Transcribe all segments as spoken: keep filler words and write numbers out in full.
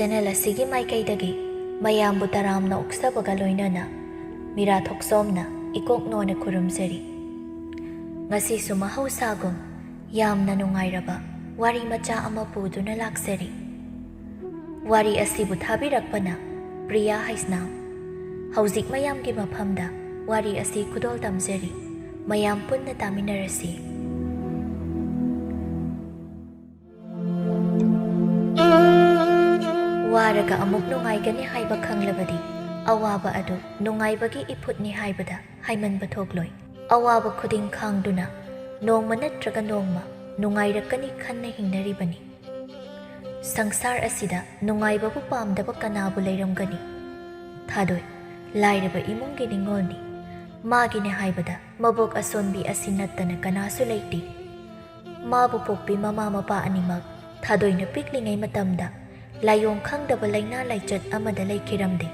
Channel ꯑꯁꯤꯒꯤ ꯃꯥꯏꯀꯩꯗꯒꯤ ꯃꯌꯥꯝꯕꯨ ꯇꯔꯥꯝꯅ ꯑꯣꯛꯆꯕꯒ ꯂꯣꯏꯅꯅ ꯃꯤꯔꯥ ꯊꯣꯛꯆꯣꯝꯅ ꯏꯀꯣꯛ ꯅꯣꯟꯅ ꯈꯨꯔꯨꯝꯖꯔꯤ꯫ ꯉꯁꯤꯁꯨ ꯃꯍꯧꯁꯥꯒꯨꯝ ꯌꯥꯝꯅ ꯅꯨꯡꯉꯥꯏꯔꯕ ꯋꯥꯔꯤ ꯃꯆꯥ ꯑꯃ ꯄꯨꯗꯨꯅ ꯂꯥꯛꯆꯔꯤ꯫ ꯋꯥꯔꯤ ꯑꯁꯤꯕꯨ ꯊꯥꯕꯤꯔꯛꯄꯅ ꯄ꯭ꯔꯤꯌꯥ ꯍꯩꯁꯅꯥꯝ꯫ ꯍꯧꯖꯤꯛ ꯃꯌꯥꯝꯒꯤ ꯃꯐꯝꯗ ꯋꯥꯔꯤ ꯑꯁꯤ ꯈꯨꯗꯣꯜ ꯇꯝꯖꯔꯤ꯫ ꯃꯌꯥꯝ ꯄꯨꯟꯅ ꯇꯥꯃꯤꯟꯅꯔꯁꯤ꯫ ꯋꯥꯔꯒ ꯑꯃꯨꯛ ꯅꯨꯡꯉꯥꯏꯒꯅꯤ ꯍꯥꯏꯕ ꯈꯪꯂꯕꯗꯤ ꯑꯋꯥꯕ ꯑꯗꯨ ꯅꯨꯡꯉꯥꯏꯕꯒꯤ ꯏꯐꯨꯠꯅꯤ ꯍꯥꯏꯕꯗ ꯍꯥꯏꯃꯟꯕ ꯊꯣꯛꯂꯣꯏ꯫ ꯑꯋꯥꯕ ꯈꯨꯗꯤꯡ ꯈꯥꯡꯗꯨꯅ ꯅꯣꯡꯃ ꯅꯠꯇ꯭ꯔꯒ ꯅꯣꯡꯃ ꯅꯨꯡꯉꯥꯏꯔꯛꯀꯅꯤ ꯈꯟꯅ ꯍꯤꯡꯅꯔꯤꯕꯅꯤ꯫ ꯁꯪꯁꯥꯔ ꯑꯁꯤꯗ ꯅꯨꯡꯉꯥꯏꯕꯕꯨ ꯄꯥꯝꯗꯕ ꯀꯅꯥꯕꯨ ꯂꯩꯔꯝꯒꯅꯤ? ꯊꯥꯗꯣꯏ ꯂꯥꯏꯔꯕ ꯏꯃꯨꯡꯒꯤ ꯅꯤꯡꯉꯣꯜꯅꯤ꯫ ꯃꯥꯒꯤꯅꯦ ꯍꯥꯏꯕꯗ ꯃꯕꯣꯛ ꯑꯁꯣꯟꯕꯤ ꯑꯁꯤ ꯅꯠꯇꯅ ꯀꯅꯥꯁꯨ ꯂꯩꯇꯦ꯫ ꯃꯥꯕꯨ ꯄꯣꯛꯄꯤ ꯃꯃꯥ ꯃꯄꯥ ꯑꯅꯤꯃꯛ ꯊꯥꯗꯣꯏꯅ ꯄꯤꯛꯂꯤꯉꯩ ꯃꯇꯝꯗ ꯂꯥꯏꯑꯣꯡ ꯈꯪꯗꯕ ꯂꯥꯏꯅꯥ ꯂꯥꯏꯆꯠ ꯑꯃꯗ ꯂꯩꯈꯤꯔꯝꯗꯦ꯫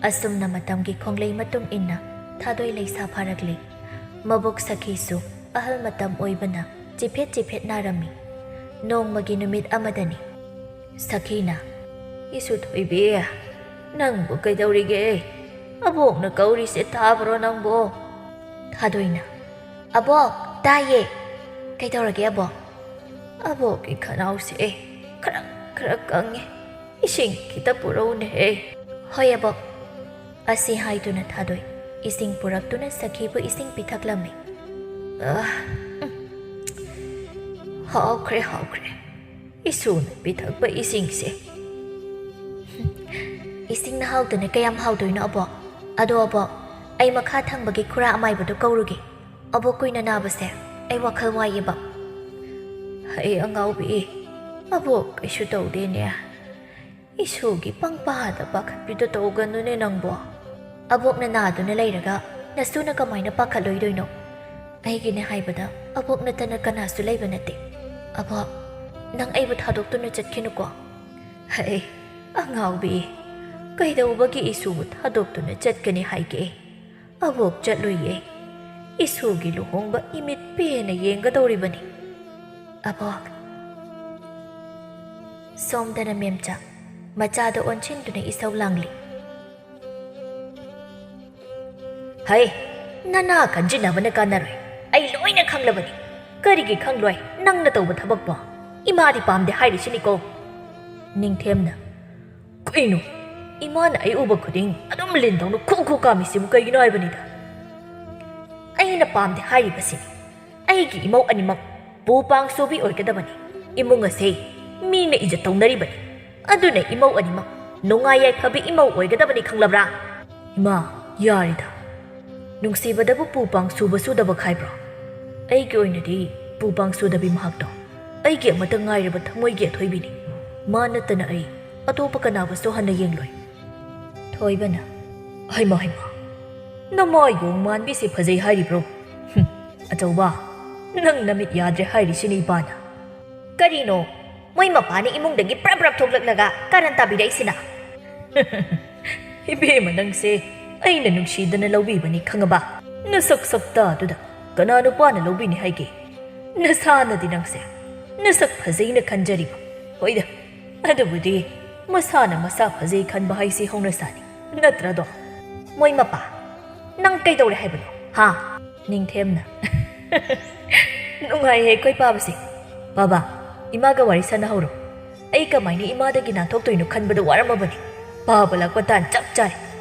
ꯑꯁꯨꯝꯅ ꯃꯇꯝꯒꯤ ꯈꯣꯡꯂꯩ ꯃꯇꯨꯡ ꯏꯟꯅ ꯊꯥꯗꯣꯏ ꯂꯩꯁꯥ ꯐꯥꯔꯛꯂꯤ꯫ ꯃꯕꯣꯛ ꯁꯈꯤꯁꯨ ꯑꯍꯜ ꯃꯇꯝ ꯑꯣꯏꯕꯅ ꯆꯤꯐꯦꯠ ꯆꯤꯐꯦꯠ ꯅꯥꯔꯝꯃꯤ꯫ ꯅꯣꯡꯃꯒꯤ ꯅꯨꯃꯤꯠ ꯑꯃꯗꯅꯤ꯫ ꯁꯈꯤꯅ, "ꯏꯁꯨ ꯊꯣꯏꯕꯤ, ꯅꯪꯕꯨ ꯀꯩꯗꯧꯔꯤꯒꯦ? ꯑꯕꯣꯛꯅ ꯀꯧꯔꯤꯁꯦ ꯇꯥꯕ꯭ꯔꯣ ꯅꯪꯕꯣ?" ꯊꯥꯗꯣꯏꯅ, "ꯑꯕꯣꯛ, ꯇꯥꯏꯌꯦ꯫ ꯀꯩꯗꯧꯔꯒꯦ ꯑꯕꯣꯛ?" "ꯑꯕꯣꯛꯀꯤ ꯈꯅꯥꯎꯁꯦ ꯈꯔ ꯈꯔ ꯀꯪꯉꯦ꯫ ꯏꯁꯤꯡ ꯈꯤꯇ ꯄꯨꯔꯛꯎꯅꯦꯍꯦ꯫" "ꯍꯣꯏ ꯑꯕꯣꯛ꯫" ꯑꯁꯤ ꯍꯥꯏꯗꯨꯅ ꯊꯥꯗꯣꯏ ꯏꯁꯤꯡ ꯄꯨꯔꯛꯇꯨꯅ ꯁꯈꯤꯕꯨ ꯏꯁꯤꯡ ꯄꯤꯊꯛꯂꯝꯃꯤ꯫ ꯑ, ꯎꯝ꯫ ꯍꯥꯎꯈ꯭ꯔꯦ, ꯍꯥꯎꯈ꯭ꯔꯦ꯫ ꯏꯁꯨꯅ ꯄꯤꯊꯛꯄ ꯏꯁꯤꯡꯁꯦ꯫ "ꯏꯁꯤꯡꯅ ꯍꯥꯎꯗꯅ ꯀꯌꯥꯝ ꯍꯥꯎꯗꯣꯏꯅꯣ ꯑꯕꯣꯛ? ꯑꯗꯣ ꯑꯕꯣꯛ, ꯑꯩ ꯃꯈꯥ ꯊꯪꯕꯒꯤ ꯈꯨꯔꯥ ꯑꯃꯥꯏꯕꯗꯣ ꯀꯧꯔꯨꯒꯦ꯫ ꯑꯕꯣꯛ ꯀꯨꯏꯅ ꯅꯥꯕꯁꯦ ꯑꯩ ꯋꯥꯈꯜ ꯋꯥꯏꯌꯦꯕ꯫" "ꯍꯩ ꯑꯉꯥꯎꯕꯤ, ꯑꯕꯣꯛ ꯀꯩꯁꯨ ꯇꯧꯗꯦꯅꯦ꯫ ꯏꯁꯨꯒꯤ ꯄꯪꯄꯥꯗ ꯄꯥꯈꯠꯄꯤꯗꯣ ꯇꯧꯒꯅꯨꯅꯦ ꯅꯪꯕꯣ꯫" "ꯑꯕꯣꯛꯅ ꯅꯥꯗꯨꯅ ꯂꯩꯔꯒ ꯅꯁꯨꯅ ꯀꯃꯥꯏꯅ ꯄꯥꯈꯠꯂꯣꯏꯗꯣꯏꯅꯣ? ꯑꯩꯒꯤꯅꯦ ꯍꯥꯏꯕꯗ ꯑꯕꯣꯛ ꯅꯠꯇꯅ ꯀꯅꯥꯁꯨ ꯂꯩꯕ ꯅꯠꯇꯦ꯫ ꯑꯕꯣꯛ, ꯅꯪ ꯑꯩꯕꯨ ꯊꯥꯗꯣꯛꯇꯨꯅ ꯆꯠꯈꯤꯅꯨꯀꯣ꯫" "ꯍꯩ, ꯑꯉꯥꯎꯕꯤ, ꯀꯩꯗꯧꯕꯒꯤ ꯏꯁꯨꯕꯨ ꯊꯥꯗꯣꯛꯇꯨꯅ ꯆꯠꯀꯅꯤ ꯍꯥꯏꯒꯦ? ꯑꯕꯣꯛ ꯆꯠꯂꯨꯏꯌꯦ꯫ ꯏꯁꯨꯒꯤ ꯂꯨꯍꯣꯡꯕ ꯏꯃꯤꯠ ꯄꯦꯟꯅ ꯌꯦꯡꯒꯗꯧꯔꯤꯕꯅꯤ꯫" "ꯑꯕꯣꯛ꯫" ꯁꯣꯝꯗꯅ ꯃꯦꯝꯆꯥ ꯃꯆꯥꯗ ꯑꯣꯟꯁꯤꯟꯗꯨꯅ ꯏꯁꯧ ꯂꯥꯡꯂꯤ꯫ "ꯍꯩ, ꯅꯅꯥ ꯈꯟꯖꯤꯟꯅꯕꯅ ꯀꯥꯟꯅꯔꯣꯏ꯫ ꯑꯩ ꯂꯣꯏꯅ ꯈꯪꯂꯕꯅꯤ꯫ ꯀꯔꯤꯒꯤ ꯈꯪꯂꯣꯏ? ꯅꯪꯅ ꯇꯧꯕ ꯊꯕꯛꯄꯣ꯫ ꯏꯃꯥꯗꯤ ꯄꯥꯝꯗꯦ ꯍꯥꯏꯔꯤꯁꯤꯅꯤꯀꯣ꯫" ꯅꯤꯡꯊꯦꯝꯅ, "ꯀꯩꯅꯣ? ꯏꯃꯥꯅ ꯑꯩ ꯎꯕ ꯈꯨꯗꯤꯡ ꯑꯗꯨꯝ ꯂꯤꯟꯗꯧꯅ ꯈꯨ ꯈꯨ ꯀꯥꯝꯃꯤꯁꯤꯕꯨ ꯀꯩꯒꯤꯅꯣ ꯍꯥꯏꯕꯅꯤꯗ?" "ꯑꯩꯅ ꯄꯥꯝꯗꯦ ꯍꯥꯏꯔꯤꯕꯁꯤꯅꯤ꯫ ꯑꯩꯒꯤ ꯏꯃꯧ ꯑꯅꯤꯃꯛ ꯄꯨ ꯄꯥꯡ ꯁꯨꯕꯤ ꯑꯣꯏꯒꯗꯕꯅꯤ꯫ ꯏꯃꯨꯡ ꯑꯁꯦ ꯃꯤꯅ ꯏꯖꯠ ꯇꯧꯅꯔꯤꯕꯅꯤ꯫ ꯑꯗꯨꯅ ꯏꯃꯧ ꯑꯅꯤꯃꯛ ꯅꯨꯡꯉꯥꯏ ꯌꯥꯏꯐꯕꯤ ꯏꯃꯧ ꯑꯣꯏꯒꯗꯕꯅꯤ, ꯈꯪꯂꯕ꯭ꯔꯥ?" "ꯏꯃꯥ, ꯌꯥꯔꯦꯗ꯫ ꯅꯨꯡꯁꯤꯕꯗꯕꯨ ꯄꯨ ꯄꯥꯡ ꯁꯨꯕ ꯁꯨꯗꯕ ꯈꯥꯏꯕ꯭ꯔꯣ? ꯑꯩꯒꯤ ꯑꯣꯏꯅꯗꯤ ꯄꯨ ꯄꯥꯡ ꯁꯨꯗꯕꯤ ꯃꯍꯥꯛꯇꯣ ꯑꯩꯒꯤ ꯑꯃꯠꯇ ꯉꯥꯏꯔꯕ ꯊꯃꯣꯏꯒꯤ ꯑꯊꯣꯏꯕꯤꯅꯤ꯫ ꯃꯥ ꯅꯠꯇꯅ ꯑꯩ ꯑꯇꯣꯞꯄ ꯀꯅꯥꯕꯨꯁꯨ ꯍꯟꯅ ꯌꯦꯡꯂꯣꯏ꯫" ꯊꯣꯏꯕꯅ, "ꯍꯩꯃꯥ, ꯍꯩꯃꯥ, ꯅꯃꯥꯏ ꯌꯣꯡ ꯃꯥꯟꯕꯤꯁꯦ ꯐꯖꯩ ꯍꯥꯏꯔꯤꯕ꯭ꯔꯣ? ꯍꯨꯝ, ꯑꯆꯧꯕ, ꯅꯪ ꯅꯃꯤꯠ ꯌꯥꯗ꯭ꯔꯦ ꯍꯥꯏꯔꯤꯁꯤꯅꯤ ꯏꯄꯥꯅ꯫" "ꯀꯔꯤꯅꯣ? ꯃꯣꯏ ꯃꯄꯥꯅ ꯏꯃꯨꯡꯗꯒꯤ ꯄ꯭ꯔꯞ ꯄ꯭ꯔꯞ ꯊꯣꯛꯂꯛꯂꯒ ꯀꯥꯔꯟ ꯇꯥꯕꯤꯔꯛꯏꯁꯤꯅ?" "ꯏꯕꯦꯝꯃ, ꯅꯪꯁꯦ ꯑꯩꯅ ꯅꯨꯡꯁꯤꯗꯅ ꯂꯧꯕꯤꯕꯅꯤ ꯈꯪꯉꯕ? ꯅꯁꯛ ꯁꯛꯇꯥꯗꯨꯗ ꯀꯅꯥ ꯅꯨꯄꯥꯅ ꯂꯧꯕꯤꯅꯤ ꯍꯥꯏꯒꯦ? ꯅꯁꯥꯅꯗꯤ ꯅꯪꯁꯦ ꯅꯁꯛ ꯐꯖꯩꯅ ꯈꯟꯖꯔꯤꯕ꯫ ꯍꯣꯏꯗ, ꯑꯗꯨꯕꯨꯗꯤ ꯃꯁꯥꯅ ꯃꯁꯥ ꯐꯖꯩ ꯈꯟꯕ ꯍꯥꯏꯁꯤ ꯍꯧꯅꯁꯥꯅꯤ, ꯅꯠꯇ꯭ꯔꯗꯣ?" "ꯃꯣꯏ ꯃꯄꯥ, ꯅꯪ ꯀꯩꯗꯧꯔꯦ ꯍꯥꯏꯕꯅꯣ, ꯍꯥ?" ꯅꯤꯡꯊꯦꯝꯅ, "ꯅꯨꯡꯉꯥꯏꯍꯦ ꯑꯩꯈꯣꯏ ꯄꯥꯕꯁꯦ꯫ ꯄꯥꯕ, ꯏꯃꯥꯒ ꯋꯥꯔꯤ ꯁꯥꯟꯅꯍꯧꯔꯣ꯫ ꯑꯩ ꯀꯃꯥꯏꯅ ꯏꯃꯥꯗꯒꯤ ꯅꯥꯟꯊꯣꯛꯇꯣꯏꯅꯣ ꯈꯟꯕꯗ ꯋꯥꯔꯝꯃꯕꯅꯤ꯫ ꯄꯥꯕ ꯂꯥꯛꯄ ꯇꯥꯟ ꯆꯞ ꯆꯥꯔꯦ꯫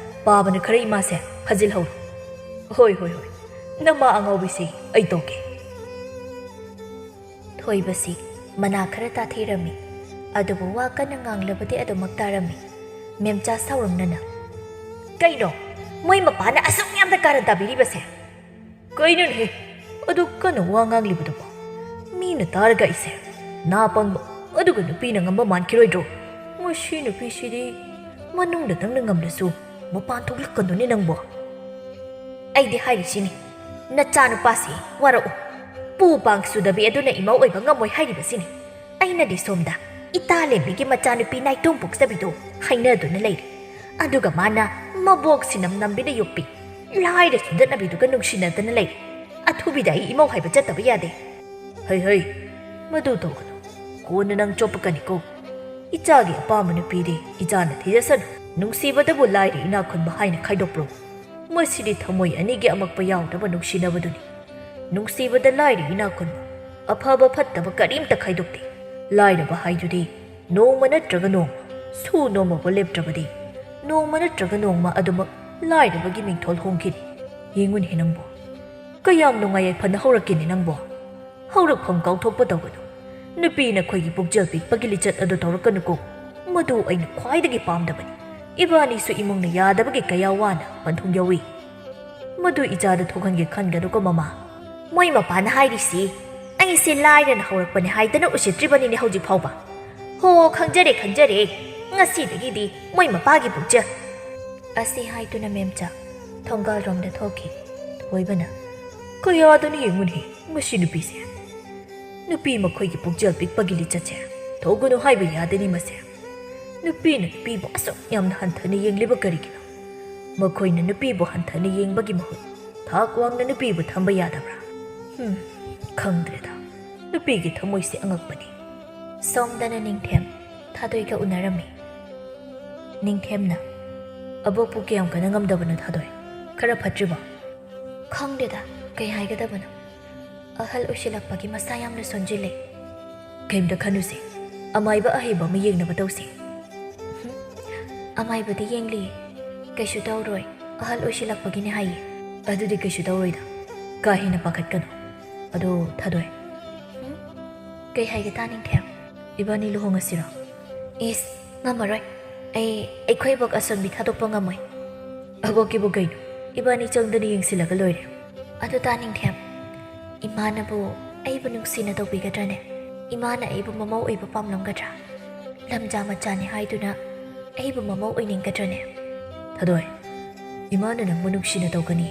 ꯄꯥꯕꯅ ꯈꯔ ꯏꯃꯥꯁꯦ ꯐꯥꯖꯤꯜꯍꯧꯔꯣ꯫" "ꯍꯣꯏ, ꯍꯣꯏ, ꯍꯣꯏ꯫ ꯅꯃꯥ ꯑꯉꯥꯎꯕꯤꯁꯤ ꯑꯩ ꯇꯧꯒꯦ꯫" ꯊꯣꯏꯕꯁꯤ ꯃꯅꯥ ꯈꯔ ꯇꯥꯊꯤꯔꯝꯃꯤ, ꯑꯗꯨꯕꯨ ꯋꯥ ꯀꯟꯅ ꯉꯥꯡꯂꯕꯗꯤ ꯑꯗꯨꯃꯛ ꯇꯥꯔꯝꯃꯤ꯫ ꯃꯦꯝꯆꯥ ꯁꯥꯎꯔꯝꯅꯅ, "ꯀꯩꯅꯣ? ꯃꯣꯏ ꯃꯄꯥꯅ ꯑꯁꯨꯛ ꯌꯥꯝꯅ ꯀꯥꯔꯟ ꯇꯥꯕꯤꯔꯤꯕꯁꯦ?" "ꯀꯩꯅꯣꯅꯦꯍꯦ, ꯑꯗꯨ ꯀꯟꯅ ꯋꯥ ꯉꯥꯡꯂꯤꯕꯗꯨꯕꯣ? ꯃꯤꯅ ꯇꯥꯔꯒ ꯑꯩꯁꯦ ꯅꯥ ꯄꯪꯕ ꯑꯗꯨꯒ ꯅꯨꯄꯤꯅ ꯉꯝꯕ ꯃꯥꯟꯈꯤꯔꯣꯏꯗ꯭ꯔꯣ? ꯃꯁꯤ ꯅꯨꯄꯤꯁꯤꯗꯤ ꯃꯅꯨꯡꯗ ꯅꯪꯅ ꯉꯝꯂꯁꯨ ꯃꯄꯥꯟ ꯊꯣꯛꯂꯛꯀꯅꯨꯅꯦ ꯅꯪꯕꯣ꯫" "ꯑꯩꯗꯤ ꯍꯥꯏꯔꯤꯁꯤꯅꯤ, ꯅꯆꯥꯅꯨꯄꯥꯁꯤ ꯋꯥꯔꯛꯎ꯫ ꯄꯨ ꯄꯥꯡ ꯁꯨꯗꯕꯤ ꯑꯗꯨꯅ ꯏꯃꯧ ꯑꯣꯏꯕ ꯉꯝꯃꯣꯏ ꯍꯥꯏꯔꯤꯕꯁꯤꯅꯤ꯫ ꯑꯩꯅꯗꯤ ꯁꯣꯝꯗ ꯏꯇꯥ ꯂꯦꯝꯕꯤꯒꯤ ꯃꯆꯥꯅꯨꯄꯤ ꯅꯥꯏꯇꯣꯝ ꯄꯣꯛꯆꯕꯤꯗꯣ ꯍꯥꯏꯅꯗꯨꯅ ꯂꯩꯔꯦ꯫ ꯑꯗꯨꯒ ꯃꯥꯅ ꯃꯕꯣꯛ ꯁꯤꯅꯝ ꯅꯝꯕꯤꯅ ꯌꯣꯛꯄꯤ, ꯂꯥꯏꯔ ꯁꯨꯝꯖꯠꯅꯕꯤꯗꯨꯒ ꯅꯨꯡꯁꯤꯅꯗꯅ ꯂꯩꯔꯦ꯫ ꯑꯊꯨꯕꯤꯗ ꯑꯩ ꯏꯃꯧ ꯍꯥꯏꯕ ꯆꯠꯇꯕ ꯌꯥꯗꯦ꯫" "ꯍꯩ ꯍꯩ, ꯃꯗꯨ ꯇꯧꯒꯅꯨ꯫ ꯀꯣꯟꯅ ꯅꯪ ꯆꯣꯞꯄꯛꯀꯅꯤꯀꯣ꯫ "ꯏꯆꯥꯒꯤ ꯑꯄꯥꯝꯕ ꯅꯨꯄꯤꯗꯤ ꯏꯆꯥꯅ ꯊꯤꯖꯁꯅꯨ꯫ ꯅꯨꯡꯁꯤꯕꯗꯕꯨ ꯂꯥꯏꯔ ꯏꯅꯥꯛ ꯈꯨꯟꯕ ꯍꯥꯏꯅ ꯈꯥꯏꯗꯣꯛꯄ꯭ꯔꯣ? ꯃꯁꯤꯗꯤ ꯊꯃꯣꯏ ꯑꯅꯤꯒꯤ ꯑꯃꯛꯄ ꯌꯥꯎꯗꯕ ꯅꯨꯡꯁꯤꯅꯕꯗꯨꯅꯤ꯫ ꯅꯨꯡꯁꯤꯕꯗ ꯂꯥꯏꯔ ꯏꯅꯥꯛ ꯈꯨꯟꯕ, ꯑꯐꯕ ꯐꯠꯇꯕ ꯀꯔꯤꯝꯇ ꯈꯥꯏꯗꯣꯛꯇꯦ꯫ ꯂꯥꯏꯔꯕ ꯍꯥꯏꯗꯨꯗꯤ ꯅꯣꯡꯃ ꯅꯠꯇ꯭ꯔꯒ ꯅꯣꯡꯃ, ꯁꯨ ꯅꯣꯝꯃꯕ ꯂꯦꯞꯇ꯭ꯔꯕꯗꯤ, ꯅꯣꯡꯃ ꯅꯠꯇ꯭ꯔꯒ ꯅꯣꯡꯃ ꯑꯗꯨꯃꯛ ꯂꯥꯏꯔꯕꯒꯤ ꯃꯤꯡꯊꯣꯜ ꯍꯣꯡꯈꯤꯅꯤ꯫ ꯌꯦꯡꯉꯨꯅꯦ ꯅꯪꯕꯣ, ꯀꯌꯥꯝ ꯅꯨꯡꯉꯥꯏ ꯌꯥꯏꯐꯅ ꯍꯧꯔꯛꯀꯦꯅꯦ ꯅꯪꯕꯣ꯫ ꯍꯧꯔꯛꯐꯝ ꯀꯥꯎꯊꯣꯛꯄ ꯇꯧꯒꯅꯨ꯫ ꯅꯨꯄꯤꯅ ꯑꯩꯈꯣꯏꯒꯤ ꯄꯨꯛꯆꯦꯜ ꯄꯤꯛꯄꯒꯤ ꯂꯤꯆꯠ ꯑꯗꯨ ꯇꯧꯔꯛꯀꯅꯨꯀꯣ꯫ ꯃꯗꯨ ꯑꯩꯅ ꯈ꯭ꯋꯥꯏꯗꯒꯤ ꯄꯥꯝꯗꯕꯅꯤ꯫ ꯏꯕꯥꯅꯤꯁꯨ ꯏꯃꯨꯡꯅ ꯌꯥꯗꯕꯒꯤ ꯀꯌꯥ ꯋꯥꯅ ꯄꯟꯊꯨꯡ ꯌꯧꯏ꯫ ꯃꯗꯨ ꯏꯆꯥꯗ ꯊꯣꯛꯍꯟꯒꯦ ꯈꯟꯒꯅꯨꯀꯣ, ꯃꯃꯥ꯫" "ꯃꯣꯏ ꯃꯄꯥꯅ ꯍꯥꯏꯔꯤꯁꯤ ꯑꯩꯁꯦ ꯂꯥꯏꯔꯅ ꯍꯧꯔꯛꯄꯅꯦ ꯍꯥꯏꯗꯅ ꯎꯁꯤꯠꯇ꯭ꯔꯤꯕꯅꯤꯅꯦ ꯍꯧꯖꯤꯛ ꯐꯥꯎꯕ꯫ ꯍꯣ, ꯈꯪꯖꯔꯦ, ꯈꯪꯖꯔꯦ꯫ ꯉꯁꯤꯗꯒꯤꯗꯤ ꯃꯣꯏ ꯃꯄꯥꯒꯤ ꯄꯨꯛꯆꯦꯜ꯫" ꯑꯁꯤ ꯍꯥꯏꯗꯨꯅ ꯃꯦꯝꯆꯥ ꯊꯣꯡꯒꯥꯜꯔꯣꯝꯗ ꯊꯣꯛꯈꯤ꯫ ꯊꯣꯏꯕꯅ, "ꯀꯌꯥꯗꯅꯤ ꯌꯦꯡꯉꯨꯅꯦ ꯃꯁꯤ ꯅꯨꯄꯤꯁꯦ꯫ ꯅꯨꯄꯤ ꯃꯈꯣꯏꯒꯤ ꯄꯨꯛꯆꯦꯜ ꯄꯤꯛꯄꯒꯤ ꯂꯤꯆꯠꯁꯦ ꯊꯣꯛꯒꯅꯨ ꯍꯥꯏꯕ ꯌꯥꯗꯦꯅꯤ ꯃꯁꯦ꯫ ꯅꯨꯄꯤꯅ ꯅꯨꯄꯤꯕꯨ ꯑꯁꯨꯛ ꯌꯥꯝꯅ ꯍꯟꯊꯅ ꯌꯦꯡꯂꯤꯕ ꯀꯔꯤꯒꯤꯅꯣ? ꯃꯈꯣꯏꯅ ꯅꯨꯄꯤꯕꯨ ꯍꯟꯊꯅ ꯌꯦꯡꯕꯒꯤ ꯃꯍꯨꯠ ꯊꯥꯛ ꯋꯥꯡꯅ ꯅꯨꯄꯤꯕꯨ ꯊꯝꯕ ꯌꯥꯗꯕ꯭ꯔꯥ? ꯍꯨꯝ, ꯈꯪꯗ꯭ꯔꯦꯗ꯫ ꯅꯨꯄꯤꯒꯤ ꯊꯃꯣꯏꯁꯦ ꯑꯉꯛꯄꯅꯤ꯫" ꯁꯣꯝꯗꯅ ꯅꯤꯡꯊꯦꯝ ꯊꯥꯗꯣꯏꯒ ꯎꯅꯔꯝꯃꯤ꯫ ꯅꯤꯡꯊꯦꯝꯅ, "ꯑꯕꯣꯛꯄꯨ ꯀꯌꯥꯝ ꯀꯟꯅ ꯉꯝꯗꯕꯅꯣ ꯊꯥꯗꯣꯏ? ꯈꯔ ꯐꯠꯇ꯭ꯔꯤꯕꯣ?" "ꯈꯪꯗꯦꯗ, ꯀꯩ ꯍꯥꯏꯒꯗꯕꯅꯣ꯫ ꯑꯍꯜ ꯑꯣꯏꯁꯤꯜꯂꯛꯄꯒꯤ ꯃꯁꯥ ꯌꯥꯝꯅ ꯁꯣꯟꯖꯤꯜꯂꯦ꯫" "ꯀꯩꯝꯇ ꯈꯟꯅꯨꯁꯦ, ꯑꯃꯥꯏꯕ ꯑꯍꯩꯕ ꯑꯃ ꯌꯦꯡꯅꯕ ꯇꯧꯁꯦ꯫" "ꯍꯨꯝ, ꯑꯃꯥꯏꯕꯗꯤ ꯌꯦꯡꯂꯤꯌꯦ, ꯀꯩꯁꯨ ꯇꯧꯔꯣꯏ, ꯑꯍꯜ ꯑꯣꯏꯁꯤꯜꯂꯛꯄꯒꯤꯅꯦ ꯍꯥꯏꯌꯦ꯫" "ꯑꯗꯨꯗꯤ ꯀꯩꯁꯨ ꯇꯧꯔꯣꯏꯗ, ꯀꯥ ꯍꯦꯟꯅ ꯄꯥꯈꯠꯀꯅꯨ꯫ ꯑꯗꯣ ꯊꯥꯗꯣꯏ꯫" "ꯍꯨꯝ? ꯀꯩ ꯍꯥꯏꯒꯦ ꯇꯥ ꯅꯤꯡꯊꯦꯝ?" "ꯏꯕꯥꯅꯤ ꯂꯨꯍꯣꯡꯉꯁꯤꯔꯣ?" "ꯏꯁ, ꯉꯝꯃꯔꯣꯏ꯫ ꯑꯩ, ꯑꯩꯈꯣꯏ ꯏꯕꯣꯛ ꯑꯁꯣꯟꯕꯤ ꯊꯥꯗꯣꯛꯄ ꯉꯝꯃꯣꯏ꯫" "ꯑꯕꯣꯛꯀꯤꯕꯨ ꯀꯩꯅꯣ? ꯏꯕꯥꯅꯤ ꯆꯪꯗꯅ ꯌꯦꯡꯁꯤꯜꯂꯒ ꯂꯣꯏꯔꯦ꯫" "ꯑꯗꯨ ꯇꯥ ꯅꯤꯡꯊꯦꯝ, ꯏꯃꯥꯅꯕꯨ ꯑꯩꯕꯨ ꯅꯨꯡꯁꯤꯅ ꯇꯧꯕꯤꯒꯗ꯭ꯔꯅꯦ? ꯏꯃꯥꯅ ꯑꯩꯕꯨ ꯃꯃꯧ ꯑꯣꯏꯕ ꯄꯥꯝꯂꯝꯒꯗ꯭ꯔꯥ? ꯂꯝꯖꯥ ꯃꯆꯥꯅꯤ ꯍꯥꯏꯗꯨꯅ ꯑꯩꯕꯨ ꯃꯃꯧ ꯑꯣꯏꯅꯤꯡꯒꯗ꯭ꯔꯅꯦ?" "ꯊꯥꯗꯣꯏ, ꯏꯃꯥꯅ ꯅꯪꯕꯨ ꯅꯨꯡꯁꯤꯅ ꯇꯧꯒꯅꯤ꯫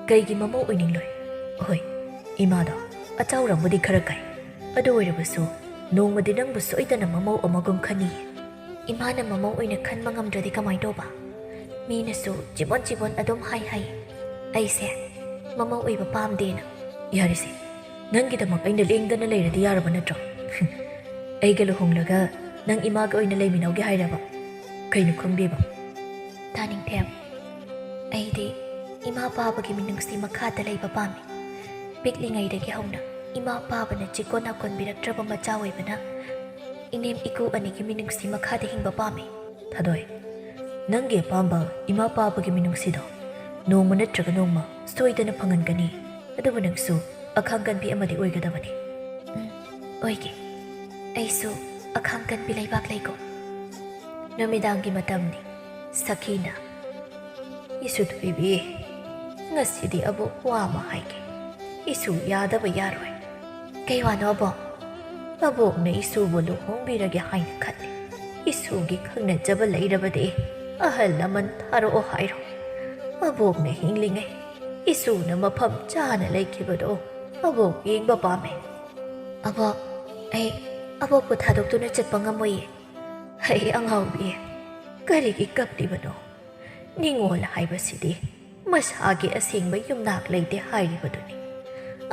ꯀꯩꯒꯤ ꯃꯃꯧ ꯑꯣꯏꯅꯤꯡꯂꯣꯏ? ꯍꯣꯏ, ꯏꯃꯥꯗꯣ ꯑꯆꯥꯎꯔꯝꯕꯨꯗꯤ ꯈꯔ ꯀꯥꯏ, ꯑꯗꯨ ꯑꯣꯏꯔꯕꯁꯨ ꯅꯣꯡꯃꯗꯤ ꯅꯪꯕꯨ ꯁꯣꯏꯗꯅ ꯃꯃꯧ ꯑꯃꯒꯨꯝ ꯈꯟꯅꯤꯌꯦ꯫" "ꯏꯃꯥꯅ ꯃꯃꯧ ꯑꯣꯏꯅ ꯈꯟꯕ ꯉꯝꯗ꯭ꯔꯗꯤ ꯀꯃꯥꯏ ꯇꯧꯕ? ꯃꯤꯅꯁꯨ ꯆꯤꯕꯣꯟ ꯆꯤꯕꯣꯟ ꯑꯗꯨꯝ ꯍꯥꯏ ꯍꯥꯏ꯫ ꯑꯩꯁꯦ ꯃꯃꯧ ꯑꯣꯏꯕ ꯄꯥꯝꯗꯦꯅ꯫" "ꯌꯥꯔꯦꯁꯦ, ꯅꯪꯒꯤꯗꯃꯛ ꯑꯩꯅ ꯂꯦꯡꯗꯅ ꯂꯩꯔꯗꯤ ꯌꯥꯔꯕ ꯅꯠꯇ꯭ꯔꯣ? ꯑꯩꯒ ꯂꯨꯍꯣꯡꯂꯒ ꯅꯪ ꯏꯃꯥꯒ ꯑꯣꯏꯅ ꯂꯩꯃꯤꯟꯅꯧꯒꯦ ꯍꯥꯏꯔꯕ? ꯀꯩꯅꯣ ꯈꯪꯕꯤꯕ? ꯇꯥꯅꯤꯡꯊꯦꯝ, ꯑꯩꯗꯤ ꯏꯃꯥ ꯄꯥꯕꯒꯤ ꯃꯤꯅꯨꯡꯁꯤ ꯃꯈꯥꯗ ꯂꯩꯕ ꯄꯥꯝꯃꯤ꯫ ꯄꯤꯛꯂꯤꯉꯩꯗꯒꯤ ꯍꯧꯅ ꯏꯃꯥ ꯄꯥꯕꯅ ꯆꯤꯛꯀꯣꯟ ꯅꯥꯀꯣꯟꯕꯤꯔꯛꯇ꯭ꯔꯕ ꯃꯆꯥ ꯑꯣꯏꯕꯅ ꯏꯅꯦꯝ ꯏꯀꯨ ꯑꯅꯤꯒꯤ ꯃꯤꯅꯨꯡꯁꯤ ꯃꯈꯥꯗ ꯍꯤꯡꯕ ꯄꯥꯝꯃꯤ꯫ ꯊꯥꯗꯣꯏ, ꯅꯪꯒꯤ ꯑꯄꯥꯝꯕ ꯏꯃꯥ ꯄꯥꯕꯒꯤ ꯃꯤꯅꯨꯡꯁꯤꯗꯣ ꯅꯣꯡꯃ ꯅꯠꯇ꯭ꯔꯒ ꯅꯣꯡꯃ ꯁꯣꯏꯗꯅ ꯐꯪꯍꯟꯒꯅꯤ꯫ ꯑꯗꯨꯕꯨ ꯅꯪꯁꯨ ꯑꯈꯥꯡ ꯀꯟꯕꯤ ꯑꯃꯗꯤ ꯑꯣꯏꯒꯗꯕꯅꯤ꯫ ꯎꯝ, ꯑꯣꯏꯒꯦ꯫ ꯑꯩꯁꯨ ꯑꯈꯥꯡ ꯀꯟꯕꯤ ꯂꯩꯕꯥꯛ ꯂꯩꯀꯣ꯫ ꯅꯨꯃꯤꯗꯥꯡꯒꯤ ꯃꯇꯝꯅꯤ꯫ ꯁꯈꯤꯅ, "ꯏꯁꯨ ꯊꯣꯏꯕꯤ, ꯉꯁꯤꯗꯤ ꯑꯕꯣꯛ ꯋꯥ ꯑꯃ ꯍꯥꯏꯒꯦ꯫ ꯏꯁꯨ ꯌꯥꯗꯕ ꯌꯥꯔꯣꯏ꯫" "ꯀꯩ ꯋꯥꯅꯣ ꯑꯕꯣꯛ?" "ꯑꯕꯣꯛꯅ ꯏꯁꯨꯕꯨ ꯂꯨꯍꯣꯡꯕꯤꯔꯒꯦ ꯍꯥꯏꯅ ꯈꯜꯂꯤ꯫ ꯏꯁꯨꯒꯤ ꯈꯪꯅꯖꯕ ꯂꯩꯔꯕꯗꯤ ꯑꯍꯜ ꯂꯃꯟ ꯊꯥꯔꯛꯑꯣ ꯍꯥꯏꯔꯣ꯫ ꯑꯕꯣꯛꯅ ꯍꯤꯡꯂꯤꯉꯩ ꯏꯁꯨꯅ ꯃꯐꯝ ꯆꯥꯅ ꯂꯩꯈꯤꯕꯗꯣ ꯑꯕꯣꯛ ꯌꯦꯡꯕ ꯄꯥꯝꯃꯦ꯫" "ꯑꯕꯣꯛ, ꯑꯩ ꯑꯕꯣꯛꯄꯨ ꯊꯥꯗꯣꯛꯇꯨꯅ ꯆꯠꯄ ꯉꯝꯃꯣꯏꯌꯦ꯫" "ꯍꯩ ꯑꯉꯥꯎꯕꯤ, ꯀꯔꯤꯒꯤ ꯀꯞꯂꯤꯕꯅꯣ? ꯅꯤꯡꯉꯣꯜ ꯍꯥꯏꯕꯁꯤꯗꯤ ꯃꯁꯥꯒꯤ ꯑꯁꯦꯡꯕ ꯌꯨꯝꯅꯥꯛ ꯂꯩꯇꯦ ꯍꯥꯏꯔꯤꯕꯗꯨꯅꯤ꯫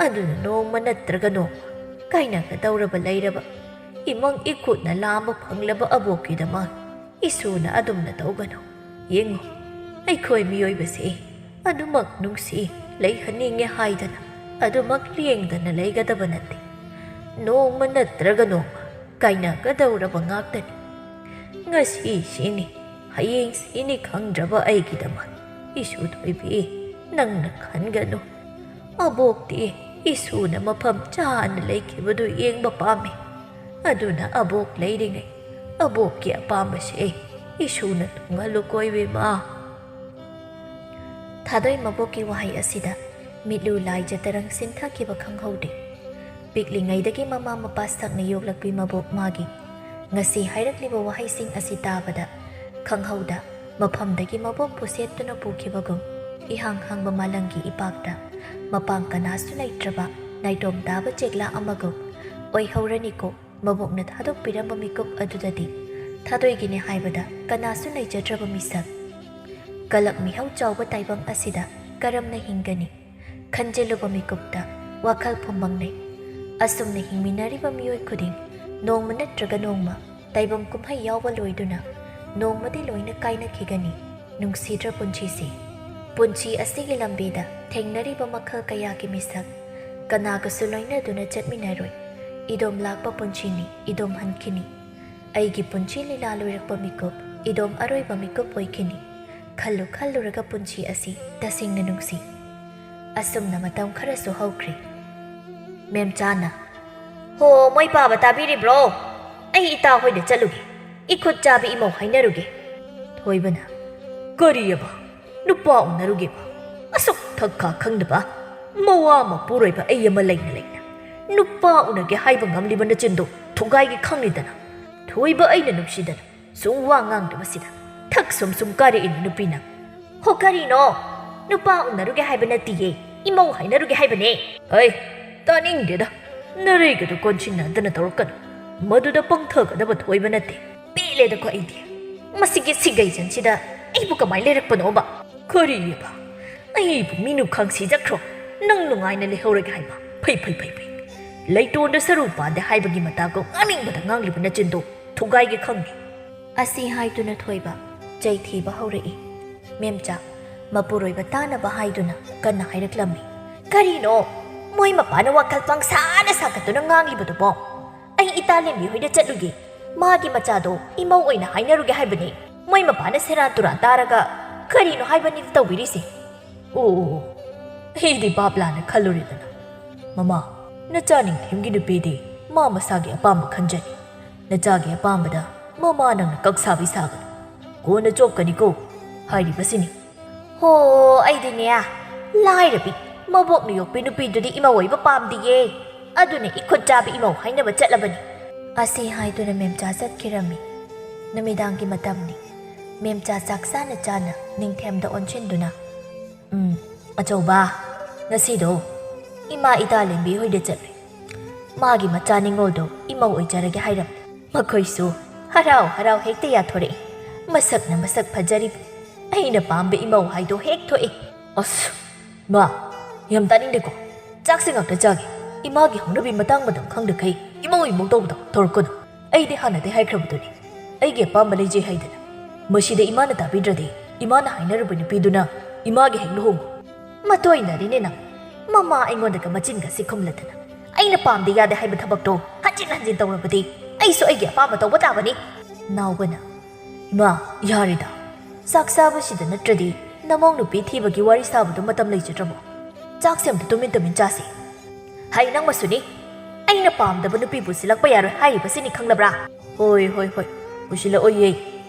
ꯑꯗꯨꯅ ꯅꯣꯡꯃ ꯅꯠꯇ꯭ꯔꯒ ꯅꯣꯡꯃ ꯀꯥꯏꯅꯒꯗꯧꯔꯕ ꯂꯩꯔꯕ ꯏꯃꯪ ꯏꯀꯨꯠꯅ ꯂꯥꯝꯕ ꯐꯪꯂꯕ ꯑꯕꯣꯛꯀꯤꯗꯃꯛ ꯏꯁꯨꯅ ꯑꯗꯨꯝꯅ ꯇꯧꯒꯅꯨ꯫ ꯌꯦꯡꯉꯨ, ꯑꯩꯈꯣꯏ ꯃꯤꯑꯣꯏꯕꯁꯦ ꯑꯗꯨꯃꯛ ꯅꯨꯡꯁꯤ ꯂꯩꯍꯟꯅꯤꯡꯉꯦ ꯍꯥꯏꯗꯅ ꯑꯗꯨꯃꯛ ꯂꯦꯡꯗꯅ ꯂꯩꯒꯗꯕ ꯅꯠꯇꯦ꯫ ꯅꯣꯡꯃ ꯅꯠꯇ꯭ꯔꯒ ꯅꯣꯡꯃ ꯀꯥꯏꯅꯒꯗꯧꯔꯕ ꯉꯥꯛꯇꯅꯤ꯫ ꯉꯁꯤ ꯁꯤꯅꯤ, ꯍꯌꯦꯡ ꯁꯤꯅꯤ ꯈꯪꯗ꯭ꯔꯕ ꯑꯩꯒꯤꯗꯃꯛ ꯏꯁꯨ ꯊꯣꯏꯕꯤ, ꯅꯪꯅ ꯈꯟꯒꯅꯨ꯫ ꯑꯕꯣꯛꯇꯤ ꯏꯁꯨꯅ ꯃꯐꯝ ꯆꯥꯅ ꯂꯩꯈꯤꯕꯗꯨ ꯌꯦꯡꯕ ꯄꯥꯝꯃꯤ꯫ ꯑꯗꯨꯅ ꯑꯕꯣꯛ ꯂꯩꯔꯤꯉꯩ ꯑꯕꯣꯛꯀꯤ ꯑꯄꯥꯝꯕꯁꯦ ꯏꯁꯨꯅ ꯊꯨꯡꯍꯜꯂꯨꯀꯣ ꯏꯕꯦꯝꯃ꯫" ꯊꯥꯗꯣꯏ ꯃꯕꯣꯛꯀꯤ ꯋꯥꯍꯩ ꯑꯁꯤꯗ ꯃꯤꯠꯂꯨ ꯂꯥꯏꯖ ꯇꯔꯪ ꯁꯤꯟꯊꯈꯤꯕ ꯈꯪꯍꯧꯗꯦ꯫ ꯄꯤꯛꯂꯤꯉꯩꯗꯒꯤ ꯃꯃꯥ ꯃꯄꯥ ꯁꯛꯅ ꯌꯣꯛꯂꯛꯄꯤ ꯃꯕꯣꯛ ꯃꯥꯒꯤ ꯉꯁꯤ ꯍꯥꯏꯔꯛꯂꯤꯕ ꯋꯥꯍꯩꯁꯤꯡ ꯑꯁꯤ ꯇꯥꯕꯗ ꯈꯪꯍꯧꯗ ꯃꯐꯝꯗꯒꯤ ꯃꯕꯣꯛꯄꯨ ꯁꯦꯠꯇꯨꯅ ꯄꯨꯈꯤꯕꯒꯨꯝ ꯏꯍꯥꯡ ꯍꯥꯡꯕ ꯃꯥꯂꯪꯒꯤ ꯏꯄꯥꯛꯇ ꯃꯄꯥꯡ ꯀꯅꯥꯁꯨ ꯂꯩꯇ꯭ꯔꯕ ꯅꯥꯏꯇꯣꯝ ꯇꯥꯕ ꯆꯦꯛꯂꯥ ꯑꯃꯒꯨꯝ ꯑꯣꯏꯍꯧꯔꯅꯤꯀꯣ꯫ ꯃꯕꯣꯛꯅ ꯊꯥꯗꯣꯛꯄꯤꯔꯝꯕ ꯃꯤꯀꯨꯞ ꯑꯗꯨꯗꯗꯤ ꯊꯥꯗꯣꯏꯒꯤꯅꯦ ꯍꯥꯏꯕꯗ ꯀꯅꯥꯁꯨ ꯂꯩꯖꯗ꯭ꯔꯕ ꯃꯤꯁꯛ, ꯀꯂꯛ ꯃꯤꯍꯧ ꯆꯥꯎꯕ ꯇꯥꯏꯕꯪ ꯑꯁꯤꯗ ꯀꯔꯝꯅ ꯍꯤꯡꯒꯅꯤ? ꯈꯟꯖꯤꯜꯂꯨꯕ ꯃꯤꯀꯨꯞꯇ ꯋꯥꯈꯜ ꯐꯨꯝꯕꯪꯅꯩ꯫ ꯑꯁꯨꯝꯅ ꯍꯤꯡꯃꯤꯟꯅꯔꯤꯕ ꯃꯤꯑꯣꯏ ꯈꯨꯗꯤꯡ ꯅꯣꯡꯃ ꯅꯠꯇ꯭ꯔꯒ ꯅꯣꯡꯃ ꯇꯥꯏꯕꯪ ꯀꯨꯝꯍꯩ ꯌꯥꯎꯕ ꯂꯣꯏꯗꯨꯅ ꯅꯣꯡꯃꯗꯤ ꯂꯣꯏꯅ ꯀꯥꯏꯅꯈꯤꯒꯅꯤ꯫ ꯅꯨꯡꯁꯤꯗ꯭ꯔ ꯄꯨꯟꯁꯤꯁꯦ? ꯄꯨꯟꯁꯤ ꯑꯁꯤꯒꯤ ꯂꯝꯕꯤꯗ ꯊꯦꯡꯅꯔꯤꯕ ꯃꯈꯜ ꯀꯌꯥꯒꯤ ꯃꯤꯁꯛ, ꯀꯅꯥꯒꯁꯨ ꯂꯣꯏꯅꯗꯨꯅ ꯆꯠꯃꯤꯟꯅꯔꯣꯏ꯫ ꯏꯗꯣꯝ ꯂꯥꯛꯄ ꯄꯨꯟꯁꯤꯅꯤ, ꯏꯗꯣꯝ ꯍꯟꯈꯤꯅꯤ꯫ ꯑꯩꯒꯤ ꯄꯨꯟꯁꯤ ꯂꯤꯂꯥ ꯂꯣꯏꯔꯛꯄ ꯃꯤꯀꯨꯞ, ꯏꯗꯣꯝ ꯑꯔꯣꯏꯕ ꯃꯤꯀꯨꯞ ꯑꯣꯏꯈꯤꯅꯤ꯫ ꯈꯜꯂꯨ ꯈꯜꯂꯨꯔꯒ ꯄꯨꯟꯁꯤ ꯑꯁꯤ ꯇꯁꯦꯡꯅ ꯅꯨꯡꯁꯤ꯫ ꯑꯁꯨꯝꯅ ꯃꯇꯝ ꯈꯔꯁꯨ ꯍꯧꯈ꯭ꯔꯦ꯫ ꯃꯦꯝꯆꯥꯅ, "ꯍꯣ, ꯃꯣꯏ ꯄꯥꯕ ꯇꯥꯕꯤꯔꯤꯕ꯭ꯔꯣ? ꯑꯩ ꯏꯇꯥ ꯍꯣꯏꯗ ꯆꯠꯂꯨꯒꯦ꯫ ꯏꯈꯨꯠ ꯆꯥꯕꯤ ꯏꯃꯧ ꯍꯥꯏꯅꯔꯨꯒꯦ꯫" ꯊꯣꯏꯕꯅ, "ꯀꯔꯤꯑꯕ? ꯅꯨꯄꯥ ꯎꯅꯔꯨꯒꯦꯕ? ꯑꯁꯨꯛ ꯊꯛ ꯈꯥ ꯈꯪꯗꯕ, ꯃꯋꯥ ꯃꯄꯨꯔꯣꯏꯕ ꯑꯩ ꯑꯃ ꯂꯩꯅ ꯂꯩꯅ ꯅꯨꯄꯥ ꯎꯅꯒꯦ ꯍꯥꯏꯕ ꯉꯝꯂꯤꯕ ꯅꯆꯤꯟꯗꯣ ꯊꯨꯒꯥꯏꯒꯦ ꯈꯪꯂꯤꯗꯅ? ꯊꯣꯏꯕ, ꯑꯩꯅ ꯅꯨꯡꯁꯤꯗꯅ ꯁꯨꯝ ꯋꯥ ꯉꯥꯡꯗꯕꯁꯤꯗ ꯊꯛ ꯁꯨꯝ ꯁꯨꯝ ꯀꯥꯔꯛꯏꯅꯦ ꯅꯨꯄꯤ ꯅꯪ꯫" "ꯍꯣ, ꯀꯔꯤꯅꯣ? ꯅꯨꯄꯥ ꯎꯅꯔꯨꯒꯦ ꯍꯥꯏꯕ ꯅꯠꯇꯤꯌꯦ, ꯏꯃꯧ ꯍꯥꯏꯅꯔꯨꯒꯦ ꯍꯥꯏꯕꯅꯦ꯫" "ꯑꯩ ꯇꯥꯅꯤꯡꯗꯦꯗ, ꯅꯔꯩꯒꯗꯣ ꯀꯣꯟꯁꯤꯟꯅꯗꯅ ꯇꯧꯔꯛꯀꯅꯨ꯫ ꯃꯗꯨꯗ ꯄꯪꯊꯒꯗꯕ ꯊꯣꯏꯕ ꯅꯠꯇꯦ꯫" "ꯄꯦꯜꯂꯦꯗꯀꯣ ꯑꯩꯗꯤ꯫ ꯃꯁꯤꯒꯤ ꯁꯤꯒꯩꯖꯟꯁꯤꯗ ꯑꯩꯕꯨ ꯀꯃꯥꯏ ꯂꯩꯔꯛꯄꯅꯣꯕ?" "ꯀꯔꯤꯑꯕ? ꯑꯩꯕꯨ ꯃꯤꯅꯨ ꯈꯥꯡꯁꯤ ꯆꯠꯈ꯭ꯔꯣ, ꯅꯪ ꯅꯨꯡꯉꯥꯏꯅ ꯂꯩꯍꯧꯔꯒꯦ ꯍꯥꯏꯕ? ꯐꯩ, ꯐꯩ, ꯐꯩ, ꯐꯩ꯫ ꯂꯩꯇꯣꯟꯗ ꯁꯔꯨ ꯄꯥꯟꯗꯦ ꯍꯥꯏꯕꯒꯤ ꯃꯇꯥꯒꯨꯝ ꯉꯥꯡꯅꯤꯡꯕꯗ ꯉꯥꯡꯂꯤꯕ ꯅꯆꯤꯟꯗꯣ ꯊꯨꯒꯥꯏꯒꯦ ꯈꯪꯉꯤ꯫" ꯑꯁꯤ ꯍꯥꯏꯗꯨꯅ ꯊꯣꯏꯕ ꯆꯩꯊꯤꯕ ꯍꯧꯔꯛꯏ꯫ ꯃꯦꯝꯆꯥ, ꯃꯄꯨꯔꯣꯏꯕ ꯇꯥꯅꯕ ꯍꯥꯏꯗꯨꯅ ꯀꯟꯅ ꯍꯥꯏꯔꯛꯂꯝꯃꯤ꯫ "ꯀꯔꯤꯅꯣ? ꯃꯣꯏ ꯃꯄꯥꯅ ꯋꯥꯈꯜ ꯄꯪꯁꯥꯅ ꯁꯥꯒꯠꯇꯨꯅ ꯉꯥꯡꯂꯤꯕꯗꯨꯕꯣ? ꯑꯩ ꯏꯇꯥ ꯂꯦꯝꯕꯤ ꯍꯣꯏꯗ ꯆꯠꯂꯨꯒꯦ꯫ ꯃꯥꯒꯤ ꯃꯆꯥꯗꯣ ꯏꯃꯧ ꯑꯣꯏꯅ ꯍꯥꯏꯅꯔꯨꯒꯦ ꯍꯥꯏꯕꯅꯦ꯫ ꯃꯣꯏ ꯃꯄꯥꯅ ꯁꯦꯔꯥꯟ ꯇꯨꯔꯥꯟ ꯇꯥꯔꯒ ꯀꯔꯤꯅꯣ ꯍꯥꯏꯕꯅꯤꯗ ꯇꯧꯕꯤꯔꯤꯁꯦ?" "ꯑꯣ, ꯑꯣ, ꯑꯣ, ꯑꯩꯗꯤ ꯚꯥꯞ ꯂꯥꯟꯅ ꯈꯜꯂꯨꯔꯦꯗꯅ꯫ ꯃꯃꯥ, ꯅꯆꯥ ꯅꯤꯡꯊꯦꯝꯒꯤ ꯅꯨꯄꯤꯗꯤ ꯃꯥ ꯃꯁꯥꯒꯤ ꯑꯄꯥꯝꯕ ꯈꯟꯖꯅꯤ꯫ ꯅꯆꯥꯒꯤ ꯑꯄꯥꯝꯕꯗ ꯃꯃꯥ ꯅꯪꯅ ꯀꯛ ꯁꯥꯕꯤ ꯁꯥꯒꯅꯨ꯫ ꯀꯣꯟꯅ ꯆꯣꯞꯀꯅꯤꯀꯣ ꯍꯥꯏꯔꯤꯕꯁꯤꯅꯤ꯫" "ꯍꯣ, ꯑꯩꯗꯤꯅꯦ, ꯂꯥꯏꯔꯕꯤ, ꯃꯕꯣꯛꯅ ꯌꯣꯛꯄꯤ ꯅꯨꯄꯤꯗꯨꯗꯤ ꯏꯃꯧ ꯑꯣꯏꯕ ꯄꯥꯝꯗꯤꯌꯦ꯫ ꯑꯗꯨꯅ ꯏꯈꯨꯠ ꯆꯥꯕꯤ ꯏꯃꯧ ꯍꯥꯏꯅꯕ ꯆꯠꯂꯕꯅꯤ꯫" ꯑꯁꯤ ꯍꯥꯏꯗꯨꯅ ꯃꯦꯝꯆꯥ ꯆꯠꯈꯤꯔꯝꯃꯤ꯫ ꯅꯨꯃꯤꯗꯥꯡꯒꯤ ꯃꯇꯝꯅꯤ꯫ ꯃꯦꯝꯆꯥ ꯆꯥꯛ ꯆꯥꯅ ꯆꯥꯅ ꯅꯤꯡꯊꯦꯝꯗ ꯑꯣꯟꯁꯤꯟꯗꯨꯅ, "ꯎꯝ, ꯑꯆꯧꯕ, ꯉꯁꯤꯗꯣ ꯏꯃꯥ ꯏꯇꯥ ꯂꯦꯝꯕꯤ ꯍꯣꯏꯗ ꯆꯠꯂꯨꯏ꯫ ꯃꯥꯒꯤ ꯃꯆꯥ ꯅꯤꯉꯣꯜꯗꯣ ꯏꯃꯧ ꯑꯣꯏꯖꯔꯒꯦ ꯍꯥꯏꯔꯝꯃꯤ꯫ ꯃꯈꯣꯏꯁꯨ ꯍꯔꯥꯎ ꯍꯔꯥꯎ ꯍꯦꯛꯇ ꯌꯥꯊꯣꯔꯛꯏ꯫ ꯃꯁꯛꯅ ꯃꯁꯛ ꯐꯖꯔꯤꯕ, ꯑꯩꯅ ꯄꯥꯝꯕ ꯏꯃꯧ ꯍꯥꯏꯗꯣ ꯍꯦꯛ ꯊꯣꯛꯏ꯫" "ꯑꯁ, ꯃꯥ, ꯌꯥꯝ ꯇꯥꯅꯤꯡꯗꯦꯀꯣ꯫ ꯆꯥꯛꯁꯦ ꯉꯥꯛꯇ ꯆꯥꯒꯦ꯫ ꯏꯃꯥꯒꯤ ꯍꯧꯅꯕꯤ ꯃꯇꯥꯡ ꯃꯇꯝ ꯈꯪꯗꯈꯩ ꯏꯃꯧ ꯏꯃꯧ ꯇꯧꯕꯗꯣ ꯇꯧꯔꯛꯀꯅꯨ꯫" ꯑꯩꯗꯤ ꯍꯥꯟꯅꯗꯤ ꯍꯥꯏꯈ꯭ꯔꯕꯗꯨꯅꯤ, ꯑꯩꯒꯤ ꯑꯄꯥꯝꯕ ꯂꯩꯖꯩ ꯍꯥꯏꯗꯅ꯫ ꯃꯁꯤꯗ ꯏꯃꯥꯅ ꯇꯥꯕꯤꯗ꯭ꯔꯗꯤ, ꯏꯃꯥꯅ ꯍꯥꯏꯅꯔꯨꯕ ꯅꯨꯄꯤꯗꯨꯅ ꯏꯃꯥꯒꯤ ꯍꯦꯛ ꯂꯨꯍꯣꯡꯉꯨ꯫ ꯃꯇꯣꯏꯅꯔꯤꯅꯦ ꯅꯪ꯫ ꯃꯃꯥ ꯑꯩꯉꯣꯟꯗꯒ ꯃꯆꯤꯟꯒꯁꯤ ꯈꯨꯝꯂꯗꯅ꯫ ꯑꯩꯅ ꯄꯥꯝꯗꯦ ꯌꯥꯗꯦ ꯍꯥꯏꯕ ꯊꯕꯛꯇꯣ ꯍꯟꯖꯤꯟ ꯍꯟꯖꯤꯟ ꯇꯧꯔꯕꯗꯤ ꯑꯩꯁꯨ ꯑꯩꯒꯤ ꯑꯄꯥꯝꯕ ꯇꯧꯕ ꯇꯥꯕꯅꯤ꯫ ꯅꯥꯎꯕꯅ, "ꯏꯃꯥ, ꯌꯥꯔꯦꯗ꯫ ꯆꯥꯛ ꯆꯥꯕꯁꯤꯗ ꯅꯠꯇ꯭ꯔꯗꯤ ꯅꯃꯧ ꯅꯨꯄꯤ ꯊꯤꯕꯒꯤ ꯋꯥꯔꯤ ꯁꯥꯕꯗꯣ ꯃꯇꯝ ꯂꯩꯖꯗ꯭ꯔꯕꯣ? ꯆꯥꯛꯁꯦ ꯑꯝꯇ ꯇꯨꯃꯤꯟ ꯇꯨꯃꯤꯟ ꯆꯥꯁꯤ꯫ ꯍꯩ, ꯅꯪ ꯃꯁꯨꯅꯤ꯫ ꯑꯩꯅ ꯄꯥꯝꯗꯕ ꯅꯨꯄꯤ ꯄꯨꯁꯤꯜꯂꯛꯄ ꯌꯥꯔꯣꯏ ꯍꯥꯏꯔꯤꯕꯁꯤꯅꯤ, ꯈꯪꯂꯕ꯭ꯔꯥ?" "ꯍꯣꯏ, ꯍꯣꯏ, ꯍꯣꯏ꯫ ꯄꯨꯁꯤꯜꯂꯛꯑꯣꯏꯌꯦ꯫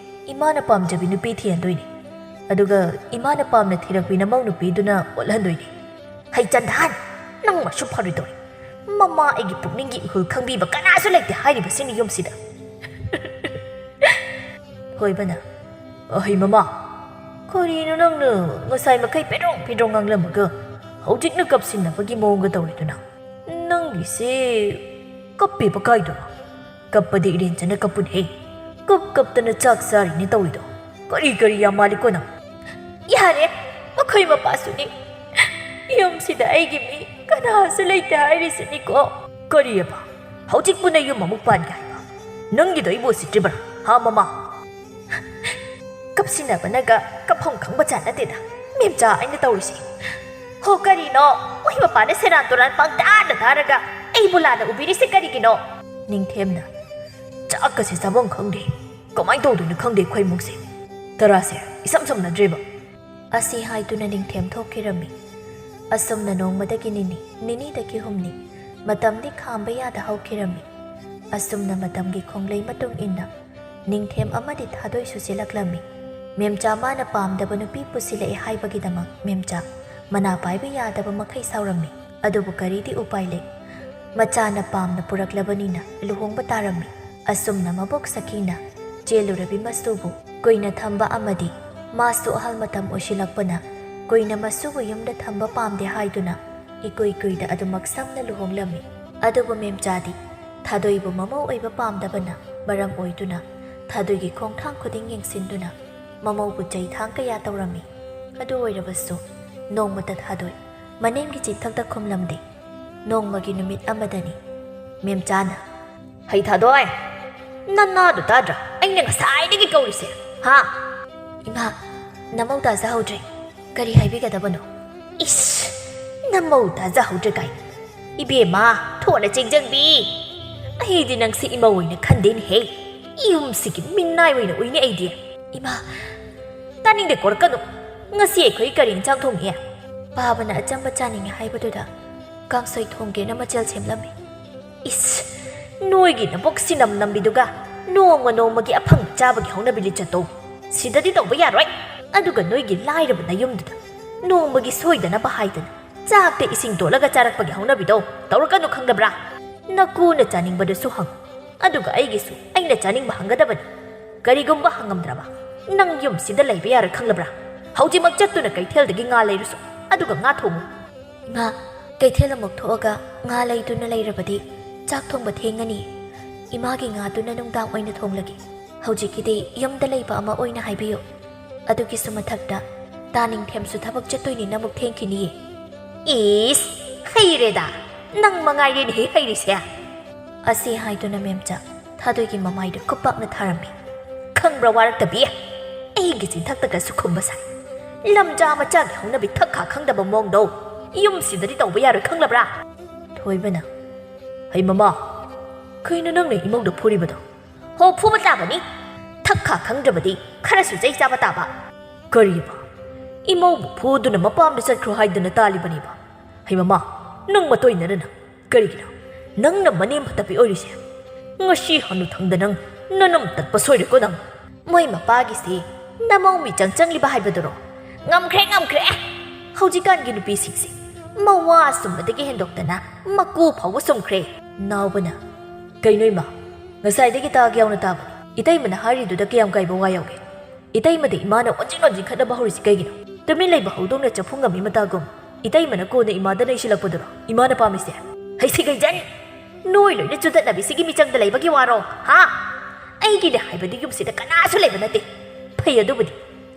ꯏꯃꯥꯅ ꯄꯥꯝꯖꯕꯤ ꯅꯨꯄꯤ ꯊꯤꯍꯟꯗꯣꯏꯅꯤ꯫ ꯑꯗꯨꯒ ꯏꯃꯥꯅ ꯄꯥꯝꯅ ꯊꯤꯔꯛꯄꯤ ꯅꯃꯧ ꯅꯨꯄꯤꯗꯨꯅ ꯑꯣꯠꯍꯟꯗꯣꯏꯅꯤ꯫" "ꯍꯩ ꯆꯟꯗꯥꯟ! ꯅꯪ ꯃꯁꯨ ꯐꯔꯣꯏꯗꯧꯔꯤ꯫ ꯃꯃꯥ ꯑꯩꯒꯤ ꯄꯨꯛꯅꯤꯡꯒꯤ ꯏꯍꯨꯜ ꯈꯪꯕꯤꯕ ꯀꯅꯥꯁꯨ ꯂꯩꯇꯦ ꯍꯥꯏꯔꯤꯕꯁꯤꯅꯤ ꯌꯨꯝꯁꯤꯗ꯫" ꯊꯣꯏꯕꯅ, "ꯑꯍꯩ ꯃꯃꯥ, ꯀꯔꯤꯅꯣ ꯅꯪꯅ ꯉꯁꯥꯏ ꯃꯈꯩ ꯄꯦꯗ꯭ꯔꯣꯡ ꯄꯦꯗ꯭ꯔꯣꯡ ꯉꯥꯡꯂꯝꯃꯒ ꯍꯧꯖꯤꯛꯅ ꯀꯞꯁꯤꯟꯅꯕꯒꯤ ꯃꯑꯣꯡꯒ ꯇꯧꯔꯤꯗꯨꯅ? ꯅꯪꯒꯤꯁꯦ ꯀꯞꯄꯤꯕ ꯀꯥꯏꯗꯨꯔꯣ? ꯀꯞꯄꯗꯤ ꯏꯔꯦꯟꯖꯅ ꯀꯞꯄꯨꯅꯦ꯫ ꯀꯞ ꯀꯞꯇꯅ ꯆꯥꯛ ꯆꯥꯔꯤꯅꯦ ꯇꯧꯔꯤꯗꯣ꯫ ꯀꯔꯤ ꯀꯔꯤ ꯌꯥꯝ ꯃꯥꯜꯂꯤꯀꯣ ꯅꯪ?" "ꯌꯥꯔꯦ, ꯃꯈꯣꯏ ꯃꯄꯥꯁꯨꯅꯤ꯫ ꯌꯨꯝꯁꯤꯗ ꯑꯩꯒꯤ ꯃꯤ ꯀꯅꯥꯁꯨ ꯂꯩꯇꯦ ꯍꯥꯏꯔꯤꯁꯤꯅꯤꯀꯣ꯫" "ꯀꯔꯤꯑꯕ? ꯍꯧꯖꯤꯛꯄꯨ ꯅꯌꯨꯝ ꯑꯃꯨꯛ ꯄꯥꯟꯒꯦ ꯍꯥꯏꯕ? ꯅꯪꯒꯤꯗꯣ ꯑꯩꯕꯨ ꯎꯁꯤꯠꯇ꯭ꯔꯤꯕ꯭ꯔꯥ, ꯍꯥ ꯃꯃꯥ?" ꯀꯞꯁꯤꯟꯅꯕꯅꯒ ꯀꯞꯐꯝ ꯈꯪꯕ ꯖꯥꯠ ꯅꯠꯇꯦꯗ, ꯃꯦꯝꯆꯥ ꯑꯩꯅ ꯇꯧꯔꯤꯁꯦ꯫ "ꯍꯣ, ꯀꯔꯤꯅꯣ? ꯃꯣꯏ ꯃꯄꯥꯅ ꯁꯦꯔꯥꯟ ꯇꯨꯔꯥꯟ ꯄꯪꯇꯥꯗ ꯇꯥꯔꯒ ꯑꯩꯕꯨ ꯂꯥꯟꯅ ꯎꯕꯤꯔꯤꯁꯦ ꯀꯔꯤꯒꯤꯅꯣ?" ꯅꯤꯡꯊꯦꯝꯅ, "ꯆꯥꯛꯀꯁꯦ ꯆꯥꯐꯝ ꯈꯪꯗꯦ꯫ ꯀꯃꯥꯏꯅ ꯇꯧꯗꯣꯏꯅꯣ ꯈꯪꯗꯦ ꯑꯩꯈꯣꯏ ꯏꯃꯨꯡꯁꯦ꯫ ꯇꯔꯥꯁꯦ ꯏꯁꯝ ꯁꯝꯅꯗ꯭ꯔꯦꯕ꯫" ꯑꯁꯤ ꯍꯥꯏꯗꯨꯅ ꯅꯤꯡꯊꯦꯝ ꯊꯣꯛꯈꯤꯔꯝꯃꯤ꯫ ꯑꯁꯨꯝꯅ ꯅꯣꯡꯃꯗꯒꯤ ꯅꯤꯅꯤ, ꯅꯤꯅꯤꯗꯒꯤ ꯍꯨꯝꯅꯤ, ꯃꯇꯝꯗꯤ ꯈꯥꯝꯕ ꯌꯥꯗ ꯍꯧꯈꯤꯔꯝꯃꯤ꯫ ꯑꯁꯨꯝꯅ ꯃꯇꯝꯒꯤ ꯈꯣꯡꯂꯩ ꯃꯇꯨꯡ ꯏꯟꯅ ꯅꯤꯡꯊꯦꯝ ꯑꯃꯗꯤ ꯊꯥꯗꯣꯏꯁꯨ ꯆꯦꯜꯂꯛꯂꯝꯃꯤ꯫ ꯃꯦꯝꯆꯥ ꯃꯥꯅ ꯄꯥꯝꯗꯕ ꯅꯨꯄꯤ ꯄꯨꯁꯤꯜꯂꯛꯑꯦ ꯍꯥꯏꯕꯒꯤꯗꯃꯛ ꯃꯦꯝꯆꯥ ꯃꯅꯥ ꯄꯥꯏꯕ ꯌꯥꯗꯕ ꯃꯈꯩ ꯁꯥꯎꯔꯝꯃꯤ꯫ ꯑꯗꯨꯕꯨ ꯀꯔꯤꯗꯤ ꯎꯄꯥꯏ ꯂꯩ? ꯃꯆꯥꯅ ꯄꯥꯝꯅ ꯄꯨꯔꯛꯂꯕꯅꯤꯅ ꯂꯨꯍꯣꯡꯕ ꯇꯥꯔꯝꯃꯤ꯫ ꯑꯁꯨꯝꯅ ꯃꯕꯣꯛ ꯁꯈꯤꯅ ꯆꯦꯜꯂꯨꯔꯕꯤ ꯃꯁꯨꯕꯨ ꯀꯨꯏꯅ ꯊꯝꯕ ꯑꯃꯗꯤ ꯃꯥꯁꯨ ꯑꯍꯜ ꯃꯇꯝ ꯑꯣꯏꯁꯤꯜꯂꯛꯄꯅ ꯀꯨꯏꯅ ꯃꯁꯨꯕꯨ ꯌꯨꯝꯗ ꯊꯝꯕ ꯄꯥꯝꯗꯦ ꯍꯥꯏꯗꯨꯅ ꯏꯀꯨꯏ ꯀꯨꯏꯗ ꯑꯗꯨꯃꯛ ꯁꯝꯅ ꯂꯨꯍꯣꯡꯂꯝꯃꯤ꯫ ꯑꯗꯨꯕꯨ ꯃꯦꯝꯆꯥꯗꯤ ꯊꯥꯗꯣꯏꯕꯨ ꯃꯃꯧ ꯑꯣꯏꯕ ꯄꯥꯝꯗꯕꯅ ꯃꯔꯝ ꯑꯣꯏꯗꯨꯅ ꯊꯥꯗꯣꯏꯒꯤ ꯈꯣꯡꯊꯥꯡ ꯈꯨꯗꯤꯡ ꯌꯦꯡꯁꯤꯟꯗꯨꯅ ꯃꯃꯧꯕꯨ ꯆꯩ ꯊꯥꯡ ꯀꯌꯥ ꯇꯧꯔꯝꯃꯤ꯫ ꯑꯗꯨ ꯑꯣꯏꯔꯕꯁꯨ ꯅꯣꯡꯃꯇ ꯊꯥꯗꯣꯏ ꯃꯅꯦꯝꯒꯤ ꯆꯤꯊꯛꯇ ꯈꯨꯝꯂꯝꯗꯦ꯫ ꯅꯣꯡꯃꯒꯤ ꯅꯨꯃꯤꯠ ꯑꯃꯗꯅꯤ ꯃꯦꯝꯆꯥꯅ, "ꯍꯩ ꯊꯥꯗꯣꯏ, ꯅꯅꯥꯗꯨ ꯇꯥꯗ꯭ꯔꯥ? ꯑꯩꯅ ꯉꯁꯥꯏꯗꯒꯤ ꯀꯧꯔꯤꯁꯦ꯫ ꯍꯥ? ꯏꯃꯥ, ꯅꯃꯧ ꯇꯥꯖꯍꯧꯗ꯭ꯔꯦ꯫ ꯀꯔꯤ ꯍꯥꯏꯕꯤꯒꯗꯕꯅꯣ? ꯏꯁ! ꯅꯃꯧ ꯇꯥꯖꯍꯧꯗ꯭ꯔꯦ ꯀꯥꯏꯅ꯫ ꯏꯕꯦꯝꯃ, ꯊꯣꯛꯅ ꯆꯦꯡꯖꯪꯕꯤ! ꯑꯩꯗꯤ ꯅꯪꯁꯦ ꯏꯃꯧ ꯑꯣꯏꯅ ꯈꯟꯗꯦꯅꯦꯍꯦ꯫ ꯌꯨꯝꯁꯤꯒꯤ ꯃꯤꯅꯥꯏ ꯑꯣꯏꯅ ꯎꯏꯅꯦ ꯑꯩꯗꯤ꯫ ꯏꯃꯥ! ꯇꯥꯅꯤꯡꯗꯦ, ꯀꯣꯔꯛꯀꯅꯨ꯫ ꯉꯁꯤ ꯑꯩꯈꯣꯏ ꯀꯔꯤ ꯏꯟꯁꯥꯡ ꯊꯣꯡꯉꯤ? ꯄꯥꯕꯅ ꯑꯆꯝꯕ ꯆꯥꯅꯤꯡꯉꯦ ꯍꯥꯏꯕꯗꯨꯗ ꯀꯥꯡꯁꯣꯏ ꯊꯣꯡꯒꯦꯅ ꯃꯆꯜ ꯁꯦꯝꯂꯝꯃꯤ꯫ ꯏꯁ! ꯅꯣꯏꯒꯤ ꯅꯕꯨꯛ ꯁꯤꯅꯝ ꯅꯝꯕꯤꯗꯨꯒ ꯅꯣꯡꯃ ꯅꯣꯡꯃꯒꯤ ꯑꯐꯪꯕ ꯆꯥꯕꯒꯤ ꯍꯧꯅꯕꯤ ꯂꯤꯆꯠꯇꯣ ꯁꯤꯗꯗꯤ ꯇꯧꯕ ꯌꯥꯔꯣꯏ꯫ ꯑꯗꯨꯒ ꯅꯣꯏꯒꯤ ꯂꯥꯏꯔꯕ ꯅꯌꯨꯝꯗꯨꯗ ꯅꯣꯡꯃꯒꯤ ꯁꯣꯏꯗꯅꯕ ꯍꯥꯏꯗꯅ ꯆꯥꯛꯇ ꯏꯁꯤꯡ ꯇꯣꯠꯂꯒ ꯆꯥꯔꯛꯄꯒꯤ ꯍꯧꯅꯕꯤꯗꯣ ꯇꯧꯔꯛꯀꯅꯨ, ꯈꯪꯗꯕ꯭ꯔꯥ? ꯅꯀꯨꯅ ꯆꯥꯅꯤꯡꯕꯗꯨꯁꯨ ꯍꯪꯉꯨ, ꯑꯗꯨꯒ ꯑꯩꯒꯤꯁꯨ ꯑꯩꯅ ꯆꯥꯅꯤꯡꯕ ꯍꯪꯒꯗꯕꯅꯤ꯫ ꯀꯔꯤꯒꯨꯝꯕ ꯍꯪꯉꯝꯗ꯭ꯔꯕ ꯅꯪ ꯌꯨꯝꯁꯤꯗ ꯂꯩꯕ ꯌꯥꯔꯣꯏ, ꯈꯪꯂꯕ꯭ꯔꯥ? ꯍꯧꯖꯤꯛꯃꯛ ꯆꯠꯇꯨꯅ ꯀꯩꯊꯦꯜꯗꯒꯤ ꯉꯥ ꯂꯩꯔꯨꯁꯨ, ꯑꯗꯨꯒ ꯉꯥ ꯊꯣꯡꯉꯨ꯫ ꯏꯃꯥ, ꯀꯩꯊꯦꯜ ꯑꯃꯨꯛ ꯊꯣꯛꯑꯒ ꯉꯥ ꯂꯩꯗꯨꯅ ꯂꯩꯔꯕꯗꯤ ꯆꯥꯛ ꯊꯣꯡꯕ ꯊꯦꯡꯉꯅꯤ꯫ ꯏꯃꯥꯒꯤ ꯉꯥꯗꯨꯅ ꯅꯨꯡꯗꯥꯡ ꯑꯣꯏꯅ ꯊꯣꯡꯂꯒꯦ꯫ ꯍꯧꯖꯤꯛꯀꯤꯗꯤ ꯌꯨꯝꯗ ꯂꯩꯕ ꯑꯃ ꯑꯣꯏꯅ ꯍꯥꯏꯕꯤꯌꯨ꯫ ꯑꯗꯨꯒꯤꯁꯨ ꯃꯊꯛꯇ ꯇꯥꯅꯤꯡꯊꯦꯝꯁꯨ ꯊꯕꯛ ꯆꯠꯇꯣꯏꯅꯤꯅ ꯑꯃꯨꯛ ꯊꯦꯡꯈꯤꯅꯤꯌꯦ꯫ ꯏꯁ! ꯍꯩꯔꯦꯗ! ꯅꯪ ꯃꯉꯥꯏꯔꯦꯅꯦꯍꯦ ꯍꯩꯔꯤꯁꯦ! ꯑꯁꯤ ꯍꯥꯏꯗꯨꯅ ꯃꯦꯝꯆꯥ ꯊꯥꯗꯣꯏꯒꯤ ꯃꯃꯥꯏꯗ ꯈꯨꯄꯥꯛꯅ ꯊꯥꯔꯝꯃꯤ꯫ ꯈꯪꯕ꯭ꯔꯥ ꯋꯥꯔꯛꯇꯕꯤ? ꯑꯩꯒꯤ ꯆꯤꯟꯊꯛꯇꯒꯁꯨ ꯈꯨꯝꯕ ꯁꯥꯏ꯫ ꯂꯝꯖꯥ ꯃꯆꯥꯒꯤ ꯍꯧꯅꯕꯤ ꯊꯛ ꯈꯥ ꯈꯪꯗꯕ ꯃꯑꯣꯡꯗꯣ ꯌꯨꯝꯁꯤꯗꯗꯤ ꯇꯧꯕ ꯌꯥꯔꯣꯏ, ꯈꯪꯂꯕ꯭ꯔꯥ? ꯊꯣꯏꯕꯅ, "ꯍꯩ ꯃꯃꯥ, ꯀꯩꯅꯣ ꯅꯪꯅ ꯏꯃꯧꯗ ꯐꯨꯔꯤꯕꯗꯣ?" "ꯍꯣ, ꯐꯨꯕ ꯇꯥꯕꯅꯤ꯫ ꯊꯛ ꯈꯥ ꯈꯪꯗ꯭ꯔꯕꯗꯤ ꯈꯔꯁꯨ ꯆꯩ ꯆꯥꯕ ꯇꯥꯕ꯫" "ꯀꯔꯤꯕ? ꯏꯃꯧꯕꯨ ꯐꯨꯗꯨꯅ ꯃꯄꯥꯝꯗ ꯆꯠꯈ꯭ꯔꯣ ꯍꯥꯏꯗꯅ ꯇꯥꯜꯂꯤꯕꯅꯦꯕ? ꯍꯩ ꯃꯃꯥ, ꯅꯪ ꯃꯇꯣꯏꯅꯔꯅ ꯀꯔꯤꯒꯤꯅꯣ ꯅꯪꯅ ꯃꯅꯦꯝ ꯐꯠꯇꯕꯤ ꯑꯣꯏꯔꯤꯁꯦ? ꯉꯁꯤ ꯍꯅꯨꯊꯪꯗ ꯅꯪ ꯅꯅꯝ ꯇꯠꯄ ꯁꯣꯏꯔꯦꯀꯣ ꯅꯪ꯫" ꯃꯣꯏ ꯃꯄꯥꯒꯤꯁꯤ ꯅꯃꯧ ꯃꯤꯆꯪ ꯆꯪꯂꯤꯕ ꯍꯥꯏꯕꯗꯨꯔꯣ? ꯉꯝꯈ꯭ꯔꯦ, ꯉꯝꯈ꯭ꯔꯦ! ꯍꯧꯖꯤꯛꯀꯥꯟꯒꯤ ꯅꯨꯄꯤꯁꯤꯡꯁꯤ ꯃꯋꯥ ꯁꯨꯝꯕꯗꯒꯤ ꯍꯦꯟꯗꯣꯛꯇꯅ ꯃꯀꯨ ꯐꯥꯎꯕ ꯁꯨꯝꯈ꯭ꯔꯦ꯫ ꯅꯥꯎꯕꯅ, "ꯀꯩꯅꯣ ꯏꯃꯥ, ꯉꯁꯥꯏꯗꯒꯤ ꯇꯥꯒꯦ ꯌꯥꯎꯅ ꯇꯥꯕꯅꯤ꯫ ꯏꯇꯩꯃꯅ ꯍꯥꯏꯔꯤꯗꯨꯗ ꯀꯌꯥꯝ ꯀꯥꯏꯕ ꯋꯥ ꯌꯥꯎꯒꯦ?" ꯏꯇꯩꯃꯗ ꯏꯃꯥꯅ ꯑꯣꯟꯖꯤꯟ ꯑꯣꯟꯖꯤꯟ ꯈꯠꯅꯕ ꯍꯧꯔꯤꯁꯤ ꯀꯩꯒꯤꯅꯣ? ꯇꯨꯃꯤꯟ ꯂꯩꯕ ꯍꯧꯗꯣꯡꯅ ꯆꯐꯨ ꯉꯝꯃꯤ ꯃꯇꯥꯒꯨꯝ ꯏꯇꯩꯃꯅ ꯀꯣꯟꯅ ꯏꯃꯥꯗ ꯅꯩꯁꯤꯜꯂꯛꯄꯗꯨꯔꯣ ꯏꯃꯥꯅ ꯄꯥꯝꯃꯤꯁꯦ? ꯍꯩꯁꯤꯡꯒꯩꯖꯟ! ꯅꯣꯏ ꯂꯣꯏꯅ ꯆꯨꯗꯠꯅꯕꯤꯁꯤꯒꯤ ꯃꯤꯆꯪꯗ ꯂꯩꯕꯒꯤ ꯋꯥꯔꯣ, ꯍꯥ? ꯑꯩꯒꯤꯅꯦ ꯍꯥꯏꯕꯗꯤ ꯌꯨꯝꯁꯤꯗ ꯀꯅꯥꯁꯨ ꯂꯩꯕ ꯅꯠꯇꯦ꯫ ꯐꯩ ꯑꯗꯨꯕꯨꯗꯤ,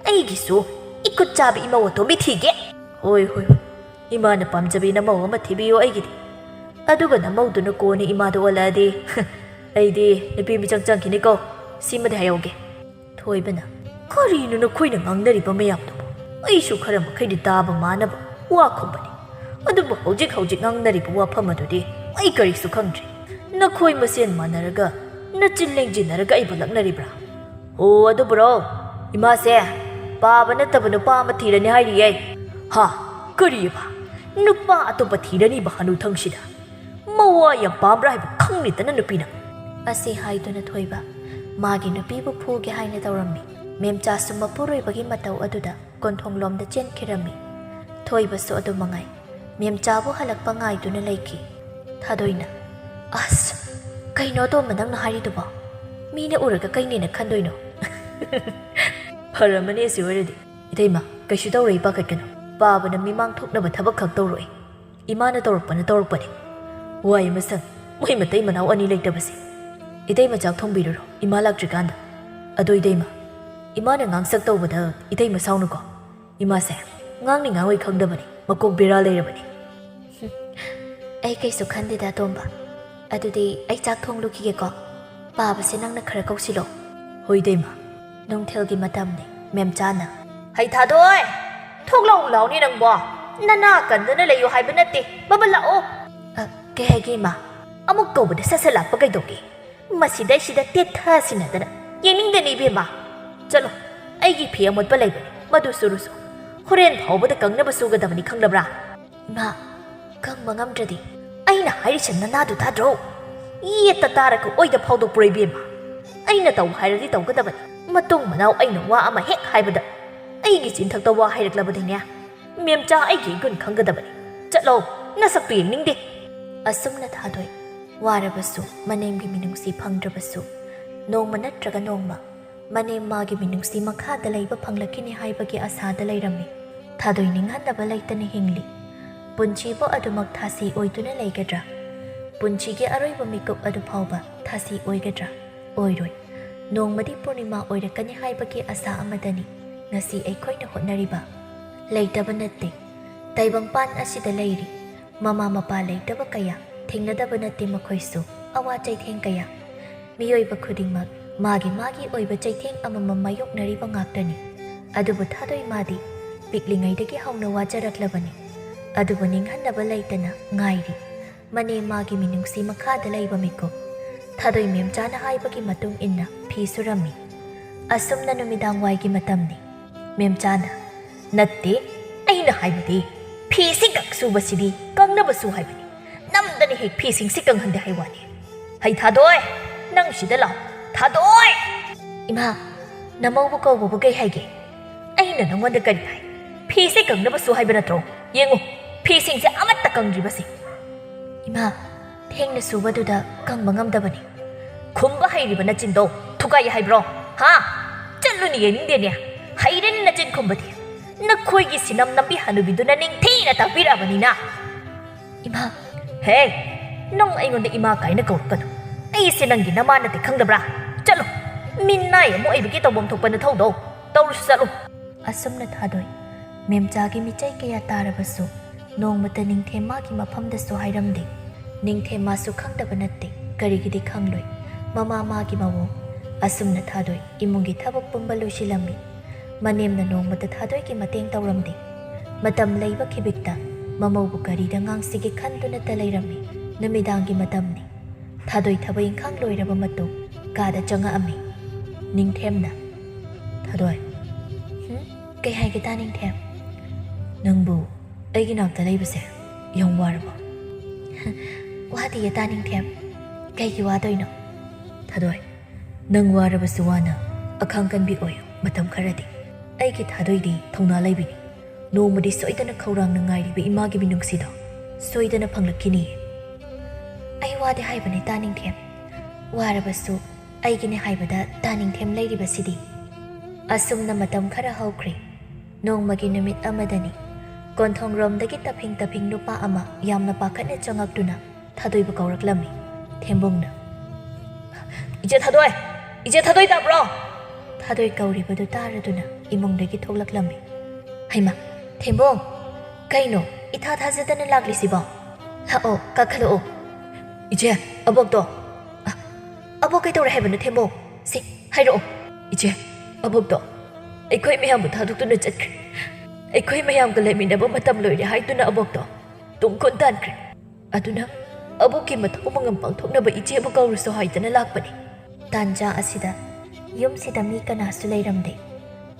ꯑꯩꯒꯤꯁꯨ ꯏꯈꯨꯠ ꯆꯥꯕ ꯏꯃꯧ ꯑꯇꯣꯝꯕꯤ ꯊꯤꯒꯦ꯫ ꯍꯣꯏ, ꯍꯣꯏ, ꯍꯣꯏ꯫ ꯏꯃꯥꯅ ꯄꯥꯝꯖꯕꯤ ꯅꯃꯧ ꯑꯃ ꯊꯤꯕꯤꯌꯨ ꯑꯩꯒꯤꯗꯤ꯫ ꯑꯗꯨꯒ ꯅꯃꯧꯗꯨꯅ ꯀꯣꯟꯅ ꯏꯃꯥꯗ ꯑꯣꯜꯂꯛꯑꯗꯤ, ꯑꯩꯗꯤ ꯅꯨꯄꯤ ꯃꯤꯆꯪ ꯆꯪꯈꯤꯅꯤꯀꯣ, ꯁꯤꯃꯗꯤ ꯍꯥꯏꯍꯧꯒꯦ꯫ ꯊꯣꯏꯕꯅ, "ꯀꯔꯤꯅꯣ ꯅꯈꯣꯏꯅ ꯉꯥꯡꯅꯔꯤꯕ ꯃꯌꯥꯝꯗꯨꯕꯨ? ꯑꯩꯁꯨ ꯈꯔ ꯃꯈꯩꯗꯤ ꯇꯥꯕ ꯃꯥꯅꯕ ꯋꯥ ꯈꯨꯝꯕꯅꯤ꯫ ꯑꯗꯨꯕꯨ ꯍꯧꯖꯤꯛ ꯍꯧꯖꯤꯛ ꯉꯥꯡꯅꯔꯤꯕ ꯋꯥꯐꯝ ꯑꯗꯨꯗꯤ ꯑꯩ ꯀꯔꯤꯁꯨ ꯈꯪꯗ꯭ꯔꯦ꯫ ꯅꯈꯣꯏ ꯃꯁꯦꯟ ꯃꯥꯟꯅꯔꯒ ꯅꯆꯤꯟ ꯂꯦꯡꯖꯤꯟꯅꯔꯒ ꯑꯩꯕꯨ ꯂꯛꯅꯔꯤꯕ꯭ꯔꯥ?" "ꯑꯣ, ꯑꯗꯨꯕꯨꯔꯣ? ꯏꯃꯥꯁꯦ ꯄꯥꯕ ꯅꯠꯇꯕ ꯅꯨꯄꯥ ꯑꯃ ꯊꯤꯔꯅꯤ ꯍꯥꯏꯔꯤꯌꯦ꯫" "ꯍꯥ? ꯀꯔꯤꯕ? ꯅꯨꯄꯥ ꯑꯇꯣꯞꯄ ꯊꯤꯔꯅꯤꯕ ꯍꯅꯨꯊꯪꯁꯤꯗ? ꯃꯋꯥ ꯌꯥꯝ ꯄꯥꯝꯕ꯭ꯔꯥ ꯍꯥꯏꯕ ꯈꯪꯂꯤꯗꯅ ꯅꯨꯄꯤꯅ?" ꯑꯁꯤ ꯍꯥꯏꯗꯨꯅ ꯊꯣꯏꯕ ꯃꯥꯒꯤ ꯅꯨꯄꯤꯕꯨ ꯐꯨꯒꯦ ꯍꯥꯏꯅ ꯇꯧꯔꯝꯃꯤ꯫ ꯃꯦꯝꯆꯥꯁꯨ ꯃꯄꯨꯔꯣꯏꯕꯒꯤ ꯃꯇꯧ ꯑꯗꯨꯗ ꯀꯣꯟꯊꯣꯡꯂꯣꯝꯗ ꯆꯦꯟꯈꯤꯔꯝꯃꯤ꯫ ꯊꯣꯏꯕꯁꯨ ꯑꯗꯨ ꯃꯉꯥꯏ꯫ ꯃꯦꯝꯆꯥꯕꯨ ꯍꯜꯂꯛꯄ ꯉꯥꯏꯗꯨꯅ ꯂꯩꯈꯤ꯫ ꯊꯥꯗꯣꯏꯅ, "ꯑꯁ, ꯀꯩꯅꯣ ꯑꯇꯣꯝꯕ ꯅꯪꯅ ꯍꯥꯏꯔꯤꯗꯨꯕꯣ? ꯃꯤꯅ ꯎꯔꯒ ꯀꯩꯅꯦꯅ ꯈꯟꯗꯣꯏꯅꯣ?" "ꯐꯔꯝꯃꯅꯤ ꯑꯁꯤ ꯑꯣꯏꯔꯗꯤ꯫ ꯏꯇꯩꯃ, ꯀꯩꯁꯨ ꯇꯧꯔꯣꯏ, ꯄꯥꯈꯠꯀꯅꯨ꯫ ꯄꯥꯕꯅ ꯃꯤꯃꯥꯡ ꯊꯣꯛꯅꯕ ꯊꯕꯛ ꯈꯛ ꯇꯧꯔꯣꯏ꯫ ꯏꯃꯥꯅ ꯇꯧꯔꯛꯄꯅ ꯇꯧꯔꯛꯄꯅꯤ꯫ ꯋꯥꯏ ꯑꯃ ꯁꯪ, ꯃꯣꯏ ꯃꯇꯩ ꯃꯅꯥꯎ ꯑꯅꯤ ꯂꯩꯇꯕꯁꯦ꯫ ꯏꯇꯩꯃ ꯆꯥꯛ ꯊꯣꯡꯕꯤꯔꯨꯔꯣ, ꯏꯃꯥ ꯂꯥꯛꯇ꯭ꯔꯤꯀꯥꯟꯗ꯫ ꯑꯗꯣ ꯏꯇꯩꯃ, ꯏꯃꯥꯅ ꯉꯥꯡꯁꯛ ꯇꯧꯕꯗ ꯏꯇꯩꯃ ꯁꯥꯎꯅꯨꯀꯣ꯫ ꯏꯃꯥꯁꯦ ꯉꯥꯡꯅꯤ ꯉꯥꯡꯉꯣꯏ ꯈꯪꯗꯕꯅꯤ, ꯃꯀꯣꯛ ꯕꯦꯔꯥ ꯂꯩꯔꯕꯅꯤ꯫" "ꯑꯩ ꯀꯩꯁꯨ ꯈꯟꯗꯦꯗ, ꯑꯇꯣꯝꯕ꯫ ꯑꯗꯨꯗꯤ ꯑꯩ ꯆꯥꯛ ꯊꯣꯡꯂꯨꯈꯤꯒꯦꯀꯣ꯫ ꯄꯥꯕꯁꯦ ꯅꯪꯅ ꯈꯔ ꯀꯧꯁꯤꯜꯂꯣ꯫" "ꯍꯣꯏ, ꯏꯇꯩꯃ꯫" ꯅꯨꯡꯊꯤꯜꯒꯤ ꯃꯇꯝꯅꯤ꯫ ꯃꯦꯝꯆꯥꯅ, "ꯍꯩ ꯊꯥꯗꯣꯏ, ꯊꯣꯛꯂꯛꯎ ꯂꯥꯎꯅꯦ ꯅꯪꯕꯣ꯫ ꯅꯅꯥ ꯀꯟꯗꯅ ꯂꯩꯌꯨ ꯍꯥꯏꯕ ꯅꯠꯇꯦ, ꯕꯕ ꯂꯥꯛꯑꯣ꯫" "ꯑ, ꯀꯩ ꯍꯥꯏꯒꯦ, ꯏꯃꯥ?" "ꯑꯃꯨꯛ ꯀꯧꯕꯗ ꯁꯠ ꯁꯠ ꯂꯥꯛꯄ ꯀꯩꯗꯧꯒꯦ? ꯃꯁꯤꯗꯩꯁꯤꯗ ꯇꯦꯠꯊꯁꯤꯟꯅꯗꯅ ꯌꯦꯡꯅꯤꯡꯗꯦꯅꯦ ꯏꯕꯦꯝꯃ꯫ ꯆꯠꯂꯣ, ꯑꯩꯒꯤ ꯐꯤ ꯑꯃꯣꯠꯄ ꯂꯩꯕꯅꯤ, ꯃꯗꯨ ꯁꯨꯔꯨꯁꯨ꯫ ꯍꯣꯔꯦꯟ ꯐꯥꯎꯕꯗ ꯀꯪꯅꯕ ꯁꯨꯒꯗꯕꯅꯤ, ꯈꯪꯂꯕ꯭ꯔꯥ?" "ꯏꯃꯥ, ꯀꯪꯕ ꯉꯝꯗ꯭ꯔꯗꯤ?" "ꯑꯩꯅ ꯍꯥꯏꯔꯤꯁꯦ ꯅꯅꯥꯗꯨ ꯇꯥꯗ꯭ꯔꯣ? ꯌꯦꯠꯇ ꯇꯥꯔꯒ ꯑꯣꯏꯗ ꯐꯥꯎꯗꯣꯛꯄ꯭ꯔꯣ ꯏꯕꯦꯝꯃ? ꯑꯩꯅ ꯇꯧ ꯍꯥꯏꯔꯗꯤ ꯇꯧꯒꯗꯕꯅꯤ꯫ ꯃꯇꯨꯡ ꯃꯅꯥꯎ ꯑꯩꯅ ꯋꯥ ꯑꯃ ꯍꯦꯛ ꯍꯥꯏꯕꯗ ꯑꯩꯒꯤ ꯆꯤꯟꯊꯛꯇ ꯋꯥ ꯍꯥꯏꯔꯛꯂꯕꯗꯤꯅꯦ, ꯃꯦꯝꯆꯥ ꯑꯩꯒꯤ ꯏꯒꯨꯟ ꯈꯪꯒꯗꯕꯅꯤ꯫ ꯆꯠꯂꯣ, ꯅꯁꯛꯇꯨ ꯌꯦꯡꯅꯤꯡꯗꯦ꯫" ꯑꯁꯨꯝꯅ ꯊꯥꯗꯣꯏ ꯋꯥꯔꯕꯁꯨ ꯃꯅꯦꯝꯒꯤ ꯃꯤꯅꯨꯡꯁꯤ ꯐꯪꯗ꯭ꯔꯕꯁꯨ ꯅꯣꯡꯃ ꯅꯠꯇ꯭ꯔꯒ ꯅꯣꯡꯃ ꯃꯅꯦꯝ ꯃꯥꯒꯤ ꯃꯤꯅꯨꯡꯁꯤ ꯃꯈꯥꯗ ꯂꯩꯕ ꯐꯪꯂꯛꯈꯤꯅꯤ ꯍꯥꯏꯕꯒꯤ ꯑꯁꯥꯗ ꯂꯩꯔꯝꯃꯤ꯫ ꯊꯥꯗꯣꯏ ꯅꯤꯡꯍꯟꯅꯕ ꯂꯩꯇꯅ ꯍꯤꯡꯂꯤ꯫ ꯄꯨꯟꯁꯤꯕꯨ ꯑꯗꯨꯃꯛ ꯊꯥꯁꯤ ꯑꯣꯏꯗꯨꯅ ꯂꯩꯒꯗ꯭ꯔꯥ? ꯄꯨꯟꯁꯤꯒꯤ ꯑꯔꯣꯏꯕ ꯃꯤꯀꯨꯞ ꯑꯗꯨ ꯐꯥꯎꯕ ꯊꯥꯁꯤ ꯑꯣꯏꯒꯗ꯭ꯔꯥ? ꯑꯣꯏꯔꯣꯏ꯫ ꯅꯣꯡꯃꯗꯤ ꯄꯨꯔꯅꯤꯃꯥ ꯑꯣꯏꯔꯛꯀꯅꯤ ꯍꯥꯏꯕꯒꯤ ꯑꯁꯥ ꯑꯃꯗꯅꯤ ꯉꯁꯤ ꯑꯩꯈꯣꯏꯅ ꯍꯣꯠꯅꯔꯤꯕ꯫ ꯂꯩꯇꯕ ꯅꯠꯇꯦ꯫ ꯇꯥꯏꯕꯪꯄꯥꯟ ꯑꯁꯤꯗ ꯂꯩꯔꯤ ꯃꯃꯥ ꯃꯄꯥ ꯂꯩꯇꯕ ꯀꯌꯥ, ꯊꯦꯡꯅꯗꯕ ꯅꯠꯇꯦ ꯃꯈꯣꯏꯁꯨ ꯑꯋꯥ ꯆꯩꯊꯦꯡ ꯀꯌꯥ꯫ ꯃꯤꯑꯣꯏꯕ ꯈꯨꯗꯤꯡꯃꯛ ꯃꯥꯒꯤ ꯃꯥꯒꯤ ꯑꯣꯏꯕ ꯆꯩꯊꯦꯡ ꯑꯃꯃꯝ ꯃꯥꯌꯣꯛꯅꯔꯤꯕ ꯉꯥꯛꯇꯅꯤ꯫ ꯑꯗꯨꯕꯨ ꯊꯥꯗꯣꯏ ꯃꯥꯗꯤ ꯄꯤꯛꯂꯤꯉꯩꯗꯒꯤ ꯍꯧꯅ ꯋꯥꯖꯔꯛꯂꯕꯅꯤ꯫ ꯑꯗꯨꯕꯨ ꯅꯤꯡꯍꯟꯅꯕ ꯂꯩꯇꯅ ꯉꯥꯏꯔꯤ꯫ ꯃꯅꯦ ꯃꯥꯒꯤ ꯃꯤꯅꯨꯡꯁꯤ ꯃꯈꯥꯗ ꯂꯩꯕ ꯃꯤꯀꯨꯞ꯫ ꯊꯥꯗꯣꯏ ꯃꯦꯝꯆꯥꯅ ꯍꯥꯏꯕꯒꯤ ꯃꯇꯨꯡ ꯏꯟꯅ ꯐꯤ ꯁꯨꯔꯝꯃꯤ꯫ ꯑꯁꯨꯝꯅ ꯅꯨꯃꯤꯗꯥꯡ ꯋꯥꯏꯒꯤ ꯃꯇꯝꯅꯤ꯫ ꯃꯦꯝꯆꯥꯅ, "ꯅꯠꯇꯦ, ꯑꯩꯅ ꯍꯥꯏꯕꯗꯤ ꯐꯤꯁꯤ ꯈꯛ ꯁꯨꯕꯁꯤꯗꯤ ꯀꯪꯅꯕ ꯁꯨ ꯍꯥꯏꯕꯅꯤ꯫ ꯅꯝꯗꯅ ꯍꯦꯛ ꯐꯤꯁꯤꯡꯁꯤ ꯀꯪꯍꯟꯗꯦ ꯍꯥꯏ ꯋꯥꯅꯤ꯫ ꯍꯩ ꯊꯥꯗꯣꯏ, ꯅꯪ ꯁꯤꯗ ꯂꯥꯛꯑꯣ꯫ ꯊꯥꯗꯣꯏ!" "ꯏꯃꯥ, ꯅꯃꯧꯕꯨ ꯀꯧꯕꯕꯨ ꯀꯩ ꯍꯥꯏꯒꯦ? ꯑꯩꯅ ꯅꯉꯣꯟꯗ ꯀꯔꯤ ꯍꯥꯏ? ꯐꯤꯁꯤ ꯀꯪꯅꯕ ꯁꯨ ꯍꯥꯏꯕ ꯅꯠꯇ꯭ꯔꯣ? ꯌꯦꯡꯉꯨ, ꯐꯤꯁꯤꯡꯁꯦ ꯑꯃꯠꯇ ꯀꯪꯗ꯭ꯔꯤꯕꯁꯤ꯫" "ꯏꯃꯥ, ꯊꯦꯡꯅ ꯁꯨꯕꯗꯨꯗ ꯀꯪꯕ ꯉꯝꯗꯕꯅꯤ꯫" "ꯈꯨꯝꯕ ꯍꯩꯔꯤꯕ ꯅꯆꯤꯟꯗꯣ ꯊꯨꯒꯥꯏ ꯍꯥꯏꯕ꯭ꯔꯣ? ꯍꯥ? ꯆꯠꯂꯨꯅꯤ, ꯌꯦꯡꯅꯤꯡꯗꯦꯅꯦ꯫ ꯍꯩꯔꯦꯅꯦ ꯅꯆꯤꯟ ꯈꯨꯝꯕꯗꯤ꯫ ꯅꯈꯣꯏꯒꯤ ꯁꯤꯅꯝ ꯅꯝꯕꯤ ꯍꯅꯨꯕꯤꯗꯨꯅ ꯅꯤꯡꯊꯤꯅ ꯇꯥꯛꯄꯤꯔꯛꯑꯕꯅꯤꯅ꯫" "ꯏꯃꯥ!" "ꯍꯦ, ꯅꯪ ꯑꯩꯉꯣꯟꯗ ꯏꯃꯥ ꯀꯥꯏꯅ ꯀꯧꯔꯛꯀꯅꯨ꯫ ꯑꯩꯁꯦ ꯅꯪꯒꯤ ꯅꯃꯥ ꯅꯠꯇꯦ, ꯈꯪꯗꯕ꯭ꯔꯥ? ꯆꯠꯂꯣ꯫ ꯃꯤꯅꯥꯏ ꯑꯃ ꯑꯣꯏꯕꯒꯤ ꯇꯧꯐꯝ ꯊꯣꯛꯄ ꯅꯊꯧꯗꯣ ꯇꯧꯔꯨꯁꯨ ꯆꯠꯂꯣ꯫" ꯑꯁꯨꯝꯅ ꯊꯥꯗꯣꯏ ꯃꯦꯝꯆꯥꯒꯤ ꯃꯤꯆꯩ ꯀꯌꯥ ꯇꯥꯔꯕꯁꯨ ꯅꯣꯡꯃꯇ ꯅꯤꯡꯊꯦꯝ ꯃꯥꯒꯤ ꯃꯐꯝꯗꯁꯨ ꯍꯥꯏꯔꯝꯗꯦ꯫ ꯅꯤꯡꯊꯦꯝ ꯃꯥꯁꯨ ꯈꯪꯗꯕ ꯅꯠꯇꯦ, ꯀꯔꯤꯒꯤꯗꯤ ꯈꯪꯂꯣꯏ꯫ ꯃꯃꯥ ꯃꯥꯒꯤ ꯃꯑꯣꯡ꯫ ꯑꯁꯨꯝꯅ ꯊꯥꯗꯣꯏ ꯏꯃꯨꯡꯒꯤ ꯊꯕꯛ ꯄꯨꯝꯕ ꯂꯣꯏꯁꯤꯜꯂꯝꯃꯤ꯫ ꯃꯅꯦꯝꯅ ꯅꯣꯡꯃꯇ ꯊꯥꯗꯣꯏꯒꯤ ꯃꯇꯦꯡ ꯇꯧꯔꯝꯗꯦ꯫ ꯃꯇꯝ ꯂꯩꯕ ꯈꯤꯕꯤꯛꯇ ꯃꯃꯧꯕꯨ ꯀꯔꯤꯗ ꯉꯥꯡꯁꯤꯒꯦ ꯈꯟꯗꯨꯅꯇ ꯂꯩꯔꯝꯃꯤ꯫ ꯅꯨꯃꯤꯗꯥꯡꯒꯤ ꯃꯇꯝꯅꯤ꯫ ꯊꯥꯗꯣꯏ ꯊꯕꯛ ꯏꯪꯈꯥꯡ ꯂꯣꯏꯔꯕ ꯃꯇꯨꯡ ꯀꯥꯗ ꯆꯪꯉꯛꯑꯝꯃꯤ꯫ ꯅꯤꯡꯊꯦꯝꯅ, "ꯊꯥꯗꯣꯏ꯫" "ꯍꯨꯝ? ꯀꯩ ꯍꯥꯏꯒꯦ ꯇꯥ ꯅꯤꯡꯊꯦꯝ?" "ꯅꯪꯕꯨ ꯑꯩꯒꯤ ꯅꯥꯛꯇ ꯂꯩꯕꯁꯦ ꯌꯥꯝ ꯋꯥꯔꯕꯣ?" "ꯋꯥꯗꯤꯌꯦ ꯇꯥ ꯅꯤꯡꯊꯦꯝ꯫ ꯀꯩꯒꯤ ꯋꯥꯗꯣꯏꯅꯣ?" "ꯊꯥꯗꯣꯏ, ꯅꯪ ꯋꯥꯔꯕꯁꯨ ꯋꯥꯅ ꯑꯈꯥꯡ ꯀꯟꯕꯤ ꯑꯣꯏꯌꯨ ꯃꯇꯝ ꯈꯔꯗꯤ꯫ ꯑꯩꯒꯤ ꯊꯥꯗꯣꯏꯗꯤ ꯊꯧꯅꯥ ꯂꯩꯕꯤꯅꯤ꯫ ꯅꯣꯡꯃꯗꯤ ꯁꯣꯏꯗꯅ ꯈꯧꯔꯥꯡꯅ ꯉꯥꯏꯔꯤꯕ ꯏꯃꯥꯒꯤ ꯃꯤꯅꯨꯡꯁꯤꯗꯣ ꯁꯣꯏꯗꯅ ꯐꯪꯂꯛꯈꯤꯅꯤꯌꯦ꯫" "ꯑꯩ ꯋꯥꯗꯤ ꯍꯥꯏꯕꯅꯦ ꯇꯥ ꯅꯤꯡꯊꯦꯝ꯫ ꯋꯥꯔꯕꯁꯨ ꯑꯩꯒꯤꯅꯦ ꯍꯥꯏꯕꯗ ꯇꯥ ꯅꯤꯡꯊꯦꯝ ꯂꯩꯔꯤꯕꯁꯤꯗꯤ꯫" ꯑꯁꯨꯝꯅ ꯃꯇꯝ ꯈꯔ ꯍꯧꯈ꯭ꯔꯦ꯫ ꯅꯣꯡꯃꯒꯤ ꯅꯨꯃꯤꯠ ꯑꯃꯗꯅꯤ꯫ ꯀꯣꯟꯊꯣꯡꯔꯣꯝꯗꯒꯤ ꯇꯞꯐꯤꯡ ꯇꯞꯐꯤꯡ ꯅꯨꯄꯥ ꯑꯃ ꯌꯥꯝꯅ ꯄꯥꯈꯠꯅ ꯆꯪꯉꯛꯇꯨꯅ ꯊꯥꯗꯣꯏꯕꯨ ꯀꯧꯔꯛꯂꯝꯃꯤ꯫ ꯊꯦꯝꯕꯣꯡꯅ, "ꯏꯆꯦ ꯊꯥꯗꯣꯏ! ꯏꯆꯦ ꯊꯥꯗꯣꯏ ꯇꯥꯕ꯭ꯔꯣ?" ꯊꯥꯗꯣꯏ ꯀꯧꯔꯤꯕꯗꯨ ꯇꯥꯔꯗꯨꯅ ꯏꯃꯨꯡꯗꯒꯤ ꯊꯣꯛꯂꯛꯂꯝꯃꯤ꯫ "ꯍꯩꯃꯥ, ꯊꯦꯝꯕꯣꯡ! ꯀꯩꯅꯣ ꯏꯊꯥ ꯊꯥꯖꯗꯅ ꯂꯥꯛꯂꯤꯁꯤꯕꯣ? ꯂꯥꯛꯑꯣ, ꯀꯥꯈꯠꯂꯛꯑꯣ꯫" "ꯏꯆꯦ, ꯑꯕꯣꯛꯇꯣ!" "ꯑ, "ꯑꯕꯣꯛ, ꯀꯩꯗꯧꯔꯦ ꯍꯥꯏꯕꯅꯣ, ꯊꯦꯝꯕꯣ? ꯁꯤ, ꯍꯥꯏꯔꯛꯑꯣ꯫" "ꯏꯆꯦ, ꯑꯕꯣꯛꯇꯣ ꯑꯩꯈꯣꯏ ꯃꯌꯥꯝꯕꯨ ꯊꯥꯗꯣꯛꯇꯨꯅ ꯆꯠꯈ꯭ꯔꯦ꯫ ꯑꯩꯈꯣꯏ ꯃꯌꯥꯝꯒ ꯂꯩꯃꯤꯟꯅꯕ ꯃꯇꯝ ꯂꯣꯏꯔꯦ ꯍꯥꯏꯗꯨꯅ ꯑꯕꯣꯛꯇꯣ ꯇꯨꯡ ꯈꯨꯟ ꯇꯥꯟꯈ꯭ꯔꯦ꯫ ꯑꯗꯨꯅ ꯑꯕꯣꯛꯀꯤ ꯃꯊꯧ ꯃꯉꯝ ꯄꯥꯡꯊꯣꯛꯅꯕ ꯏꯆꯦꯕꯨ ꯀꯧꯔꯨꯁꯣ ꯍꯥꯏꯗꯅ ꯂꯥꯛꯄꯅꯤ꯫" ꯇꯥꯟꯖꯥ ꯑꯁꯤꯗ ꯌꯨꯝꯁꯤꯗ ꯃꯤ ꯀꯅꯥꯁꯨ ꯂꯩꯔꯝꯗꯦ꯫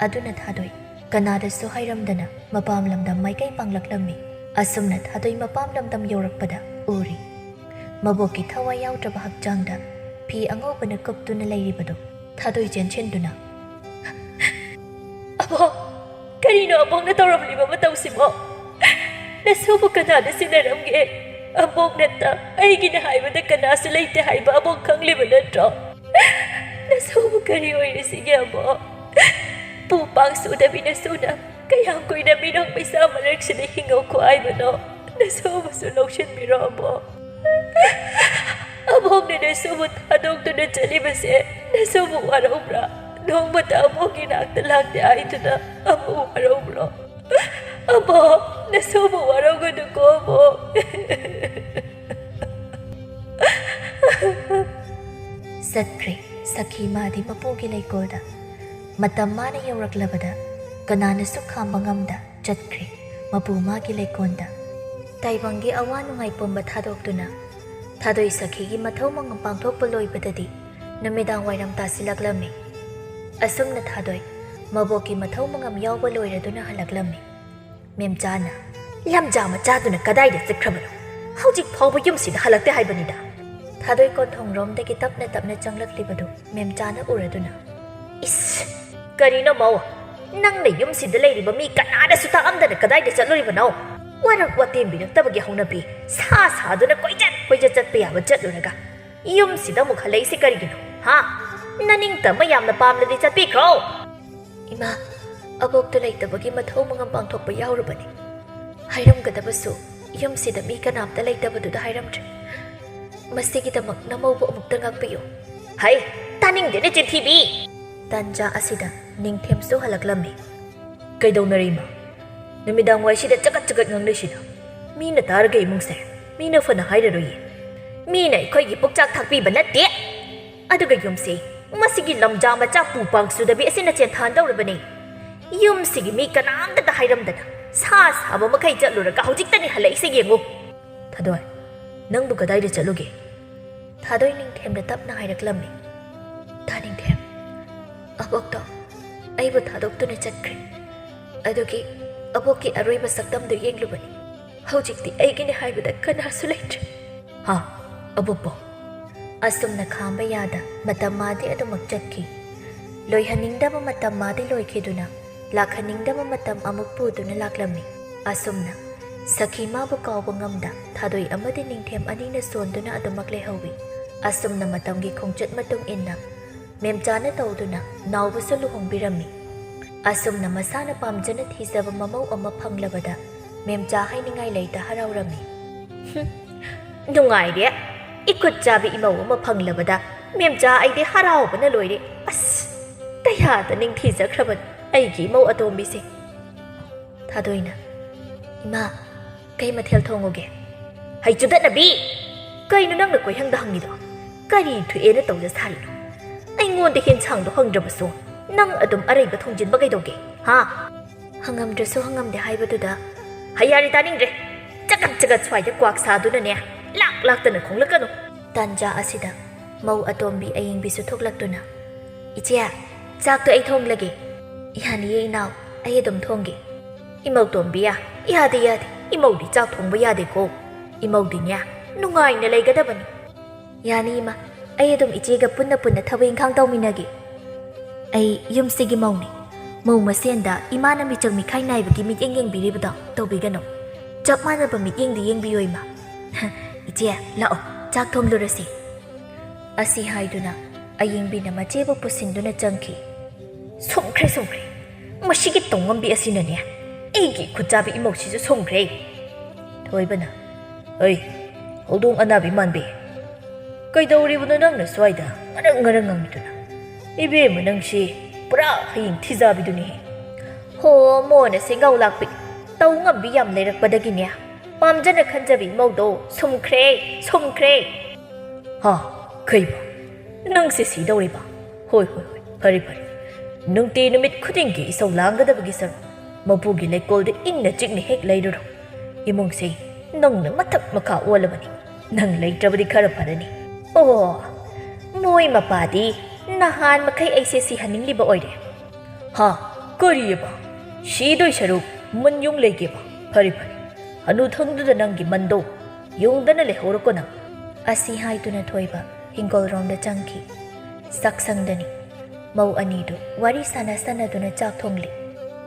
ꯑꯗꯨꯅ ꯊꯥꯗꯣꯏ ꯀꯅꯥꯗꯁꯨ ꯍꯥꯏꯔꯝꯗꯅ ꯃꯄꯥꯝ ꯂꯝꯗꯝ ꯃꯥꯏꯀꯩ ꯄꯥꯡꯂꯛꯂꯝꯃꯤ꯫ ꯑꯁꯨꯝꯅ ꯊꯥꯗꯣꯏ ꯃꯄꯥꯝ ꯂꯝꯗꯝ ꯌꯧꯔꯛꯄꯗ ꯎꯔꯤ꯫ ꯃꯕꯣꯛꯀꯤ ꯊꯋꯥꯏ ꯌꯥꯎꯗ꯭ꯔꯕ ꯍꯛꯆꯥꯡꯗ ꯐꯤ ꯑꯉꯧꯕꯅ ꯀꯨꯞꯇꯨꯅ ꯂꯩꯔꯤꯕꯗꯨ ꯊꯥꯗꯣꯏ ꯆꯦꯟꯁꯤꯟꯗꯨꯅ, "ꯑꯕꯣꯛ, ꯀꯔꯤꯅꯣ ꯑꯕꯣꯛꯅ ꯇꯧꯔꯝꯂꯤꯕ ꯃꯇꯧꯁꯤꯕꯣ? ꯅꯁꯨꯕꯨ ꯀꯅꯥꯗ ꯁꯤꯟꯅꯔꯝꯒꯦ? ꯑꯕꯣꯛ ꯅꯠꯇ ꯑꯩꯒꯤꯅ ꯍꯥꯏꯕꯗ ꯀꯅꯥꯁꯨ ꯂꯩꯇꯦ ꯍꯥꯏꯕ ꯑꯕꯣꯛ ꯈꯪꯂꯤꯕ ꯅꯠꯇ꯭ꯔꯣ? ꯅꯁꯨꯕꯨ ꯀꯔꯤ ꯑꯣꯏꯔꯤꯁꯤꯒꯦ ꯑꯕꯣꯛ? ꯄꯨ ꯄꯥꯡ ꯁꯨꯗꯕꯤ ꯅꯁꯨꯅ ꯀꯌꯥꯝ ꯀꯨꯏꯅ ꯃꯤꯅꯣꯛ ꯃꯩꯁꯥ ꯃꯔꯛꯁꯤꯗ ꯍꯤꯡꯍꯧꯈꯣ ꯍꯥꯏꯕꯅꯣ? ꯅꯁꯨꯕꯨꯁꯨ ꯂꯧꯁꯤꯟꯕꯤꯔꯣ ꯑꯕꯣꯛ꯫ ꯑꯕꯣꯛꯅ ꯅꯁꯨꯕꯨ ꯊꯥꯗꯣꯛꯇꯨꯅ ꯆꯠꯂꯤꯕꯁꯦ ꯅꯁꯨꯕꯨ ꯋꯥꯔꯧꯕ꯭ꯔꯥ? ꯅꯣꯡꯃꯇ ꯑꯕꯣꯛꯀꯤ ꯅꯥꯛꯇ ꯂꯥꯛꯇꯦ ꯍꯥꯏꯗꯨꯅ ꯑꯕꯣꯛ ꯋꯥꯔꯧꯕ꯭ꯔꯣ? ꯑꯕꯣꯛ, ꯅꯁꯨꯕꯨ ꯋꯥꯔꯧꯒꯅꯨꯀꯣ ꯑꯕꯣꯛ꯫" ꯆꯠꯈ꯭ꯔꯦ ꯁꯈꯤ ꯃꯥꯗꯤ ꯃꯄꯨꯒꯤ ꯂꯩꯀꯣꯜꯗ꯫ ꯃꯇꯝ ꯃꯥꯅ ꯌꯧꯔꯛꯂꯕꯗ ꯀꯅꯥꯅꯁꯨ ꯈꯥꯝꯕ ꯉꯝꯗ ꯆꯠꯈ꯭ꯔꯦ ꯃꯄꯨ ꯃꯥꯒꯤ ꯂꯩꯀꯣꯜꯗ꯫ ꯇꯥꯏꯕꯪꯒꯤ ꯑꯋꯥ ꯅꯨꯡꯉꯥꯏ ꯄꯨꯝꯕ ꯊꯥꯗꯣꯛꯇꯨꯅ ꯊꯥꯗꯣꯏ ꯁꯈꯤꯒꯤ ꯃꯊꯧ ꯃꯉꯝ ꯄꯥꯡꯊꯣꯛꯄ ꯂꯣꯏꯕꯗꯗꯤ ꯅꯨꯃꯤꯗꯥꯡ ꯋꯥꯏꯔꯝ ꯇꯥꯁꯤꯜꯂꯛꯂꯝꯃꯤ꯫ ꯑꯁꯨꯝꯅ ꯊꯥꯗꯣꯏ ꯃꯕꯣꯛꯀꯤ ꯃꯊꯧ ꯃꯉꯝ ꯌꯥꯎꯕ ꯂꯣꯏꯔꯗꯨꯅ ꯍꯜꯂꯛꯂꯝꯃꯤ꯫ ꯃꯦꯝꯆꯥꯅ, "ꯂꯝꯖꯥ ꯃꯆꯥꯗꯨꯅ ꯀꯗꯥꯏꯗ ꯆꯠꯈ꯭ꯔꯕꯅꯣ? ꯍꯧꯖꯤꯛ ꯐꯥꯎꯕ ꯌꯨꯝꯁꯤꯗ ꯍꯜꯂꯛꯇꯦ ꯍꯥꯏꯕꯅꯤꯗ꯫" ꯊꯥꯗꯣꯏ ꯀꯣꯟꯊꯣꯡꯔꯣꯝꯗꯒꯤ ꯇꯞꯅ ꯇꯞꯅ ꯆꯪꯂꯛꯂꯤꯕꯗꯨ ꯃꯦꯝꯆꯥꯅ ꯎꯔꯗꯨꯅ, "ꯏꯁ! ꯀꯔꯤꯅꯣ ꯃꯧ? ꯅꯪꯅ ꯌꯨꯝꯁꯤꯗ ꯂꯩꯔꯤꯕ ꯃꯤ ꯀꯅꯥꯗꯁꯨ ꯇꯥꯛꯑꯝꯗꯅ ꯀꯗꯥꯏꯗ ꯆꯠꯂꯨꯔꯤꯕꯅꯣ? ꯋꯥꯔꯛ ꯋꯥꯇꯦꯝꯕꯤꯔꯛꯇꯕꯒꯤ ꯍꯧꯅꯕꯤ꯫ ꯁꯥ ꯁꯥꯗꯨꯅ ꯀꯣꯏꯆꯠ ꯀꯣꯏꯆꯠ ꯆꯠꯄ ꯌꯥꯕ ꯆꯠꯂꯨꯔꯒ ꯌꯨꯝꯁꯤꯗ ꯑꯃꯨꯛ ꯍꯜꯂꯛꯏꯁꯤ ꯀꯔꯤꯒꯤꯅꯣ? ꯍꯥ? ꯅꯅꯤꯡꯇꯝꯕ ꯌꯥꯝꯅ ꯄꯥꯝꯂꯗꯤ ꯆꯠꯄꯤꯈ꯭ꯔꯣ꯫" "ꯏꯃꯥ, ꯑꯕꯣꯛꯇꯨ ꯂꯩꯇꯕꯒꯤ ꯃꯊꯧ ꯃꯉꯝ ꯄꯥꯡꯊꯣꯛꯄ ꯌꯥꯎꯔꯨꯕꯅꯤ꯫ ꯍꯥꯏꯔꯝꯒꯗꯕꯁꯨ ꯌꯨꯝꯁꯤꯗ ꯃꯤ ꯀꯅꯥꯝꯇ ꯂꯩꯇꯕꯗꯨꯗ ꯍꯥꯏꯔꯝꯗ꯭ꯔꯦ꯫ ꯃꯁꯤꯒꯤꯗꯃꯛ ꯅꯃꯧꯕꯨ ꯑꯃꯨꯛꯇ ꯉꯥꯛꯄꯤꯌꯨ꯫" "ꯍꯩ, ꯇꯥꯅꯤꯡꯗꯦꯅꯦ ꯆꯤꯟꯊꯤꯕꯤ!" ꯇꯥꯟꯖꯥ ꯑꯁꯤꯗ ꯅꯤꯡꯊꯦꯝꯁꯨ ꯍꯜꯂꯛꯂꯝꯃꯤ꯫ "ꯀꯩꯗꯧꯅꯔꯦ ꯏꯃꯥ? ꯅꯨꯃꯤꯗꯥꯡ ꯋꯥꯏꯁꯤꯗ ꯆꯒꯠ ꯆꯒꯠ ꯉꯥꯡꯅꯩꯁꯤꯅ? ꯃꯤꯅ ꯇꯥꯔꯒ ꯏꯃꯨꯡꯁꯦ ꯃꯤꯅ ꯐꯅ ꯍꯥꯏꯔꯔꯣꯏꯌꯦ꯫ ꯃꯤꯅ ꯑꯩꯈꯣꯏꯒꯤ ꯄꯨꯛꯆꯥꯛ ꯊꯥꯛꯄꯤꯕ ꯅꯠꯇꯦ꯫" ꯑꯗꯨꯒ ꯌꯨꯝꯁꯤ ꯃꯁꯤꯒꯤ ꯂꯝꯖꯥ ꯃꯆꯥ ꯄꯨ ꯄꯥꯡ ꯆꯨꯗꯕꯤ ꯑꯁꯤꯅ ꯆꯦꯟꯊꯍꯟꯗꯧꯔꯕꯅꯤ꯫ ꯌꯨꯝꯁꯤꯒꯤ ꯃꯤ ꯀꯅꯥꯝꯇꯗ ꯍꯥꯏꯔꯝꯗꯅ ꯁꯥ ꯁꯥꯕ ꯃꯈꯩ ꯆꯠꯂꯨꯔꯒ ꯍꯧꯖꯤꯛꯇꯅꯤ ꯍꯜꯂꯛꯏꯁꯦ ꯌꯦꯡꯉꯨ꯫ ꯊꯥꯗꯣꯏ, ꯅꯪꯕꯨ ꯀꯗꯥꯏꯗ ꯆꯠꯂꯨꯒꯦ? ꯊꯥꯗꯣꯏ ꯅꯤꯡꯊꯦꯝꯗ ꯇꯞꯅ ꯍꯥꯏꯔꯛꯂꯝꯃꯤ꯫ ꯊꯥꯅꯤꯡꯊꯦꯝ, ꯑꯕꯣꯛꯇꯣ ꯑꯩꯕꯨ ꯊꯥꯗꯣꯛꯇꯨꯅ ꯆꯠꯈ꯭ꯔꯦ꯫ ꯑꯗꯨꯒꯤ ꯑꯕꯣꯛꯀꯤ ꯑꯔꯣꯏꯕ ꯁꯛꯇꯝꯗꯨ ꯌꯦꯡꯂꯨꯕꯅꯤ꯫ ꯍꯧꯖꯤꯛꯇꯤ ꯑꯩꯒꯤꯅꯤ ꯍꯥꯏꯕꯗ ꯀꯅꯥꯁꯨ ꯂꯩꯇ꯭ꯔꯦ꯫ ꯍꯥ? ꯑꯕꯣꯛꯄꯣ? ꯑꯁꯨꯝꯅ ꯈꯥꯝꯕ ꯌꯥꯗ ꯃꯇꯝ ꯃꯥꯗꯤ ꯑꯗꯨꯃꯛ ꯆꯠꯈꯤ꯫ ꯂꯣꯏꯍꯟꯅꯤꯡꯗꯕ ꯃꯇꯝ ꯃꯥꯗꯤ ꯂꯣꯏꯈꯤꯗꯨꯅ ꯂꯥꯛꯍꯟꯅꯤꯡꯗꯕ ꯃꯇꯝ ꯑꯃꯨꯛ ꯄꯨꯗꯨꯅ ꯂꯥꯛꯂꯝꯃꯤ꯫ ꯑꯁꯨꯝꯅ ꯁꯈꯤ ꯃꯥꯕꯨ ꯀꯥꯎꯕ ꯉꯝꯗ ꯊꯥꯗꯣꯏ ꯑꯃꯗꯤ ꯅꯤꯡꯊꯦꯝ ꯑꯅꯤꯅ ꯁꯣꯟꯗꯨꯅ ꯑꯗꯨꯃꯛ ꯂꯩꯍꯧꯏ꯫ ꯑꯁꯨꯝꯅ ꯃꯇꯝꯒꯤ ꯈꯣꯡꯆꯠ ꯃꯇꯨꯡ ꯏꯟꯅ ꯃꯦꯝꯆꯥꯅ ꯇꯧꯗꯨꯅ ꯅꯥꯎꯕꯁꯨ ꯂꯨꯍꯣꯡꯕꯤꯔꯝꯃꯤ꯫ ꯑꯁꯨꯝꯅ ꯃꯁꯥꯅ ꯄꯥꯝꯖꯅ ꯊꯤꯖꯕ ꯃꯃꯧ ꯑꯃ ꯐꯪꯂꯕꯗ ꯃꯦꯝꯆꯥ ꯍꯥꯏꯅꯤꯡꯉꯥꯏ ꯂꯩꯇ ꯍꯔꯥꯎꯔꯝꯃꯤ꯫ ꯍꯨꯝ, ꯅꯨꯡꯉꯥꯏꯔꯦ꯫ ꯏꯈꯨꯠ ꯆꯥꯕꯤ ꯏꯃꯧ ꯑꯃ ꯐꯪꯂꯕꯗ ꯃꯦꯝꯆꯥ ꯑꯩꯗꯤ ꯍꯔꯥꯎꯕꯅ ꯂꯣꯏꯔꯦ꯫ ꯑꯁ, ꯀꯌꯥꯗ ꯅꯤꯡꯊꯤꯖꯈ꯭ꯔꯕꯅꯤ ꯑꯩꯒꯤ ꯏꯃꯧ ꯑꯇꯣꯝꯕꯤꯁꯦ꯫ ꯊꯥꯗꯣꯏꯅ, "ꯏꯃꯥ, ꯀꯩ ꯃꯊꯦꯜ ꯊꯣꯡꯉꯨꯒꯦ?" "ꯍꯩ ꯆꯨꯗꯠꯅꯕꯤ! ꯀꯩꯅꯣ ꯅꯪꯅ ꯀꯣꯏꯍꯪꯗ ꯍꯪꯉꯤꯗꯣ? ꯀꯔꯤ ꯊꯣꯛꯑꯦꯅ ꯇꯧꯖ ꯁꯥꯔꯤꯅꯣ? ꯑꯩꯉꯣꯟꯗ ꯍꯦꯟꯁꯥꯡꯗꯣ ꯍꯪꯗ꯭ꯔꯕꯁꯨ ꯅꯪ ꯑꯗꯨꯝ ꯑꯔꯩꯕ ꯊꯣꯡꯖꯤꯟꯕ ꯀꯩꯗꯧꯒꯦ, ꯍꯥ?" ꯍꯪꯉꯝꯗ꯭ꯔꯁꯨ ꯍꯪꯉꯝꯗꯦ ꯍꯥꯏꯕꯗꯨꯗ, "ꯍꯩ ꯌꯥꯔꯦ, ꯇꯥꯅꯤꯡꯗ꯭ꯔꯦ꯫ ꯆꯒꯠ ꯆꯒꯠ ꯁ꯭ꯋꯥꯏꯗ ꯀ꯭ꯋꯥꯛ ꯁꯥꯗꯨꯅꯅꯦ, ꯂꯥꯛ ꯂꯥꯛꯇꯅ ꯈꯣꯡꯂꯛꯀꯅꯨ꯫" ꯇꯥꯟꯖꯥ ꯑꯁꯤꯗ ꯃꯧ ꯑꯇꯣꯝꯕꯤ ꯑꯌꯤꯡꯕꯤꯁꯨ ꯊꯣꯛꯂꯛꯇꯨꯅ, "ꯏꯆꯦ, ꯆꯥꯛꯇꯣ ꯑꯩ ꯊꯣꯡꯂꯒꯦ꯫" "ꯌꯥꯅꯤꯌꯦ ꯏꯅꯥꯎ, ꯑꯩ ꯑꯗꯨꯝ ꯊꯣꯡꯒꯦ꯫" "ꯏꯃꯧ ꯇꯣꯝꯕꯤ, ꯌꯥꯗꯦ, ꯌꯥꯗꯦ, ꯏꯃꯧꯗꯤ ꯆꯥꯛ ꯊꯣꯡꯕ ꯌꯥꯗꯦꯀꯣ꯫ ꯏꯃꯧꯗꯤꯅꯦ, ꯅꯨꯡꯉꯥꯏꯅ ꯂꯩꯒꯗꯕꯅꯤ꯫" "ꯌꯥꯅꯤ ꯏꯃꯥ, ꯑꯩ ꯑꯗꯨꯝ ꯏꯆꯦꯒ ꯄꯨꯟꯅ ꯄꯨꯟꯅ ꯊꯕꯛ ꯏꯪꯈꯥꯡ ꯇꯧꯃꯤꯟꯅꯒꯦ꯫ ꯑꯩ ꯌꯨꯝꯁꯤꯒꯤ ꯃꯧꯅꯤ꯫ ꯃꯧ ꯃꯁꯦꯟꯗ ꯏꯃꯥꯅ ꯃꯤꯆꯪ ꯃꯤꯈꯥꯏ ꯅꯥꯏꯕꯒꯤ ꯃꯤꯠꯌꯦꯡ ꯌꯦꯡꯕꯤꯔꯤꯕꯗꯣ ꯇꯧꯕꯤꯒꯅꯨ꯫ ꯆꯞ ꯃꯥꯟꯅꯕ ꯃꯤꯠꯌꯦꯡꯗꯤ ꯌꯦꯡꯕꯤꯌꯣ ꯏꯃꯥ꯫ ꯏꯆꯦ, ꯂꯥꯛꯑꯣ, ꯆꯥꯛ ꯊꯣꯡꯂꯨꯔꯁꯤ꯫" ꯑꯁꯤ ꯍꯥꯏꯗꯨꯅ ꯑꯌꯤꯡꯕꯤꯅ ꯃꯆꯦꯕꯨ ꯄꯨꯁꯤꯟꯗꯨꯅ ꯆꯪꯈꯤ꯫ "ꯁꯨꯝꯈ꯭ꯔꯦ, ꯁꯨꯝꯈ꯭ꯔꯦ꯫ ꯃꯁꯤꯒꯤ ꯇꯧꯉꯝꯕꯤ ꯑꯁꯤꯅꯅꯦ ꯑꯩꯒꯤ ꯈꯨꯠꯆꯥꯕꯤ ꯏꯃꯧꯁꯤꯁꯨ ꯁꯨꯝꯈ꯭ꯔꯦ꯫" ꯊꯣꯏꯕꯅ, "ꯍꯩ, ꯍꯧꯗꯣꯡ ꯑꯅꯥꯕꯤ ꯃꯥꯟꯕꯤ꯫ ꯀꯩꯗꯧꯔꯤꯕꯅꯣ ꯅꯪꯅ ꯁ꯭ꯋꯥꯏꯗ ꯉꯔꯪ ꯉꯔꯪ ꯉꯪꯉꯤꯗꯨꯅ? ꯏꯕꯦꯝꯃ ꯅꯪꯁꯤ ꯄꯨꯔꯥ ꯍꯌꯦꯡ ꯊꯤꯖꯥꯕꯤꯗꯨꯅꯤꯍꯦ꯫" "ꯍꯣ, ꯃꯣꯅ ꯁꯦꯡꯒꯥꯎ ꯂꯥꯛꯄꯤ꯫ ꯇꯧ ꯉꯝꯕꯤ ꯌꯥꯝ ꯂꯩꯔꯛꯄꯗꯒꯤꯅꯦ ꯄꯥꯝꯖꯅ ꯈꯟꯖꯕꯤ ꯏꯃꯧꯗꯣ ꯁꯨꯝꯈ꯭ꯔꯦ, ꯁꯨꯝꯈ꯭ꯔꯦ꯫" "ꯍꯥ? ꯀꯩꯕ? "ꯅꯪꯁꯦ ꯁꯤꯗꯧꯔꯤꯕ? ꯍꯣꯏ, ꯍꯣꯏ, ꯍꯣꯏ, ꯐꯔꯦ, ꯐꯔꯦ꯫ ꯅꯨꯡꯇꯤ ꯅꯨꯃꯤꯠ ꯈꯨꯗꯤꯡꯒꯤ ꯏꯁꯧ ꯂꯥꯡꯒꯗꯕꯒꯤ ꯁꯔꯨꯛ, ꯃꯄꯨꯒꯤ ꯂꯩꯀꯣꯜꯗ ꯏꯪꯅ ꯆꯤꯛꯅ ꯍꯦꯛ ꯂꯩꯔꯨꯔꯣ꯫ ꯏꯃꯨꯡꯁꯦ ꯅꯧꯅ ꯃꯊꯛ ꯃꯈꯥ ꯑꯣꯜꯂꯕꯅꯤ꯫ ꯅꯪ ꯂꯩꯇ꯭ꯔꯕꯗꯤ ꯈꯔ ꯐꯔꯅꯤ꯫" ꯑꯣ, ꯃꯣꯏ ꯃꯄꯥꯗꯤ ꯅꯍꯥꯟ ꯃꯈꯩ ꯑꯩꯁꯦ ꯁꯤꯍꯟꯅꯤꯡꯂꯤꯕ ꯑꯣꯏꯔꯦ꯫ "ꯍꯥ? ꯀꯔꯤꯑꯕ? ꯁꯤꯗꯣꯏ ꯁꯔꯨꯛ ꯃꯟ ꯌꯨꯡ ꯂꯩꯒꯦꯕ? ꯐꯔꯦ, ꯐꯔꯦ꯫ ꯍꯅꯨꯊꯪꯗꯨꯗ ꯅꯪꯒꯤ ꯃꯟꯗꯣ ꯌꯨꯡꯗꯅ ꯂꯩꯍꯧꯔꯣꯀꯣ ꯅꯪ꯫" ꯑꯁꯤ ꯍꯥꯏꯗꯨꯅ ꯊꯣꯏꯕ ꯍꯤꯡꯒꯣꯜꯔꯣꯝꯗ ꯆꯪꯈꯤ꯫ ꯆꯥꯛꯁꯪꯗꯅꯤ꯫ ꯃꯧ ꯑꯅꯤꯗꯨ ꯋꯥꯔꯤ ꯁꯥꯟꯅ ꯁꯥꯟꯅꯗꯨꯅ ꯆꯥꯛ ꯊꯣꯡꯂꯤ꯫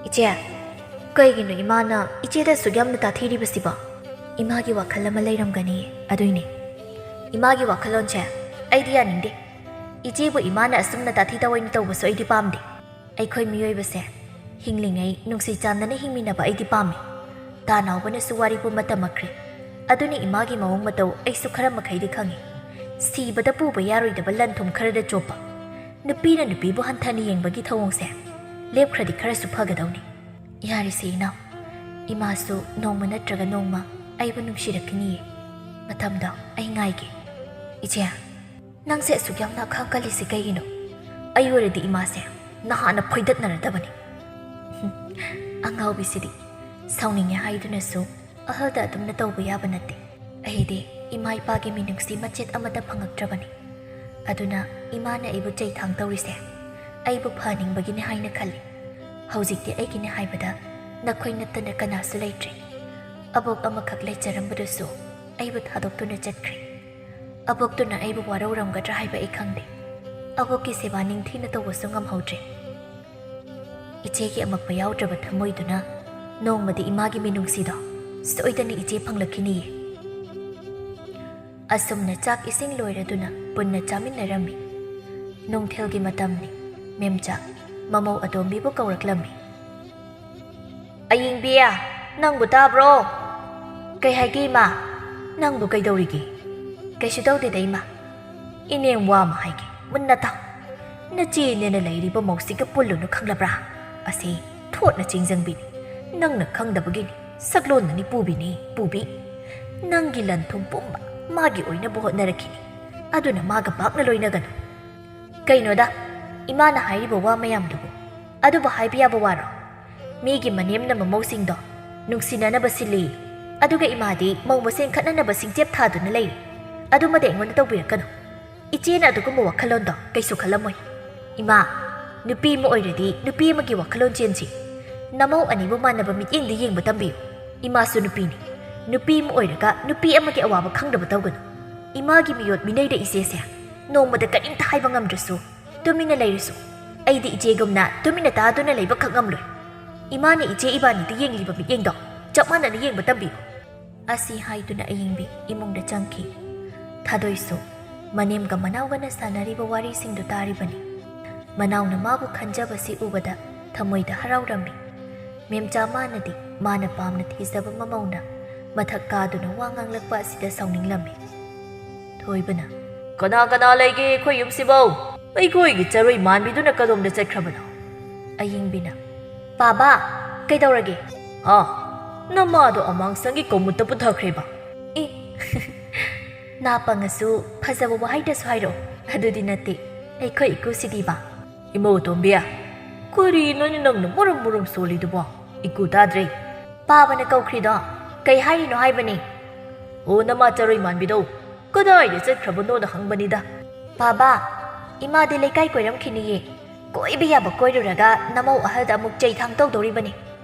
"ꯏꯆꯦ, ꯀꯩꯒꯤꯅꯣ ꯏꯃꯥꯅ ꯏꯆꯦꯗ ꯑꯁꯨꯛ ꯌꯥꯝꯅ ꯇꯥꯊꯤꯔꯤꯕꯁꯤꯕꯣ?" "ꯏꯃꯥꯒꯤ ꯋꯥꯈꯜ ꯑꯃ ꯂꯩꯔꯝꯒꯅꯤ, ꯑꯗꯨꯏꯅꯦ꯫" "ꯏꯃꯥꯒꯤ ꯋꯥꯈꯜꯂꯣꯟꯁꯦ ꯑꯩꯗꯤ ꯌꯥꯅꯤꯡꯗꯦ꯫ ꯏꯆꯦꯕꯨ ꯏꯃꯥꯅ ꯑꯁꯨꯝꯅ ꯇꯥꯊꯤ ꯇꯥꯑꯣꯏꯅ ꯇꯧꯕꯁꯨ ꯑꯩꯗꯤ ꯄꯥꯝꯗꯦ꯫ ꯑꯩꯈꯣꯏ ꯃꯤꯑꯣꯏꯕꯁꯦ ꯍꯤꯡꯂꯤꯉꯩ ꯅꯨꯡꯁꯤ ꯆꯥꯟꯅꯅ ꯍꯤꯡꯃꯤꯟꯅꯕ ꯑꯩꯗꯤ ꯄꯥꯝꯃꯤ꯫" ꯇꯥꯅꯥꯎꯕꯅꯁꯨ ꯋꯥꯔꯤ ꯄꯨꯝꯕ ꯇꯝꯃꯛꯈ꯭ꯔꯦ꯫ "ꯑꯗꯨꯅ ꯏꯃꯥꯒꯤ ꯃꯑꯣꯡ ꯃꯇꯧ ꯑꯩꯁꯨ ꯈꯔ ꯃꯈꯩꯗꯤ ꯈꯪꯉꯤ꯫ ꯁꯤꯕꯗ ꯄꯨꯕ ꯌꯥꯔꯣꯏꯗꯕ ꯂꯟ ꯊꯨꯝ ꯈꯔꯗ ꯆꯣꯞꯄ, ꯅꯨꯄꯤꯅ ꯅꯨꯄꯤꯕꯨ ꯍꯟꯊꯅ ꯌꯦꯡꯕꯒꯤ ꯊꯧꯑꯣꯡꯁꯦ ꯂꯦꯞꯈ꯭ꯔꯗꯤ ꯈꯔꯁꯨ ꯐꯒꯗꯧꯅꯤ꯫ ꯌꯥꯔꯤꯁꯦ ꯏꯅꯥꯎ, ꯏꯃꯥꯁꯨ ꯅꯣꯡꯃ ꯅꯠꯇ꯭ꯔꯒ ꯅꯣꯡꯃ ꯑꯩꯕꯨ ꯅꯨꯡꯁꯤꯔꯛꯀꯅꯤꯌꯦ꯫ ꯃꯇꯝꯗꯣ ꯑꯩ ꯉꯥꯏꯒꯦ꯫" "ꯏꯆꯦ, ꯅꯪꯁꯦ ꯑꯁꯨꯛ ꯌꯥꯝꯅ ꯑꯈꯥꯡ ꯀꯜꯂꯤꯁꯦ ꯀꯩꯒꯤꯅꯣ? ꯑꯩ ꯑꯣꯏꯔꯗꯤ ꯏꯃꯥꯁꯦ ꯅꯍꯥꯟꯅ ꯐꯣꯏꯗꯠꯅꯔꯗꯕꯅꯤ꯫" "ꯑꯉꯥꯎꯕꯤꯁꯤꯗꯤ, ꯁꯥꯎꯅꯤꯡꯉꯦ ꯍꯥꯏꯗꯨꯅꯁꯨ ꯑꯍꯜꯗ ꯑꯗꯨꯝꯅ ꯇꯧꯕ ꯌꯥꯕ ꯅꯠꯇꯦ꯫ ꯑꯩꯗꯤ ꯏꯃꯥ ꯏꯄꯥꯒꯤ ꯃꯤꯅꯨꯡꯁꯤ ꯃꯆꯦꯠ ꯑꯃꯠꯇ ꯐꯪꯉꯛꯇ꯭ꯔꯕꯅꯤ꯫ ꯑꯗꯨꯅ ꯏꯃꯥꯅ ꯑꯩꯕꯨ ꯆꯩꯊꯥꯡ ꯇꯧꯔꯤꯁꯦ ꯑꯩꯕꯨ ꯐꯍꯟꯅꯤꯡꯕꯒꯤꯅꯤ ꯍꯥꯏꯅ ꯈꯜꯂꯤ꯫ ꯍꯧꯖꯤꯛꯇꯤ ꯑꯩꯒꯤꯅꯤ ꯍꯥꯏꯕꯗ ꯅꯈꯣꯏ ꯅꯠꯇꯅ ꯀꯅꯥꯁꯨ ꯂꯩꯇ꯭ꯔꯦ꯫ ꯑꯕꯣꯛ ꯑꯃꯈꯛ ꯂꯩꯖꯔꯝꯕꯗꯨꯁꯨ ꯑꯩꯕꯨ ꯊꯥꯗꯣꯛꯇꯨꯅ ꯆꯠꯈ꯭ꯔꯦ꯫ ꯑꯕꯣꯛꯇꯨꯅ ꯑꯩꯕꯨ ꯋꯥꯔꯧꯔꯝꯒꯗ꯭ꯔꯥ ꯍꯥꯏꯕ ꯑꯩ ꯈꯪꯗꯦ꯫ ꯑꯕꯣꯛꯀꯤ ꯁꯦꯕꯥ ꯅꯤꯡꯊꯤꯅ ꯇꯧꯕꯁꯨ ꯉꯝꯍꯧꯗ꯭ꯔꯦ꯫ ꯏꯆꯦꯒꯤ ꯑꯃꯛꯄ ꯌꯥꯎꯗ꯭ꯔꯕ ꯊꯃꯣꯏꯗꯨꯅ ꯅꯣꯡꯃꯗꯤ ꯏꯃꯥꯒꯤ ꯃꯤꯅꯨꯡꯁꯤꯗꯣ ꯁꯣꯏꯗꯅ ꯏꯆꯦ ꯐꯪꯂꯛꯈꯤꯅꯤꯌꯦ꯫" ꯑꯁꯨꯝꯅ ꯆꯥꯛ ꯏꯁꯤꯡ ꯂꯣꯏꯔꯗꯨꯅ ꯄꯨꯟꯅ ꯆꯥꯃꯤꯟꯅꯔꯝꯃꯤ꯫ ꯅꯨꯡꯊꯤꯜꯒꯤ ꯃꯇꯝꯅꯤ꯫ ꯃꯦꯝꯆꯥ ꯃꯃꯧ ꯑꯇꯣꯝꯕꯤꯕꯨ ꯀꯧꯔꯛꯂꯝꯃꯤ꯫ "ꯑꯌꯤꯡꯕꯤ, ꯅꯪꯕꯨ ꯇꯥꯕ꯭ꯔꯣ?" "ꯀꯩ ꯍꯥꯏꯒꯦ, ꯏꯃꯥ? ꯅꯪꯕꯨ ꯀꯩꯗꯧꯔꯤꯒꯦ?" "ꯀꯩꯁꯨ ꯇꯧꯗꯦꯗ, ꯏꯃꯥ꯫ ꯏꯅꯦꯝ, ꯋꯥ ꯑꯃ ꯍꯥꯏꯒꯦ, ꯃꯨꯟꯅ ꯇꯥꯎ꯫ ꯅꯆꯦꯅꯦꯅ ꯂꯩꯔꯤꯕ ꯃꯧꯁꯤꯒ ꯄꯨꯜꯂꯨꯅꯨ, ꯈꯪꯂꯕ꯭ꯔꯥ? ꯑꯁꯤ ꯊꯣꯠꯅ ꯆꯤꯡꯖꯪꯕꯤꯅꯤ꯫ ꯅꯪꯅ ꯈꯪꯗꯕꯒꯤꯅꯤ, ꯁꯛꯂꯣꯟꯅꯅꯤ ꯄꯨꯕꯤꯅꯤ, ꯄꯨꯕꯤ꯫ ꯅꯪꯒꯤ ꯂꯟ ꯊꯨꯝ ꯄꯨꯝꯕ ꯃꯥꯒꯤ ꯑꯣꯏꯅꯕ ꯍꯣꯠꯅꯔꯛꯈꯤꯅꯤ꯫ ꯑꯗꯨꯅ ꯃꯥꯒ ꯄꯥꯛꯅ ꯂꯣꯏꯅꯒꯅꯨ꯫ ꯀꯩꯅꯣꯗ, ꯏꯃꯥꯅ ꯍꯥꯏꯔꯤꯕ ꯋꯥ ꯃꯌꯥꯝꯗꯨꯕꯨ ꯑꯗꯨꯕꯨ ꯍꯥꯏꯕ ꯌꯥꯕ ꯋꯥꯔꯣ? ꯃꯤꯒꯤ ꯃꯅꯦꯝꯅ ꯃꯃꯧꯁꯤꯡꯗꯣ ꯅꯨꯡꯁꯤꯅꯅꯕ ꯁꯤꯜꯂꯤ, ꯑꯗꯨꯒ ꯏꯃꯥꯗꯤ ꯃꯧ ꯃꯁꯦꯟ ꯈꯠꯅꯅꯕ ꯁꯤꯡꯆꯦꯞ ꯊꯥꯗꯨꯅ ꯂꯩꯔꯤ꯫ ꯑꯗꯨꯃꯗꯤ ꯑꯩꯉꯣꯟꯗ ꯇꯧꯕꯤꯔꯛꯀꯅꯨ꯫ ꯏꯆꯦꯅ ꯑꯗꯨꯒꯨꯝꯕ ꯋꯥꯈꯜꯂꯣꯟꯗꯣ ꯀꯩꯁꯨ ꯈꯜꯂꯝꯃꯣꯏ꯫ ꯏꯃꯥ, ꯅꯨꯄꯤ ꯑꯃ ꯑꯣꯏꯔꯗꯤ ꯅꯨꯄꯤ ꯑꯃꯒꯤ ꯋꯥꯈꯜꯂꯣꯟ ꯆꯦꯟꯁꯤ꯫ ꯅꯃꯧ ꯑꯅꯤꯕꯨ ꯃꯥꯟꯅꯕ ꯃꯤꯠꯌꯦꯡꯗ ꯌꯦꯡꯕ ꯇꯝꯕꯤꯌꯨ꯫ ꯏꯃꯥꯁꯨ ꯅꯨꯄꯤꯅꯤ꯫ ꯅꯨꯄꯤ ꯑꯃ ꯑꯣꯏꯔꯒ ꯅꯨꯄꯤ ꯑꯃꯒꯤ ꯑꯋꯥꯕ ꯈꯪꯗꯕ ꯇꯧꯒꯅꯨ꯫ ꯏꯃꯥꯒꯤ ꯃꯤꯑꯣꯠ ꯃꯤꯅꯩꯗ ꯏꯆꯦꯁꯦ ꯅꯣꯡꯃꯗ ꯀꯔꯤꯝꯇ ꯍꯥꯏꯕ ꯉꯝꯗ꯭ꯔꯁꯨ, ꯇꯨꯃꯤꯟꯅ ꯂꯩꯔꯁꯨ, ꯑꯩꯗꯤ ꯏꯆꯦꯒꯨꯝꯅ ꯇꯨꯃꯤꯟꯅ ꯇꯥꯗꯨꯅ ꯂꯩꯕ ꯈꯛ ꯉꯝꯂꯣꯏ꯫ ꯏꯃꯥꯅ ꯏꯆꯦ ꯏꯕꯥꯅꯤꯗ ꯌꯦꯡꯂꯤꯕ ꯃꯤꯠꯌꯦꯡꯗꯣ ꯆꯞ ꯃꯥꯟꯅꯅ ꯌꯦꯡꯕ ꯇꯝꯕꯤꯌꯨ꯫ ꯑꯁꯤ ꯍꯥꯏꯗꯨꯅ ꯑꯌꯤꯡꯕꯤ ꯏꯃꯨꯡꯗ ꯆꯪꯈꯤ꯫ ꯊꯥꯗꯣꯏꯁꯨ ꯃꯅꯦꯝꯒ ꯃꯅꯥꯎꯒꯅ ꯁꯥꯟꯅꯔꯤꯕ ꯋꯥꯔꯤꯁꯤꯡꯗꯨ ꯇꯥꯔꯤꯕꯅꯤ꯫ ꯃꯅꯥꯎꯅ ꯃꯥꯕꯨ ꯈꯟꯖꯕꯁꯤ ꯎꯕꯗ ꯊꯃꯣꯏꯗ ꯍꯔꯥꯎꯔꯝꯃꯤ꯫ ꯃꯦꯝꯆꯥ ꯃꯥꯅꯗꯤ ꯃꯥꯅ ꯄꯥꯝꯅ ꯊꯤꯖꯕ ꯃꯃꯧꯅ ꯃꯊꯛ ꯀꯥꯗꯨꯅ ꯋꯥ ꯉꯥꯡꯂꯛꯄ ꯑꯁꯤꯗ ꯁꯥꯎꯅꯤꯡꯂꯝꯃꯤ꯫ ꯊꯣꯏꯕꯅ, "ꯀꯅꯥ ꯀꯅꯥ ꯂꯩꯒꯦ ꯑꯩꯈꯣꯏ ꯌꯨꯝꯁꯤꯕꯧ? ꯑꯩꯈꯣꯏꯒꯤ ꯆꯔꯣꯏ ꯃꯥꯟꯕꯤꯗꯨꯅ ꯀꯗꯣꯝꯗ ꯆꯠꯈ꯭ꯔꯕꯅꯣ?" ꯑꯌꯤꯡꯕꯤꯅ, "ꯄꯥꯕꯥ, ꯀꯩꯗꯧꯔꯒꯦ?" "ꯑꯥ, ꯅꯃꯥꯗꯣ ꯑꯃꯥꯡꯁꯪꯒꯤ ꯀꯣꯃꯨꯠꯇ ꯄꯨꯊꯈ꯭ꯔꯦꯕ?" "ꯑꯦ, ꯅꯥ ꯄꯪꯉꯁꯨ ꯐꯖꯕ ꯋꯥꯍꯩꯗꯁꯨ ꯍꯥꯏꯔꯛꯑꯣ꯫ ꯑꯗꯨꯗꯤ ꯅꯠꯇꯦ, ꯑꯩꯈꯣꯏ ꯏꯀꯨꯁꯤꯗꯤꯕ?" "ꯏꯃꯧ ꯑꯇꯣꯝꯕꯤ, ꯀꯔꯤꯅꯣꯅꯦ ꯅꯪꯅ ꯃꯔꯨꯝ ꯃꯔꯨꯝ ꯁꯣꯜꯂꯤꯗꯨꯕꯣ? ꯏꯀꯨ ꯇꯥꯗ꯭ꯔꯦ꯫" "ꯄꯥꯕꯅ ꯀꯧꯈ꯭ꯔꯤꯗꯣ ꯀꯩ ꯍꯥꯏꯔꯤꯅꯣ ꯍꯥꯏꯕꯅꯤ?" "ꯑꯣ, ꯅꯃꯥ ꯆꯔꯣꯏ ꯃꯥꯟꯕꯤꯗꯣ ꯀꯗꯥꯏꯗ ꯆꯠꯈ꯭ꯔꯕꯅꯣꯅ ꯍꯪꯕꯅꯤꯗ꯫" "ꯄꯥꯕꯥ, ꯏꯃꯥꯗꯤ ꯂꯩꯀꯥꯏ ꯀꯣꯏꯔꯝꯈꯤꯅꯤꯌꯦ꯫ ꯀꯣꯏꯕ ꯌꯥꯕ ꯀꯣꯏꯔꯨꯔꯒ ꯅꯃꯧ ꯑꯍꯜꯗ ꯑꯃꯨꯛ ꯆꯩ ꯊꯥꯡ ꯇꯧꯗꯧꯔꯤꯕꯅꯤ꯫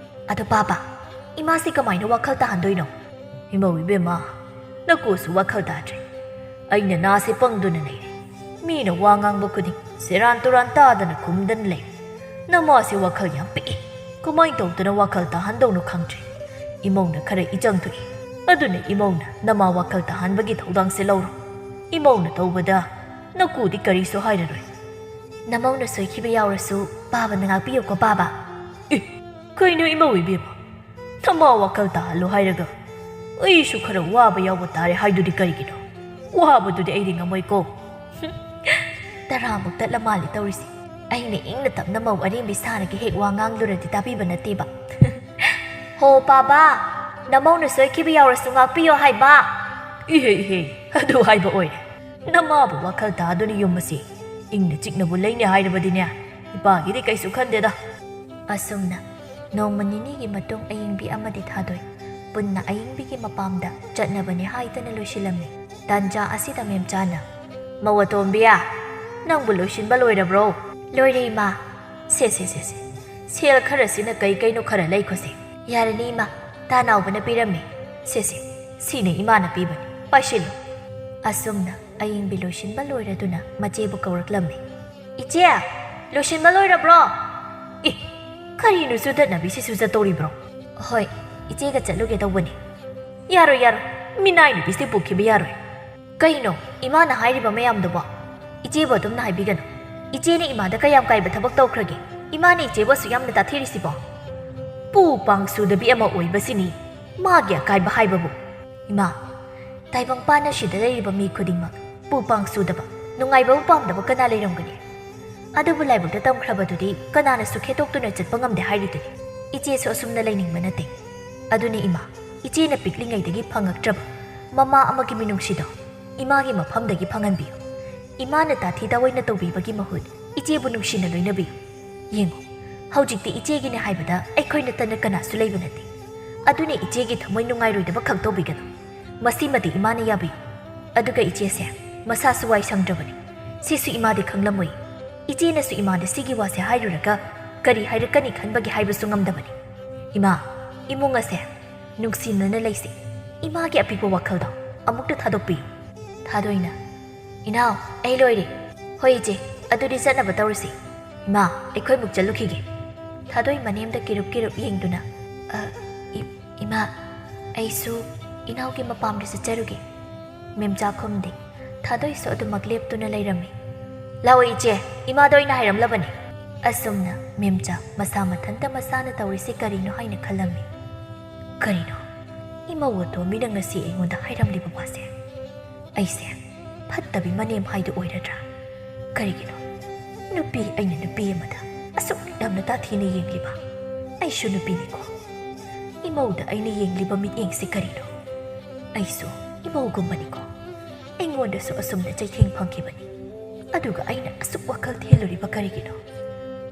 ꯑꯗꯣ ꯄꯥꯕꯥ, ꯏꯃꯥꯁꯤ ꯀꯃꯥꯏꯅ ꯋꯥꯈꯜ ꯇꯥꯍꯟꯗꯣꯏꯅꯣ?" "ꯏꯃꯧ ꯏꯕꯦꯝꯃ, ꯅꯀꯨꯁꯨ ꯋꯥꯈꯜ ꯇꯥꯗ꯭ꯔꯦ꯫ ꯑꯩꯅ ꯅꯥꯁꯦ ꯄꯪꯗꯨꯅ ꯂꯩꯔꯦ꯫ ꯃꯤꯅ ꯋꯥ ꯉꯥꯡꯕ ꯈꯨꯗꯤꯡ ꯁꯦꯔꯥꯟ ꯇꯨꯔꯥꯟ ꯇꯥꯗꯅ ꯈꯨꯝꯗꯅ ꯂꯩ꯫ ꯅꯃꯥꯁꯦ ꯋꯥꯈꯜ ꯌꯥꯝ ꯄꯤꯛꯏ꯫ ꯀꯃꯥꯏꯅ ꯇꯧꯗꯅ ꯋꯥꯈꯜ ꯇꯥꯍꯟꯗꯧꯅꯣ ꯈꯪꯗ꯭ꯔꯦ꯫ ꯏꯃꯧꯅ ꯈꯔ ꯏꯆꯪ ꯊꯣꯛꯏ꯫ ꯑꯗꯨꯅ ꯏꯃꯧꯅ ꯅꯃꯥ ꯋꯥꯈꯜ ꯇꯥꯍꯟꯕꯒꯤ ꯊꯧꯗꯥꯡꯁꯦ ꯂꯧꯔꯣ꯫ ꯏꯃꯧꯅ ꯇꯧꯕꯗ ꯅꯀꯨꯗꯤ ꯀꯔꯤꯁꯨ ꯍꯥꯏꯔꯔꯣꯏ꯫" "ꯅꯃꯧꯅ ꯁꯣꯏꯈꯤꯕ ꯌꯥꯎꯔꯁꯨ ꯄꯥꯕꯅ ꯉꯥꯛꯄꯤꯌꯨꯀꯣ ꯄꯥꯕꯥ꯫" "ꯑꯦ, ꯀꯩꯅꯣ ꯏꯃꯧ ꯏꯕꯦꯝꯃ? ꯅꯃꯥ ꯋꯥꯈꯜ ꯇꯥꯍꯜꯂꯣ ꯍꯥꯏꯔꯒ ꯑꯩꯁꯨ ꯈꯔ ꯋꯥꯕ ꯌꯥꯎꯕ ꯇꯥꯔꯦ ꯍꯥꯏꯗꯨꯗꯤ ꯀꯔꯤꯒꯤꯅꯣ? ꯋꯥꯕꯗꯨꯗꯤ ꯑꯩꯗꯤ ꯉꯝꯃꯣꯏꯀꯣ꯫" "ꯇꯔꯥꯃꯨꯛ ꯇꯠꯂ ꯃꯥꯜꯂꯦ ꯇꯧꯔꯤꯁꯦ꯫ ꯑꯩꯅ ꯏꯪꯅ ꯇꯞꯅ ꯃꯧ ꯑꯔꯦꯝꯕꯤ ꯁꯥꯔꯒ ꯍꯦꯛ ꯋꯥ ꯉꯥꯡꯂꯨꯔꯗꯤ ꯇꯥꯕꯤꯕ ꯅꯠꯇꯦꯕ꯫" "ꯍꯣ ꯄꯥꯕꯥ, ꯅꯃꯧꯅ ꯁꯣꯏꯈꯤꯕ ꯌꯥꯎꯔꯁꯨ ꯉꯥꯛꯄꯤꯌꯣ ꯍꯥꯏꯕ꯫" "ꯏꯍꯦ ꯏꯍꯦ, ꯑꯗꯨ ꯍꯥꯏꯕ ꯑꯣꯏꯔꯦ꯫ ꯅꯃꯥꯕꯨ ꯋꯥꯈꯜ ꯇꯥꯗꯨꯅ ꯌꯨꯝ ꯑꯁꯤ ꯏꯪꯅ ꯆꯤꯛꯅꯕꯨ ꯂꯩꯅꯤ ꯍꯥꯏꯔꯕꯗꯤꯅꯦ, ꯏꯄꯥꯒꯤꯗꯤ ꯀꯩꯁꯨ ꯈꯟꯗꯦꯗ꯫ ꯑꯁꯨꯝꯅ ꯅꯣꯡꯃ ꯅꯤꯅꯤꯒꯤ ꯃꯇꯨꯡ ꯑꯌꯤꯡꯕꯤ ꯑꯃꯗꯤ ꯊꯥꯗꯣꯏ ꯄꯨꯟꯅ ꯑꯌꯤꯡꯕꯤꯒꯤ ꯃꯄꯥꯝꯗ ꯆꯠꯅꯕꯅꯤ ꯍꯥꯏꯗꯅ ꯂꯣꯏꯁꯤꯜꯂꯝꯃꯤ꯫ ꯇꯥꯟꯖꯥ ꯑꯁꯤꯗ ꯃꯦꯝꯆꯥꯅ, "ꯃꯧ ꯑꯇꯣꯝꯕꯤ, ꯅꯪꯕꯨ ꯂꯣꯏꯁꯤꯟꯕ ꯂꯣꯏꯔꯕ꯭ꯔꯣ?" "ꯂꯣꯏꯔꯦ, ꯏꯃꯥ꯫ ꯁꯦ, ꯁꯦ, ꯁꯦ, ꯁꯦ꯫ ꯁꯦꯜ ꯈꯔꯁꯤꯅ ꯀꯩ ꯀꯩꯅꯣ ꯈꯔ ꯂꯩꯈꯣꯁꯦ꯫" "ꯌꯥꯔꯅꯤ, ꯏꯃꯥ꯫ ꯇꯥ ꯅꯥꯎꯕꯅ ꯄꯤꯔꯝꯃꯤ꯫ ꯁꯦ, ꯁꯦ, ꯁꯤꯅ ꯏꯃꯥꯅ ꯄꯤꯕꯅꯤ꯫ ꯄꯥꯏꯁꯤꯜꯂꯨ꯫" ꯑꯁꯨꯝꯅ ꯑꯌꯤꯡꯕꯤ ꯂꯣꯏꯁꯤꯟꯕ ꯂꯣꯏꯔꯗꯨꯅ ꯃꯆꯦꯕꯨ ꯀꯧꯔꯛꯂꯝꯃꯤ꯫ "ꯏꯆꯦ, ꯂꯣꯏꯁꯤꯟꯕ ꯂꯣꯏꯔꯕ꯭ꯔꯣ?" "ꯑꯦ, ꯀꯔꯤꯅꯣ ꯆꯨꯗꯠꯅꯕꯤꯁꯤꯁꯨ ꯆꯠꯇꯧꯔꯤꯕ꯭ꯔꯣ?" "ꯍꯣꯏ, ꯏꯆꯦꯒ ꯆꯠꯂꯨꯒꯦ ꯇꯧꯕꯅꯤ꯫" "ꯌꯥꯔꯣꯏ, ꯌꯥꯔꯣꯏ, ꯃꯤꯅꯥꯏ ꯅꯨꯄꯤꯁꯦ ꯄꯨꯈꯤꯕ ꯌꯥꯔꯣꯏ꯫" "ꯀꯩꯅꯣ ꯏꯃꯥꯅ ꯍꯥꯏꯔꯤꯕ ꯃꯌꯥꯝꯗꯨꯕꯣ? ꯏꯆꯦꯕꯨ ꯑꯗꯨꯝꯅ ꯍꯥꯏꯕꯤꯒꯅꯨ꯫ ꯏꯆꯦꯅ ꯏꯃꯥꯗ ꯀꯌꯥꯝ ꯀꯥꯏꯕ ꯊꯕꯛ ꯇꯧꯈ꯭ꯔꯒꯦ? ꯏꯃꯥꯅ ꯏꯆꯦꯕꯨ ꯑꯁꯨꯛ ꯌꯥꯝꯅ ꯇꯥꯊꯤꯔꯤꯁꯤꯕꯣ? ꯄꯨ ꯄꯥꯡ ꯁꯨꯗꯕꯤ ꯑꯃ ꯑꯣꯏꯕꯁꯤꯅꯤ ꯃꯥꯒꯤ ꯑꯀꯥꯏꯕ ꯍꯥꯏꯕꯕꯨ꯫" "ꯏꯃꯥ, ꯇꯥꯏꯕꯪꯄꯥꯟ ꯑꯁꯤꯗ ꯂꯩꯔꯤꯕ ꯃꯤ ꯈꯨꯗꯤꯡꯃꯛ ꯄꯨ ꯄꯥꯡ ꯁꯨꯗꯕ, ꯅꯨꯡꯉꯥꯏꯕꯕꯨ ꯄꯥꯝꯗꯕ ꯀꯅꯥ ꯂꯩꯔꯝꯒꯅꯤ? ꯑꯗꯨꯕꯨ ꯂꯥꯏꯕꯛꯇ ꯇꯝꯈ꯭ꯔꯕꯗꯨꯗꯤ ꯀꯅꯥꯅꯁꯨ ꯈꯦꯠꯇꯣꯛꯇꯨꯅ ꯆꯠꯄ ꯉꯝꯗꯦ ꯍꯥꯏꯔꯤꯗꯨꯅꯤ꯫ ꯏꯆꯦꯁꯨ ꯑꯁꯨꯝꯅ ꯂꯩꯅꯤꯡꯕ ꯅꯠꯇꯦ꯫ ꯑꯗꯨꯅ ꯏꯃꯥ, ꯏꯆꯦꯅ ꯄꯤꯛꯂꯤꯉꯩꯗꯒꯤ ꯐꯪꯉꯛꯇ꯭ꯔꯕ ꯃꯃꯥ ꯑꯃꯒꯤ ꯃꯤꯅꯨꯡꯁꯤꯗꯣ ꯏꯃꯥꯒꯤ ꯃꯐꯝꯗꯒꯤ ꯐꯪꯍꯟꯕꯤꯌꯨ꯫ ꯏꯃꯥꯅ ꯇꯥꯊꯤ ꯇꯥꯑꯣꯏꯅ ꯇꯧꯕꯤꯕꯒꯤ ꯃꯍꯨꯠ ꯏꯆꯦꯕꯨ ꯅꯨꯡꯁꯤꯅ ꯂꯣꯏꯅꯕꯤꯌꯨ꯫ ꯌꯦꯡꯉꯨ, ꯍꯧꯖꯤꯛꯇꯤ ꯏꯆꯦꯒꯤꯅꯦ ꯍꯥꯏꯕꯗ ꯑꯩꯈꯣꯏ ꯅꯠꯇꯅ ꯀꯅꯥꯁꯨ ꯂꯩꯕ ꯅꯠꯇꯦ꯫ ꯑꯗꯨꯅ ꯏꯆꯦꯒꯤ ꯊꯃꯣꯏ ꯅꯨꯡꯉꯥꯏꯔꯣꯏꯗꯕ ꯈꯛ ꯇꯧꯕꯤꯒꯅꯨ꯫ ꯃꯁꯤꯃꯗꯤ ꯏꯃꯥꯅ ꯌꯥꯕꯤꯌꯨ꯫" ꯑꯗꯨꯒ ꯏꯆꯦꯁꯦ ꯃꯁꯥꯁꯨ ꯋꯥꯏ ꯁꯪꯗ꯭ꯔꯕꯅꯤ꯫ ꯁꯤꯁꯨ ꯏꯃꯥꯗꯤ ꯈꯪꯂꯝꯃꯣꯏ꯫ ꯏꯆꯦꯅꯁꯨ ꯏꯃꯥꯗ ꯁꯤꯒꯤ ꯋꯥꯁꯦ ꯍꯥꯏꯔꯨꯔꯒ ꯀꯔꯤ ꯍꯥꯏꯔꯛꯀꯅꯤ ꯈꯟꯕꯒꯤ ꯍꯥꯏꯕꯁꯨ ꯉꯝꯗꯕꯅꯤ꯫ "ꯏꯃꯥ, ꯏꯃꯨꯡ ꯑꯁꯦ ꯅꯨꯡꯁꯤꯅꯅ ꯂꯩꯁꯤ꯫" ꯏꯃꯥꯒꯤ ꯑꯄꯤꯛꯄ ꯋꯥꯈꯜꯗꯣ ꯑꯃꯨꯛꯇ ꯊꯥꯗꯣꯛꯄꯤꯌꯨ꯫ ꯊꯥꯗꯣꯏꯅ, "ꯏꯅꯥꯎ, ꯑꯩ ꯂꯣꯏꯔꯦ꯫" "ꯍꯣꯏ ꯏꯆꯦ, ꯑꯗꯨꯗꯤ ꯆꯠꯅꯕ ꯇꯧꯔꯁꯤ꯫ ꯏꯃꯥ, ꯑꯩꯈꯣꯏ ꯑꯃꯨꯛ ꯆꯠꯂꯨꯈꯤꯒꯦ꯫" ꯊꯥꯗꯣꯏ ꯃꯅꯦꯝꯗ ꯀꯤꯔꯨꯞ ꯀꯤꯔꯨꯞ ꯌꯦꯡꯗꯨꯅ, "ꯑ, ꯏ-, ꯏꯃꯥ, ꯑꯩꯁꯨ ꯏꯅꯥꯎꯒꯤ ꯃꯄꯥꯝꯗ ꯆꯠꯆꯔꯨꯒꯦ꯫" ꯃꯦꯝꯆꯥ ꯈꯨꯝꯗꯦ꯫ ꯊꯥꯗꯣꯏꯁꯨ ꯑꯗꯨꯃꯛ ꯂꯦꯞꯇꯨꯅ ꯂꯩꯔꯝꯃꯤ꯫ "ꯂꯥꯛꯑꯣ ꯏꯆꯦ, ꯏꯃꯥꯗ ꯑꯩꯅ ꯍꯥꯏꯔꯝꯂꯕꯅꯤ꯫" ꯑꯁꯨꯝꯅ ꯃꯦꯝꯆꯥ ꯃꯁꯥ ꯃꯊꯟꯇ ꯃꯁꯥꯅ ꯇꯧꯔꯤꯁꯤ ꯀꯔꯤꯅꯣ ꯍꯥꯏꯅ ꯈꯜꯂꯝꯃꯤ꯫ "ꯀꯔꯤꯅꯣ? ꯏꯃꯧ ꯑꯇꯣꯝꯕꯤꯅ ꯉꯁꯤ ꯑꯩꯉꯣꯟꯗ ꯍꯥꯏꯔꯝꯂꯤꯕ ꯋꯥꯁꯦ? ꯑꯩꯁꯦ ꯐꯠꯇꯕꯤ ꯃꯅꯦꯝ ꯍꯥꯏꯗꯨ ꯑꯣꯏꯔꯗ꯭ꯔꯥ? ꯀꯔꯤꯒꯤꯅꯣ ꯅꯨꯄꯤ ꯑꯩꯅ ꯅꯨꯄꯤ ꯑꯃꯗ ꯑꯁꯨꯛ ꯌꯥꯝꯅ ꯇꯥꯊꯤꯅ ꯌꯦꯡꯂꯤꯕ? ꯑꯩꯁꯨ ꯅꯨꯄꯤꯅꯤꯀꯣ꯫ ꯏꯃꯧꯗ ꯑꯩꯅ ꯌꯦꯡꯂꯤꯕ ꯃꯤꯠꯌꯦꯡꯁꯤ ꯀꯔꯤꯅꯣ? ꯑꯩꯁꯨ ꯏꯃꯧꯒꯨꯝꯕꯅꯤꯀꯣ꯫ ꯑꯩꯉꯣꯟꯗꯁꯨ ꯑꯁꯨꯝꯅ ꯆꯩꯊꯦꯡ ꯐꯪꯈꯤꯕꯅꯤ꯫ ꯑꯗꯨꯒ ꯑꯩꯅ ꯑꯁꯨꯛ ꯋꯥꯈꯜ ꯊꯦꯜꯂꯨꯔꯤꯕ ꯀꯔꯤꯒꯤꯅꯣ?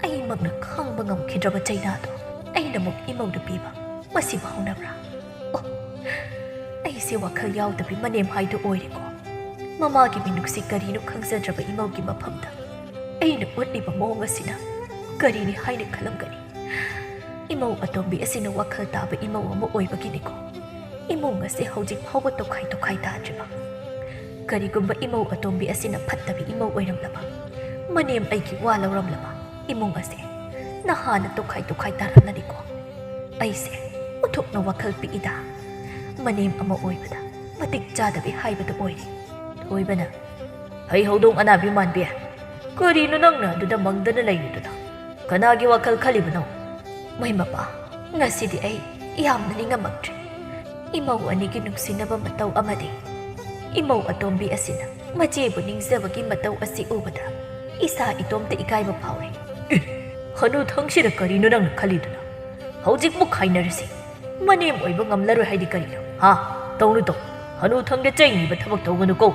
ꯑꯩꯃꯛꯅ ꯈꯥꯡꯕ ꯉꯝꯈꯤꯗ꯭ꯔꯕ ꯆꯩꯅꯥꯗꯣ ꯑꯩꯅ ꯑꯃꯨꯛ ꯏꯃꯧꯗ ꯄꯤꯕ, ꯃꯁꯤꯕꯨ ꯍꯧꯅꯕ꯭ꯔꯥ? ꯑꯣ, ꯑꯩꯁꯦ ꯋꯥꯈꯜ ꯌꯥꯎꯗꯕꯤ ꯃꯅꯦꯝ ꯍꯥꯏꯗꯨ ꯑꯣꯏꯔꯦꯀꯣ꯫ ꯃꯃꯥꯒꯤ ꯃꯤꯅꯨꯡꯁꯤ ꯀꯔꯤꯅꯣ ꯈꯪꯖꯗ꯭ꯔꯕ ꯏꯃꯧꯒꯤ ꯃꯐꯝꯗ ꯑꯩꯅ ꯎꯠꯂꯤꯕ ꯃꯑꯣꯡ ꯑꯁꯤꯅ ꯀꯔꯤꯅꯤ ꯍꯥꯏꯅ ꯈꯜꯂꯝꯒꯅꯤ? ꯏꯃꯧ ꯑꯇꯣꯝꯕꯤ ꯑꯁꯤꯅ ꯋꯥꯈꯜ ꯇꯥꯕ ꯏꯃꯧ ꯑꯃ ꯑꯣꯏꯕꯒꯤꯅꯤꯀꯣ ꯏꯃꯨꯡ ꯑꯁꯤ ꯍꯧꯖꯤꯛ ꯐꯥꯎꯕ ꯇꯣꯈꯥꯏ ꯇꯣꯈꯥꯏ ꯇꯥꯗ꯭ꯔꯤꯕ꯫ ꯀꯔꯤꯒꯨꯝꯕ ꯏꯃꯧ ꯑꯇꯣꯝꯕꯤ ꯑꯁꯤꯅ ꯐꯠꯇꯕ ꯏꯃꯧ ꯑꯣꯏꯔꯝꯂꯕ, ꯃꯅꯦꯝ ꯑꯩꯒꯤ ꯋꯥ ꯂꯧꯔꯝꯂꯕ, ꯏꯃꯨꯡ ꯑꯁꯦ ꯅꯍꯥꯟꯅ ꯇꯣꯈꯥꯏ ꯇꯣꯈꯥꯏ ꯇꯥꯔꯝꯂꯅꯤꯀꯣ꯫ ꯑꯩꯁꯦ ꯎꯊꯨꯞꯅ ꯋꯥꯈꯜ ꯄꯤꯛꯏꯗ꯫ ꯃꯅꯦꯝ ꯑꯃ ꯑꯣꯏꯕꯗ ꯃꯇꯤꯛ ꯆꯥꯗꯕꯤ ꯍꯥꯏꯕꯗꯨ ꯑꯣꯏꯔꯦ꯫ ꯊꯣꯏꯕꯅ, "ꯍꯩ ꯍꯧꯗꯣꯡ ꯑꯅꯥꯕꯤ ꯃꯥꯟꯕꯤ, ꯀꯔꯤꯅꯣ ꯅꯪꯅ ꯑꯗꯨꯗ ꯃꯪꯗꯅ ꯂꯩꯔꯤꯗꯨꯅ? ꯀꯅꯥꯒꯤ ꯋꯥꯈꯜ ꯈꯜꯂꯤꯕꯅꯣ?" "ꯃꯩ ꯃꯄꯥ, ꯉꯁꯤꯗꯤ ꯑꯩ ꯌꯥꯝꯅ ꯅꯤꯡꯉꯝꯃꯛꯇ꯭ꯔꯦ꯫ ꯏꯃꯧ ꯑꯅꯤꯒꯤ ꯅꯨꯡꯁꯤꯅꯕ ꯃꯇꯧ ꯑꯃꯗꯤ ꯏꯃꯧ ꯑꯇꯣꯝꯕꯤ ꯑꯁꯤꯅ ꯃꯆꯦꯕꯨ ꯅꯤꯡꯖꯕꯒꯤ ꯃꯇꯧ ꯑꯁꯤ ꯎꯕꯗ ꯏꯁꯥ ꯏꯇꯣꯝꯇ ꯏꯀꯥꯏꯕ ꯐꯥꯎꯔꯦ꯫" "ꯑꯦ, ꯍꯅꯨꯊꯪꯁꯤꯗ ꯀꯔꯤꯅꯣ ꯅꯪꯅ ꯈꯜꯂꯤꯗꯨꯅ? ꯍꯧꯖꯤꯛꯃꯨꯛ ꯈꯥꯏꯅꯔꯁꯤ꯫ ꯃꯅꯦꯝ ꯑꯣꯏꯕ ꯉꯝꯂꯔꯣꯏ ꯍꯥꯏꯗꯤ ꯀꯔꯤꯅꯣ? ꯍꯥ? ꯇꯧꯅꯨ, ꯇꯧ꯫ ꯍꯅꯨꯊꯪꯗ ꯆꯩ ꯅꯤꯕ ꯊꯕꯛ ꯇꯧꯒꯅꯨꯀꯣ꯫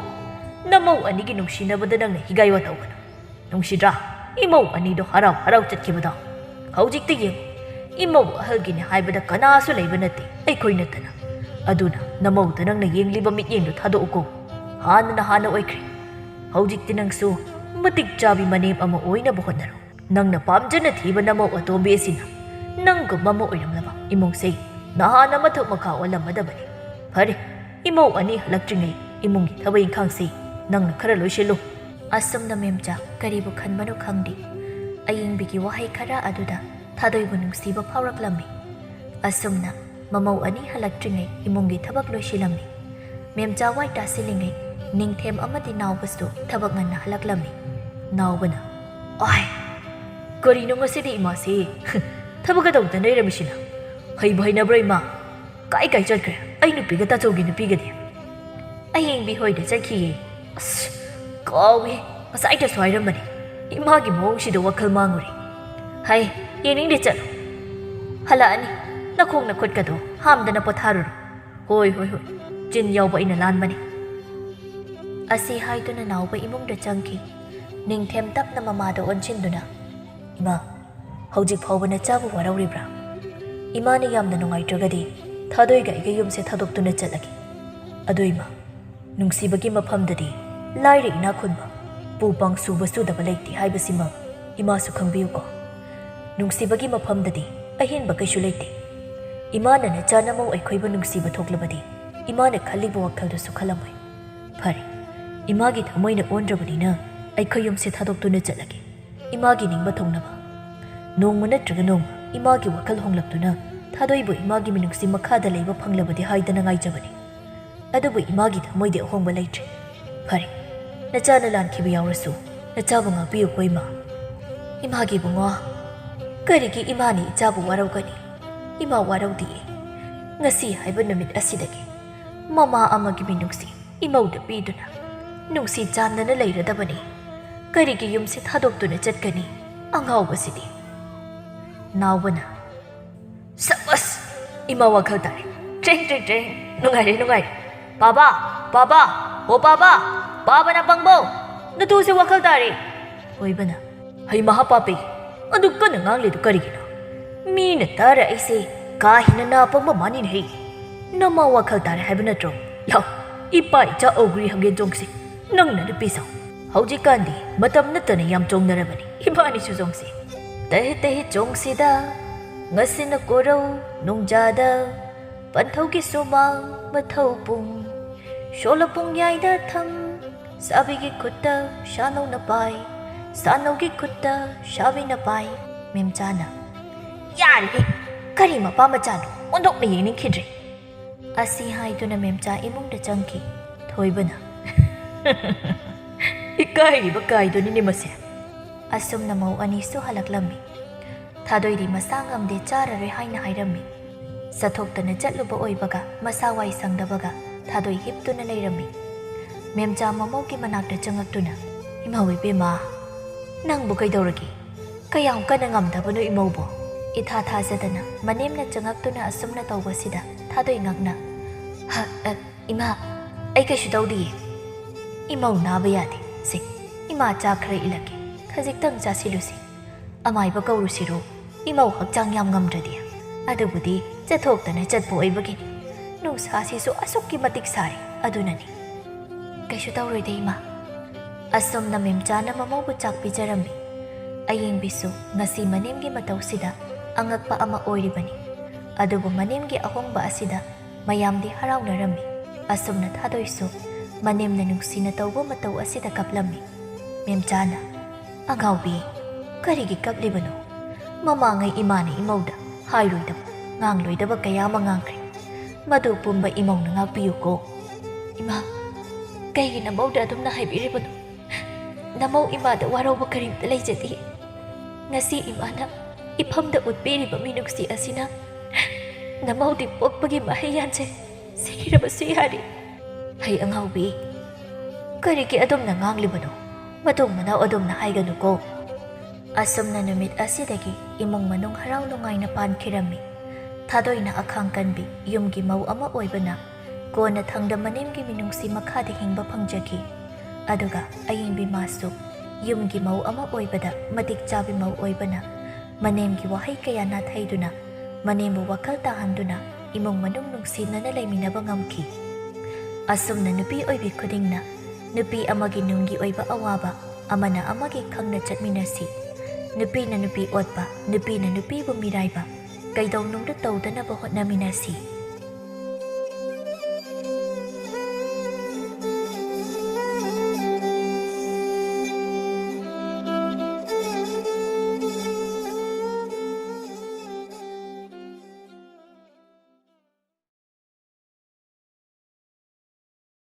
ꯅꯃꯧ ꯑꯅꯤꯒꯤ ꯅꯨꯡꯁꯤꯅꯕꯗ ꯅꯪꯅ ꯍꯤꯒꯥꯏ ꯋꯥ ꯇꯧꯒꯅꯨ꯫ ꯅꯨꯡꯁꯤꯗ꯭ꯔꯥ? ꯏꯃꯧ ꯑꯅꯤꯗꯣ ꯍꯔꯥꯎ ꯍꯔꯥꯎ ꯆꯠꯈꯤꯕꯗꯣ꯫ ꯍꯧꯖꯤꯛꯇꯤ ꯌꯦꯡꯉꯨ, ꯏꯃꯧ ꯑꯍꯜꯒꯤꯅꯤ ꯍꯥꯏꯕꯗ ꯀꯅꯥꯁꯨ ꯂꯩꯕ ꯅꯠꯇꯦ, ꯑꯩꯈꯣꯏ ꯅꯠꯇꯅ꯫ ꯑꯗꯨꯅ ꯅꯃꯧꯗ ꯅꯪꯅ ꯌꯦꯡꯂꯤꯕ ꯃꯤꯠꯌꯦꯡꯗꯣ ꯊꯥꯗꯣꯛꯎꯀꯣ꯫ ꯍꯥꯟꯅꯅ ꯍꯥꯟꯅ ꯑꯣꯏꯈ꯭ꯔꯦ꯫ ꯍꯧꯖꯤꯛꯇꯤ ꯅꯪꯁꯨ ꯃꯇꯤꯛ ꯆꯥꯕꯤ ꯃꯅꯦꯝ ꯑꯃ ꯑꯣꯏꯅꯕ ꯍꯣꯠꯅꯔꯣ꯫ ꯅꯪꯅ ꯄꯥꯝꯖꯅ ꯊꯤꯕ ꯅꯃꯧ ꯑꯇꯣꯝꯕꯤ ꯑꯁꯤꯅ ꯅꯪꯒꯨꯝꯕ ꯑꯃ ꯑꯣꯏꯔꯝꯂꯕ ꯏꯃꯨꯡꯁꯦ ꯅꯍꯥꯟꯅ ꯃꯊꯛ ꯃꯈꯥ ꯑꯣꯜꯂꯝꯃꯗꯕꯅꯤ꯫ ꯐꯔꯦ, ꯏꯃꯧ ꯑꯅꯤ ꯍꯜꯂꯛꯇ꯭ꯔꯤꯉꯩ ꯏꯃꯨꯡꯒꯤ ꯊꯕꯛ ꯏꯪꯈꯥꯡꯁꯤ ꯅꯪꯅ ꯈꯔ ꯂꯣꯏꯁꯤꯜꯂꯨ꯫" ꯑꯁꯨꯝꯅ ꯃꯦꯝꯆꯥ ꯀꯔꯤꯕꯨ ꯈꯟꯕꯅꯣ ꯈꯪꯗꯦ꯫ ꯑꯌꯤꯡꯕꯤꯒꯤ ꯋꯥꯍꯩ ꯈꯔ ꯑꯗꯨꯗ ꯊꯥꯗꯣꯏꯕꯨ ꯅꯨꯡꯁꯤꯕ ꯐꯥꯎꯔꯛꯂꯝꯃꯤ꯫ ꯑꯁꯨꯝꯅ ꯃꯃꯧ ꯑꯅꯤ ꯍꯜꯂꯛꯇ꯭ꯔꯤꯉꯩ ꯏꯃꯨꯡꯒꯤ ꯊꯕꯛ ꯂꯣꯏꯁꯤꯜꯂꯝꯃꯤ꯫ ꯃꯦꯝꯆꯥ ꯋꯥꯏ ꯇꯥꯁꯤꯜꯂꯤꯉꯩ ꯅꯤꯡꯊꯦꯝ ꯑꯃꯗꯤ ꯅꯥꯎꯕꯁꯨ ꯊꯕꯛ ꯉꯟꯅ ꯍꯜꯂꯛꯂꯝꯃꯤ꯫ ꯅꯥꯎꯕꯅ, "ꯑꯥꯏ, ꯀꯔꯤꯅꯣ ꯉꯁꯤꯗꯤ ꯏꯃꯥꯁꯤ ꯊꯕꯛ ꯀꯗꯧꯗꯅ ꯂꯩꯔꯝꯃꯤꯁꯤꯅ? ꯍꯩꯕꯨ ꯍꯩꯅꯕ꯭ꯔꯣ ꯏꯃꯥ? ꯀꯥꯏ ꯀꯥꯏ ꯆꯠꯈ꯭ꯔꯦ ꯑꯩ ꯅꯨꯄꯤꯒ ꯇꯥꯆꯧꯒꯤ ꯅꯨꯄꯤꯒꯗꯤ?" "ꯑꯌꯦꯡꯕꯤ ꯍꯣꯏꯗ ꯆꯠꯈꯤꯌꯦ꯫" "ꯑꯁ, ꯀꯥꯎꯏ, ꯉꯁꯥꯏꯗꯁꯨ ꯍꯥꯏꯔꯝꯕꯅꯤ꯫ ꯏꯃꯥꯒꯤ ꯃꯑꯣꯡꯁꯤꯗ ꯋꯥꯈꯜ ꯃꯥꯡꯉꯨꯔꯦ꯫ ꯍꯥꯏ, ꯌꯦꯡꯅꯤꯡꯗꯦ, ꯆꯠꯂꯣ꯫ ꯍꯜꯂꯛꯑꯅꯤ, ꯅꯈꯣꯡ ꯅꯈꯨꯠꯀꯗꯣ ꯍꯥꯝꯗꯅ ꯄꯣꯊꯥꯔꯨꯔꯣ꯫ ꯍꯣꯏ, ꯍꯣꯏ, ꯍꯣꯏ, ꯆꯤꯟ ꯌꯥꯎꯕ ꯑꯩꯅ ꯂꯥꯟꯕꯅꯤ꯫" ꯑꯁꯤ ꯍꯥꯏꯗꯨꯅ ꯅꯥꯎꯕ ꯏꯃꯨꯡꯗ ꯆꯪꯈꯤ꯫ ꯅꯤꯡꯊꯦꯝ ꯇꯞꯅ ꯃꯃꯥꯗ ꯑꯣꯟꯁꯤꯟꯗꯨꯅ, "ꯏꯃꯥ, ꯍꯧꯖꯤꯛ ꯐꯥꯎꯕ ꯅꯆꯥꯕꯨ ꯋꯥꯔꯧꯔꯤꯕ꯭ꯔꯥ? ꯏꯃꯥꯅ ꯌꯥꯝꯅ ꯅꯨꯡꯉꯥꯏꯇ꯭ꯔꯒꯗꯤ ꯊꯥꯗꯣꯏꯒ ꯑꯩꯒ ꯌꯨꯝꯁꯦ ꯊꯥꯗꯣꯛꯇꯨꯅ ꯆꯠꯂꯒꯦ꯫ ꯑꯗꯨ ꯏꯃꯥ, ꯅꯨꯡꯁꯤꯕꯒꯤ ꯃꯐꯝꯗꯗꯤ ꯂꯥꯏꯔ ꯏꯅꯥꯛ ꯈꯨꯟꯕ, ꯄꯨ ꯄꯥꯡ ꯁꯨꯕ ꯁꯨꯗꯕ ꯂꯩꯇꯦ ꯍꯥꯏꯕꯁꯤꯃ ꯏꯃꯥꯁꯨ ꯈꯪꯕꯤꯌꯨꯀꯣ꯫ ꯅꯨꯡꯁꯤꯕꯒꯤ ꯃꯐꯝꯗꯗꯤ ꯑꯍꯦꯟꯕ ꯀꯩꯁꯨ ꯂꯩꯇꯦ꯫ ꯏꯃꯥꯅ ꯅꯆꯥ ꯅꯃꯧ ꯑꯩꯈꯣꯏꯕꯨ ꯅꯨꯡꯁꯤꯕ ꯊꯣꯛꯂꯕꯗꯤ ꯏꯃꯥꯅ ꯈꯜꯂꯤꯕ ꯋꯥꯈꯜꯗꯨꯁꯨ ꯈꯜꯂꯝꯃꯣꯏ꯫ ꯐꯔꯦ, ꯏꯃꯥꯒꯤ ꯊꯃꯣꯏꯅ ꯑꯣꯟꯗ꯭ꯔꯕꯅꯤꯅ ꯑꯩꯈꯣꯏ ꯌꯨꯝꯁꯦ ꯊꯥꯗꯣꯛꯇꯨꯅ ꯆꯠꯂꯒꯦ, ꯏꯃꯥꯒꯤ ꯅꯤꯡꯕ ꯊꯨꯡꯅꯕ꯫ ꯅꯣꯡꯃ ꯅꯠꯇ꯭ꯔꯒ ꯅꯣꯡꯃ ꯏꯃꯥꯒꯤ ꯋꯥꯈꯜ ꯍꯣꯡꯂꯛꯇꯨꯅ ꯊꯥꯗꯣꯏꯕꯨ ꯏꯃꯥꯒꯤ ꯃꯤꯅꯨꯡꯁꯤ ꯃꯈꯥꯗ ꯂꯩꯕ ꯐꯪꯂꯕꯗꯤ ꯍꯥꯏꯗꯅ ꯉꯥꯏꯖꯕꯅꯤ꯫ ꯑꯗꯨꯕꯨ ꯏꯃꯥꯒꯤ ꯊꯃꯣꯏꯗꯤ ꯑꯍꯣꯡꯕ ꯂꯩꯇ꯭ꯔꯦ꯫ ꯐꯔꯦ, ꯅꯆꯥꯅ ꯂꯥꯟꯈꯤꯕ ꯌꯥꯎꯔꯁꯨ ꯅꯆꯥꯕꯨ ꯉꯥꯛꯄꯤꯌꯨꯀꯣ ꯏꯃꯥ꯫" "ꯏꯃꯥꯒꯤ ꯏꯕꯨꯡꯉꯣ, ꯀꯔꯤꯒꯤ ꯏꯃꯥꯅ ꯏꯆꯥꯕꯨ ꯋꯥꯔꯧꯒꯅꯤ? ꯏꯃꯥ ꯋꯥꯔꯧꯗꯤꯌꯦ꯫ ꯉꯁꯤ ꯍꯥꯏꯕ ꯅꯨꯃꯤꯠ ꯑꯁꯤꯗꯒꯤ ꯃꯃꯥ ꯑꯃꯒꯤ ꯃꯤꯅꯨꯡꯁꯤ ꯏꯃꯧꯗ ꯄꯤꯗꯨꯅ ꯅꯨꯡꯁꯤ ꯆꯥꯟꯅꯅ ꯂꯩꯔꯗꯕꯅꯤ꯫ ꯀꯔꯤꯒꯤ ꯌꯨꯝꯁꯦ ꯊꯥꯗꯣꯛꯇꯨꯅ ꯆꯠꯀꯅꯤ ꯑꯉꯥꯎꯕꯁꯤꯗꯤ?" ꯅꯥꯎꯕꯅ, "ꯁꯕꯁ! ꯏꯃꯥ ꯋꯥꯈꯜ ꯇꯥꯔꯦ꯫ ꯇ꯭ꯔꯦꯡ, ꯇ꯭ꯔꯦꯡ, ꯇ꯭ꯔꯦꯡ꯫ ꯅꯨꯡꯉꯥꯏꯔꯦ, ꯅꯨꯡꯉꯥꯏꯔꯦ꯫ ꯄꯥꯕꯥ, ꯄꯥꯕꯥ, ꯑꯣ ꯄꯥꯕꯥ, ꯄꯥꯕꯅ ꯄꯪꯕꯧ, ꯅꯇꯨꯁꯦ ꯋꯥꯈꯜ ꯇꯥꯔꯦ꯫" ꯊꯣꯏꯕꯅ, "ꯍꯩ ꯃꯍꯥ ꯄꯥꯄꯤ, ꯑꯗꯨ ꯀꯟꯅ ꯉꯥꯡꯂꯤꯗꯨ ꯀꯔꯤꯒꯤꯅꯣ? ꯃꯤꯅ ꯇꯥꯔ ꯑꯩꯁꯦ ꯀꯥ ꯍꯦꯟꯅ ꯅꯥ ꯄꯪꯕ ꯃꯥꯅꯤꯅꯦ ꯍꯩ꯫ ꯅꯃꯥ ꯋꯥꯈꯜ ꯇꯥꯔꯦ ꯍꯥꯏꯕ ꯅꯠꯇ꯭ꯔꯣ? ꯂꯥꯎ, ꯏꯄꯥ ꯏꯆꯥ ꯑꯧꯒ꯭ꯔꯤ ꯍꯪꯒꯦꯟ ꯆꯣꯡꯁꯤ꯫ ꯅꯪꯅ ꯅꯨꯄꯤ ꯁꯥꯎ꯫ ꯍꯧꯖꯤꯛꯀꯥꯟꯗꯤ ꯃꯇꯝ ꯅꯠꯇꯅ ꯌꯥꯝ ꯆꯣꯡꯅꯔꯕꯅꯤ꯫ ꯏꯕꯥꯅꯤꯁꯨ ꯆꯣꯡꯁꯤ꯫ ꯇꯍꯦ ꯇꯍꯦ ꯆꯣꯡꯁꯤꯗ, ꯉꯁꯤꯅ ꯀꯣꯔꯧ ꯅꯣꯡꯖꯥꯗ, ꯄꯟꯊꯧꯒꯤ ꯁꯨꯃꯥꯡ ꯃꯊꯧ ꯄꯨꯡ, ꯁꯣꯂ ꯄꯨꯡ ꯌꯥꯏꯗ ꯊꯝ, ꯁꯥꯕꯤꯒꯤ ꯈꯨꯠꯇ ꯁꯥꯅꯧꯅ ꯄꯥꯏ, ꯁꯥꯅꯧꯒꯤ ꯈꯨꯠꯇ ꯁꯥꯕꯤꯅ ꯄꯥꯏ꯫" ꯃꯦꯝꯆꯥꯅ, "ꯌꯥꯔꯦꯍꯦ, ꯀꯔꯤ ꯃꯄꯥ ꯃꯆꯥꯅꯣ, ꯑꯣꯟꯊꯣꯛꯅ ꯌꯦꯡꯅꯤꯡꯈꯤꯗ꯭ꯔꯦ꯫" ꯑꯁꯤ ꯍꯥꯏꯗꯨꯅ ꯃꯦꯝꯆꯥ ꯏꯃꯨꯡꯗ ꯆꯪꯈꯤ꯫ ꯊꯣꯏꯕꯅ, "ꯏꯀꯥꯏꯔꯤꯕ ꯀꯥꯏꯗꯨꯅꯤꯅꯦ ꯃꯁꯦ꯫" ꯑꯁꯨꯝꯅ ꯃꯧ ꯑꯅꯤꯁꯨ ꯍꯜꯂꯛꯂꯝꯃꯤ꯫ ꯊꯥꯗꯣꯏꯗꯤ ꯃꯁꯥ ꯉꯝꯗꯦ, ꯆꯥꯔꯔꯣꯏ ꯍꯥꯏꯅ ꯍꯥꯏꯔꯝꯃꯤ꯫ ꯆꯠꯊꯣꯛꯇꯅ ꯆꯠꯂꯨꯕ ꯑꯣꯏꯕꯒ ꯃꯁꯥ ꯋꯥꯏ ꯁꯪꯗꯕꯒ ꯊꯥꯗꯣꯏ ꯍꯤꯞꯇꯨꯅ ꯂꯩꯔꯝꯃꯤ꯫ ꯃꯦꯝꯆꯥ ꯃꯃꯧꯒꯤ ꯃꯅꯥꯛꯇ ꯆꯪꯉꯛꯇꯨꯅ, "ꯏꯃꯧ ꯏꯕꯦꯝꯃ, ꯅꯪꯕꯨ ꯀꯩꯗꯧꯔꯒꯦ? ꯀꯌꯥꯝ ꯀꯟꯅ ꯉꯝꯗꯕꯅꯣ ꯏꯃꯧꯕꯨ?" ꯏꯊꯥ ꯊꯥꯖꯗꯅ ꯃꯅꯦꯝꯅ ꯆꯪꯉꯛꯇꯨꯅ ꯑꯁꯨꯝꯅ ꯇꯧꯕꯁꯤꯗ ꯊꯥꯗꯣꯏ ꯉꯛꯅ, "ꯍ, ꯑ, ꯏꯃꯥ, ꯑꯩ ꯀꯩꯁꯨ ꯇꯧꯗꯤꯌꯦ꯫" "ꯏꯃꯧ ꯅꯥꯕ ꯌꯥꯗꯦ꯫ ꯁꯦ, "ꯏꯃꯥ, ꯆꯥ ꯈꯔ ꯏꯜꯂꯛꯀꯦ, ꯈꯖꯤꯛꯇꯪ ꯆꯥꯁꯤꯜꯂꯨꯁꯤ꯫ ꯑꯃꯥꯏꯕ ꯀꯧꯔꯨꯁꯤꯔꯣ? ꯏꯃꯧ ꯍꯛꯆꯥꯡ ꯌꯥꯝ ꯉꯝꯗ꯭ꯔꯗꯤ꯫ ꯑꯗꯨꯕꯨꯗꯤ ꯆꯠꯊꯣꯛꯇꯅ ꯆꯠꯄ ꯑꯣꯏꯕꯒꯤꯅꯤ꯫ ꯅꯨꯡꯁꯥꯁꯤꯁꯨ ꯑꯁꯨꯛꯀꯤ ꯃꯇꯤꯛ ꯁꯥꯔꯤ, ꯑꯗꯨꯅꯅꯤ꯫" "ꯀꯩꯁꯨ ꯇꯧꯔꯣꯏꯗ, ꯏꯃꯥ꯫" ꯑꯁꯨꯝꯅ ꯃꯦꯝꯆꯥꯅ ꯃꯃꯧꯕꯨ ꯆꯥꯛ ꯄꯤꯖꯔꯝꯃꯤ꯫ ꯑꯌꯦꯡꯕꯤꯁꯨ ꯉꯁꯤ ꯃꯅꯦꯝꯒꯤ ꯃꯇꯧꯁꯤꯗ ꯑꯉꯛꯄ ꯑꯃ ꯑꯣꯏꯔꯤꯕꯅꯤ꯫ ꯑꯗꯨꯕꯨ ꯃꯅꯦꯝꯒꯤ ꯑꯍꯣꯡꯕ ꯑꯁꯤꯗ ꯃꯌꯥꯝꯗꯤ ꯍꯔꯥꯎꯅꯔꯝꯃꯤ꯫ ꯑꯁꯨꯝꯅ ꯊꯥꯗꯣꯏꯁꯨ ꯃꯅꯦꯝꯅ ꯅꯨꯡꯁꯤꯅ ꯇꯧꯕ ꯃꯇꯧ ꯑꯁꯤꯗ ꯀꯞꯂꯝꯃꯤ꯫ ꯃꯦꯝꯆꯥꯅ, "ꯑꯉꯥꯎꯕꯤ, ꯀꯔꯤꯒꯤ ꯀꯞꯂꯤꯕꯅꯣ? ꯃꯃꯥꯡꯉꯩ ꯏꯃꯥꯅ ꯏꯃꯧꯗ ꯍꯥꯏꯔꯣꯏꯗꯕ, ꯉꯥꯡꯂꯣꯏꯗꯕ ꯀꯌꯥ ꯑꯃ ꯉꯥꯡꯈ꯭ꯔꯦ꯫ ꯃꯗꯨ ꯄꯨꯝꯕ ꯏꯃꯧꯅ ꯉꯥꯛꯄꯤꯌꯨꯀꯣ꯫" "ꯏꯃꯥ, ꯀꯩꯒꯤ ꯅꯃꯧꯗ ꯑꯗꯨꯝꯅ ꯍꯥꯏꯕꯤꯔꯤꯕꯅꯣ? ꯅꯃꯧ ꯏꯃꯥꯗ ꯋꯥꯔꯧꯕ ꯀꯔꯤꯝꯇ ꯂꯩꯖꯗꯦ꯫ ꯉꯁꯤ ꯏꯃꯥꯅ ꯏꯐꯝꯗ ꯎꯠꯄꯤꯔꯤꯕ ꯃꯤꯅꯨꯡꯁꯤ ꯑꯁꯤꯅ ꯅꯃꯧꯗꯤ ꯄꯣꯛꯄꯒꯤ ꯃꯍꯩ ꯌꯥꯟꯖꯩ, ꯁꯤꯔꯕꯁꯨ ꯌꯥꯔꯤ꯫" "ꯍꯩ ꯑꯉꯥꯎꯕꯤ, ꯀꯔꯤꯒꯤ ꯑꯗꯨꯝꯅ ꯉꯥꯡꯂꯤꯕꯅꯣ? ꯃꯇꯨꯡ ꯃꯅꯥꯎ ꯑꯗꯨꯝꯅ ꯍꯥꯏꯒꯅꯨꯀꯣ꯫" ꯑꯁꯨꯝꯅ ꯅꯨꯃꯤꯠ ꯑꯁꯤꯗꯒꯤ ꯏꯃꯨꯡ ꯃꯅꯨꯡ ꯍꯔꯥꯎ ꯅꯨꯡꯉꯥꯏꯅ ꯄꯥꯟꯈꯤꯔꯝꯃꯤ꯫ ꯊꯥꯗꯣꯏꯅ ꯑꯈꯥꯡ ꯀꯟꯕꯤ ꯌꯨꯝꯒꯤ ꯃꯧ ꯑꯃ ꯑꯣꯏꯕꯅ ꯀꯣꯟꯅꯊꯪꯗ ꯃꯅꯦꯝꯒꯤ ꯃꯤꯅꯨꯡꯁꯤ ꯃꯈꯥꯗ ꯍꯤꯡꯕ ꯐꯪꯖꯈꯤ꯫ ꯑꯗꯨꯒ ꯑꯌꯦꯡꯕꯤ ꯃꯥꯁꯨ ꯌꯨꯝꯒꯤ ꯃꯧ ꯑꯃ ꯑꯣꯏꯕꯗ ꯃꯇꯤꯛ ꯆꯥꯕꯤ ꯃꯧ ꯑꯣꯏꯕꯅ ꯃꯅꯦꯝꯒꯤ ꯋꯥꯍꯩ ꯀꯌꯥ ꯅꯥꯊꯩꯗꯨꯅ ꯃꯅꯦꯝꯕꯨ ꯋꯥꯈꯜ ꯇꯥꯍꯟꯗꯨꯅ ꯏꯃꯨꯡ ꯃꯅꯨꯡ ꯅꯨꯡꯁꯤꯅꯅ ꯂꯩꯃꯤꯟꯅꯕ ꯉꯝꯈꯤ꯫ ꯑꯁꯨꯝꯅ ꯅꯨꯄꯤ ꯑꯣꯏꯕꯤ ꯈꯨꯗꯤꯡꯅ ꯅꯨꯄꯤ ꯑꯃꯒꯤ ꯅꯨꯡꯒꯤ ꯑꯣꯏꯕ ꯑꯋꯥꯕ ꯑꯃꯅ ꯑꯃꯒꯤ ꯈꯪꯅ ꯆꯠꯃꯤꯟꯅꯁꯤ꯫ ꯅꯨꯄꯤꯅ ꯅꯨꯄꯤ ꯑꯣꯠꯄ, ꯅꯨꯄꯤꯅ ꯅꯨꯄꯤꯕꯨ ꯃꯤꯔꯥꯏꯕ ꯀꯩꯗꯧꯅꯨꯡꯗ ꯇꯧꯗꯅꯕ ꯍꯣꯠꯅꯃꯤꯟꯅꯁꯤ꯫